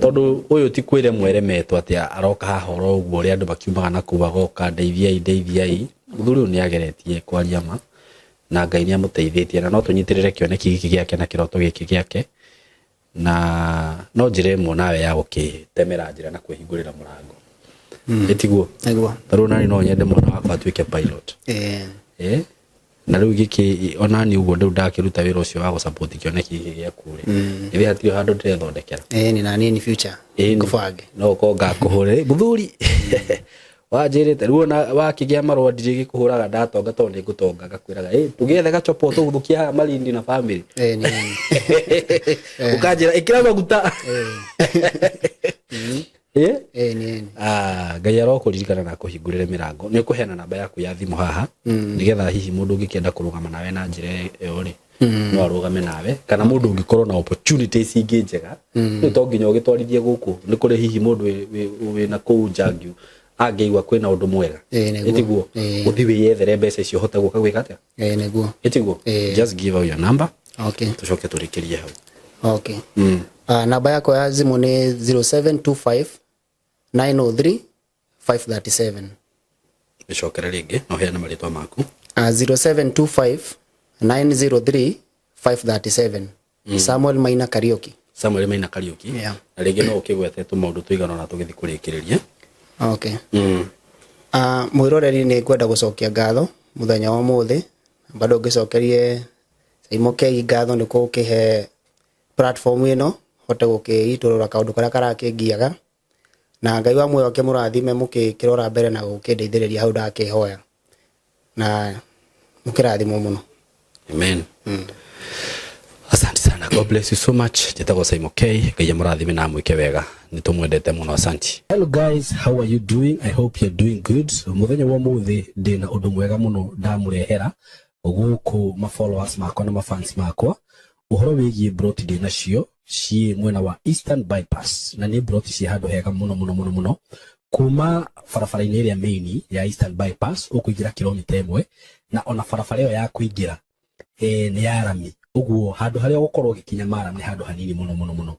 tondũ ũyũ ti kwĩre mweremetwo atĩ aroka haha oro ũguo ũrĩa andũ makiumaga na kũu agoka, "Ndeithiai, ndeithiai." Mũthuri ũyũ nĩ ageretie kwaria ma na Ngai nĩ amũteithĩtie, na no tũnyitĩrĩre kĩoneki gĩkĩ gĩake na kĩroto gĩkĩ gĩake, na no njĩra ĩmwe nawe ya gũkĩtemera njĩra na kwĩhingũrĩra mũrango, ĩtiguo? Nĩguo. Tarĩu nani no nyende mwana wakwa atuĩke pilot. Na rĩu gĩkĩ onani ũguo rĩu ndakĩruta wĩra ũcio wa gũsupport kĩoneki gĩkĩ gĩaku rĩ, ithe hatirĩ handũ ndĩrethondekera. Ĩĩ, ni na niĩ in future Ĩni. ngũbange. No ũkorwo ngakũhũrĩra, "Mũthuri, wanjĩrĩte rĩu ona wakĩgĩa marũa ndirĩgĩkũhũraga ndatonga, tondũ nĩ ngũtonga ngakwĩraga, ĩ tũgĩethe gachopo tũgũthũkia haha Malindi na family." Ĩĩ, ni Ũkanjĩra, "Ĩkĩra maguta." Ĩ? Ĩĩ, ni Ah, Ngai arokũririkana na akũhingũrĩre mĩrango. Nĩ ũkũheana namba yaku ya thimũ haha, nĩgetha hihi mũndũ ũngĩkĩenda kũrũgama nawe na njĩra ĩyo rĩ, no arũgame nawe, kana mũndũ ũngĩkorwo na opportunities ingĩ njega. Rĩu to nginya ũgĩtwarithie gũkũ, nĩ kũrĩ hihi mũndũ wĩna kũu nja angĩigua kwĩna ũndũ mwega. Ĩĩ, nĩguo. Ĩtiguo? Ĩĩ. Ũthiĩ wĩyethere mbeca icio ũhote gũka gwĩka atĩa. Ĩĩ, nĩguo. Ĩtiguo? Ĩĩ. Just give out your number, tũcoke tũrĩkĩrie hau. Okay. Namba yakwa ya thimũ nĩ 0725 903 537. Ĩcokere rĩngĩ na ũheane marĩtwa maku. 0725 903 537, Samuel Maina Kariuki. Samuel Maina Kariuki. Yeah. Na rĩngĩ no ũkĩgwete tũmaũndũ tũigana ona tũgĩthiĩ kũrĩkĩrĩria. Okay. Mwĩroreri, nĩ ngwenda gũcokia ngatho mũthenya wa ũmũthĩ, bado ngĩcokerie Saimo Kei ngatho nĩ gũkĩhe platform ĩno hote gũkĩitũrũra kaũndũ karĩa karakĩngiaga, na Ngai wa muoyo akĩmũrathime mũkĩrora mbere na gũkĩndeithĩrĩria hau ndakĩhoya, na mũkĩrathimwo mũno. Amen. Asante sana. God bless you so much. Njĩtagwo Simon K. Ngai amũrathime na amwĩke wega. Nĩ tũmwendete mũno. Asante. Hello guys, how are you doing? I hope you're doing good. Mũthenya wa ũmũthĩ ndĩna ũndũ mwega mũno ndamũrehera gũkũ ma followers makwa na ma fans makwa, ũhoro wĩgiĩ broti ndĩ nacio ciĩ mwena wa Eastern Bypass, na nĩ broti ciĩ handũ hega mũno mũno mũno mũno. Kuma barabara-inĩ ĩrĩa main ya Eastern Bypass ũkũingĩra kilomita 1, na ona barabara ĩyo ya kũingĩra nĩ ya rami, ũguo handũ harĩa ũgũkorwo ũgĩkinya maram nĩ handũ hanini mũno mũno mũno.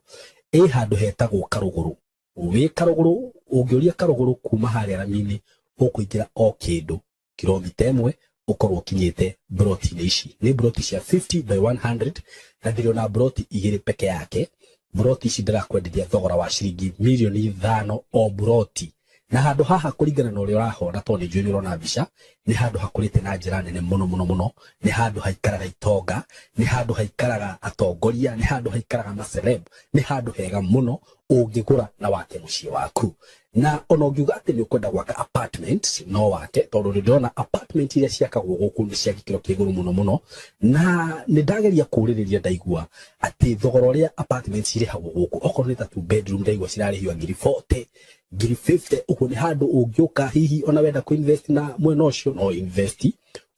Ĩ handũ hetagwo Karũgũrũ. Wĩ Karũgũrũ, ũngĩũria Karũgũrũ kuma harĩa rami-inĩ, ũkũingĩra o kĩndũ kilomita 1 ũkorwo ũkinyĩte broti-inĩ ici. Nĩ broti cia 50 by 100, na ndĩrĩ ona broti igĩrĩ peke yake. Broti ici ndĩrakwenderia thogora wa ciringi mirioni 5 o broti. Na handũ haha, kũringana na ũrĩa ũrahona, tondũ nĩ njũĩ nĩ ũrona mbica, nĩ handũ hakũrĩte na njĩra nene mũno mũno mũno. Nĩ handũ haikaraga itonga, nĩ handũ haikaraga atongoria, nĩ handũ haikaraga maceleb, nĩ handũ hega mũno ũngĩgũra na wake mũciĩ waku. Na ona ũngiuga atĩ nĩ ũkwenda gwaka apartment no wake, tondũ nĩ ndĩrona apartment iria ciakagwo gũkũ nĩ cia gĩkĩro kĩa igũrũ mũno mũno. Na nĩ ndageria kũũrĩrĩria, ndaigua atĩ thogora ũrĩa apartment cirĩhagwo gũkũ, okorwo nĩ ta two bedroom, ndaigua cirarĩhio ngiri 40, ngiri 50. Ũguo nĩ handũ ũngĩũka hihi ona wenda kũ invest na mwena ũcio no invest.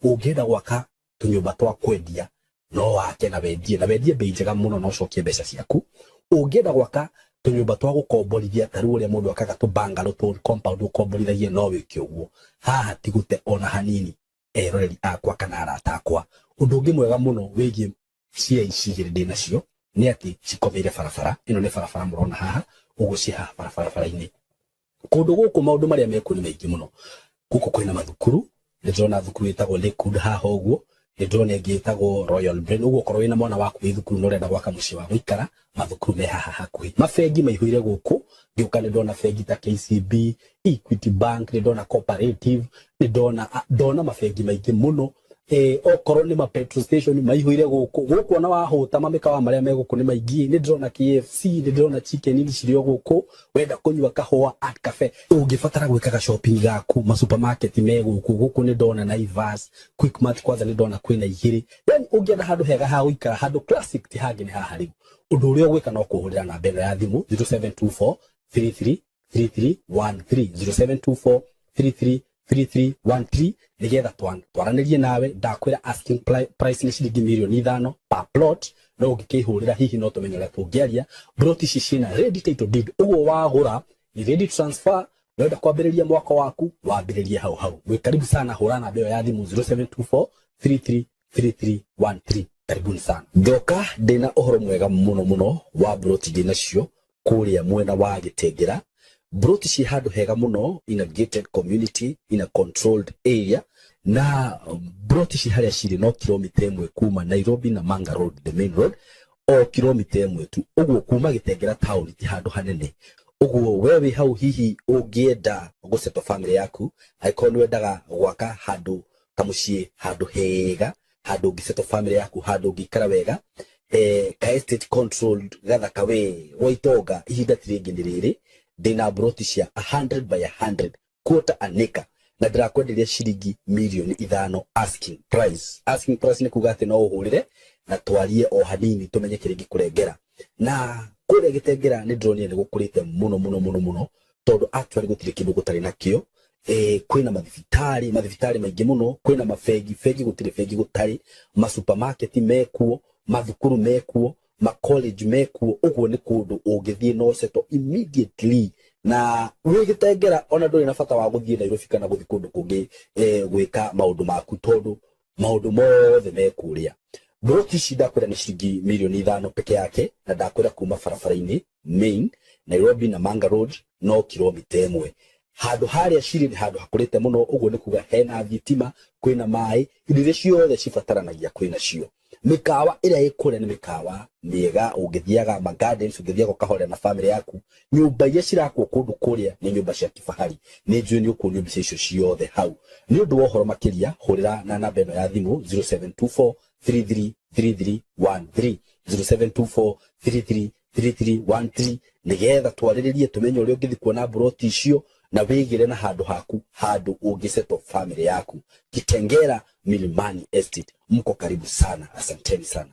Ũngĩenda gwaka tũnyũmba twa kwendia no wake na wendie, na wendie bei njega mũno na ũcokie mbeca ciaku. Ũngĩenda gwaka tũnyũmba twa gũkomborithia, ta rĩu ũrĩa mũndũ akaga tũ bungalow, tũ compound ũkomborithagie, no wĩke ũguo. Haha ti gũte ona hanini, eroreri akwa kana arata akwa. Ũndũ ũngĩ mwega mũno wĩgiĩ cia ici igĩrĩ ndĩ nacio nĩ atĩ cikomeire barabara. Ĩno nĩ barabara mũrona haha ũguo, ciĩ haha barabara-inĩ. Kũndũ gũkũ maũndũ marĩa mekuo nĩ maingĩ mũno. Gũkũ kwĩna mathukuru, nĩ ndĩrona thukuru ĩtagwo Lakewood haha ũguo, nĩ ndĩrona ĩngĩ ĩtagwo Royal Brain. Ũguo okorwo wĩna mwana waku wĩ thukuru na ũrenda gwaka mũciĩ wa gũikara, mathukuru me haha hakuhĩ. Mabengi maihũire gũkũ. Ngĩũka nĩ ndona bengi ta KCB, Equity Bank, nĩ ndona Cooperative, nĩ ndona mabengi maingĩ mũno. Okorwo nĩ ma petrol station maihũire gũkũ. Gũkũ ona wahũta, mamĩkawa marĩa me gũkũ nĩ maingĩ. Nĩ ndĩrona KFC, nĩ ndĩrona Chicken Inn cirĩ o gũkũ. Wenda kũnyua kahũa, Art Cafe. Ũngĩbatara gwĩkaga shopping gaku, ma supermarket me gũkũ. Gũkũ nĩ ndona Naivas, Quickmart, kwanza nĩ ndona kwĩna igĩrĩ. Yani ũngĩenda handũ hega ha gũikara, handũ classic, ti hangĩ nĩ haha. Rĩu ũndũ ũrĩa ũgwĩka no kũhũrĩra namba ĩno ya thimũ, 0724 33 3313, 0724 33 3313, nigetha twaranĩrie nawe. Ndakwĩra asking price nĩ ciringi mirioni 5 per plot, no ũngĩkĩhũrĩra hihi no tũmenye ũrĩa tũngĩaria. Plot ici ciĩna ready title deed, ũguo wagũra ni ready transfer. Wenda kwambĩrĩria mwaka waku, wambĩrĩrie hau hau. Mwĩ karibu sana. Hũra namba ĩyo ya thimũ, 0724 33 3313. Karibuni sana. Ndoka ndĩna ũhoro mwega mũno mũno wa broti ndĩ nacio kũrĩa mwena wa Gĩtengera. Broti ciĩ handũ hega mũno, in a gated community, in a controlled area. Na broti ici harĩa cirĩ no kilomita 1 kuma Nairobi na Manga Road, the main road, o kilomita 1 tu. Ũguo kuma Gĩtengera town ti handũ hanene. Ũguo we wĩ hau, hihi ũngĩenda gũsettle family yaku, angĩkorwo nĩ wendaga gwaka handũ kamũciĩ, handũ hega, handũ ũngĩsettle family yaku, handũ ũngĩikara wega, ka estate controlled gathaka we gwa itonga, ihinda ti rĩngĩ nĩ rĩrĩ. Ndĩna broti cia 100 by 100, quarter an acre, na ndĩrakwenderia ciringi mirioni 5 asking price. Asking price nĩ kuga atĩ no ũhũrĩre na twarie o hanini tũmenye kĩrĩa ingĩkũrengera. Na kũrĩa Gĩtengera nĩ ndĩronire nĩ gũkũrĩte mũno mũno mũno mũno, tondũ actually gũtirĩ kĩndũ gũtarĩ nakĩo. Kwĩna mathibitarĩ, mathibitarĩ maingĩ mũno, kwĩna mabengi, bengi gũtirĩ bengi gũtarĩ, ma supermarket mekuo, mathukuru mekuo, ma college mekuo. Ũguo nĩ kũndũ ũngĩthiĩ no settle immediately. Na wĩ Gĩtengera ona ndũrĩ na bata wa gũthiĩ Nairobi kana gũthiĩ kũndũ kũngĩ gwĩka maũndũ maku, tondũ maũndũ mothe me kũrĩa. Broti ici ndakwĩra nĩ ciringi mirioni 5 peke yake, na ndakwĩra kuma barabara-inĩ main Nairobi na Manga Road no kilomita 1. Handũ harĩa cirĩ nĩ handũ hakũrĩte mũno. Ũguo nĩ kuga hena thitima, kwĩna maĩ, indo iria ciothe cibataranagia kwĩna cio. Mĩkawa ĩrĩa ĩ kũrĩa nĩ mĩkawa mĩega, ũngĩthiaga ma gardens, ũngĩthiaga ũkahorera na family yaku. Nyũmba iria cirakwo kũndũ kũrĩa nĩ nyũmba cia kifahari. Nĩ njũĩ nĩ ũkuonio mbica icio ciothe hau. Nĩ ũndũ wa ũhoro makĩria, hũrĩra na namba ĩno ya thimũ, 0724 333313, 0724 333313, nigetha twarĩrĩrie tũmenye ũrĩa ũngĩthiĩ kuona mburoti icio na wĩgĩre na handũ haku, handũ ũngĩsettle family yaku. Kitengera Milimani Estate, mko karibu sana. Asanteni sana.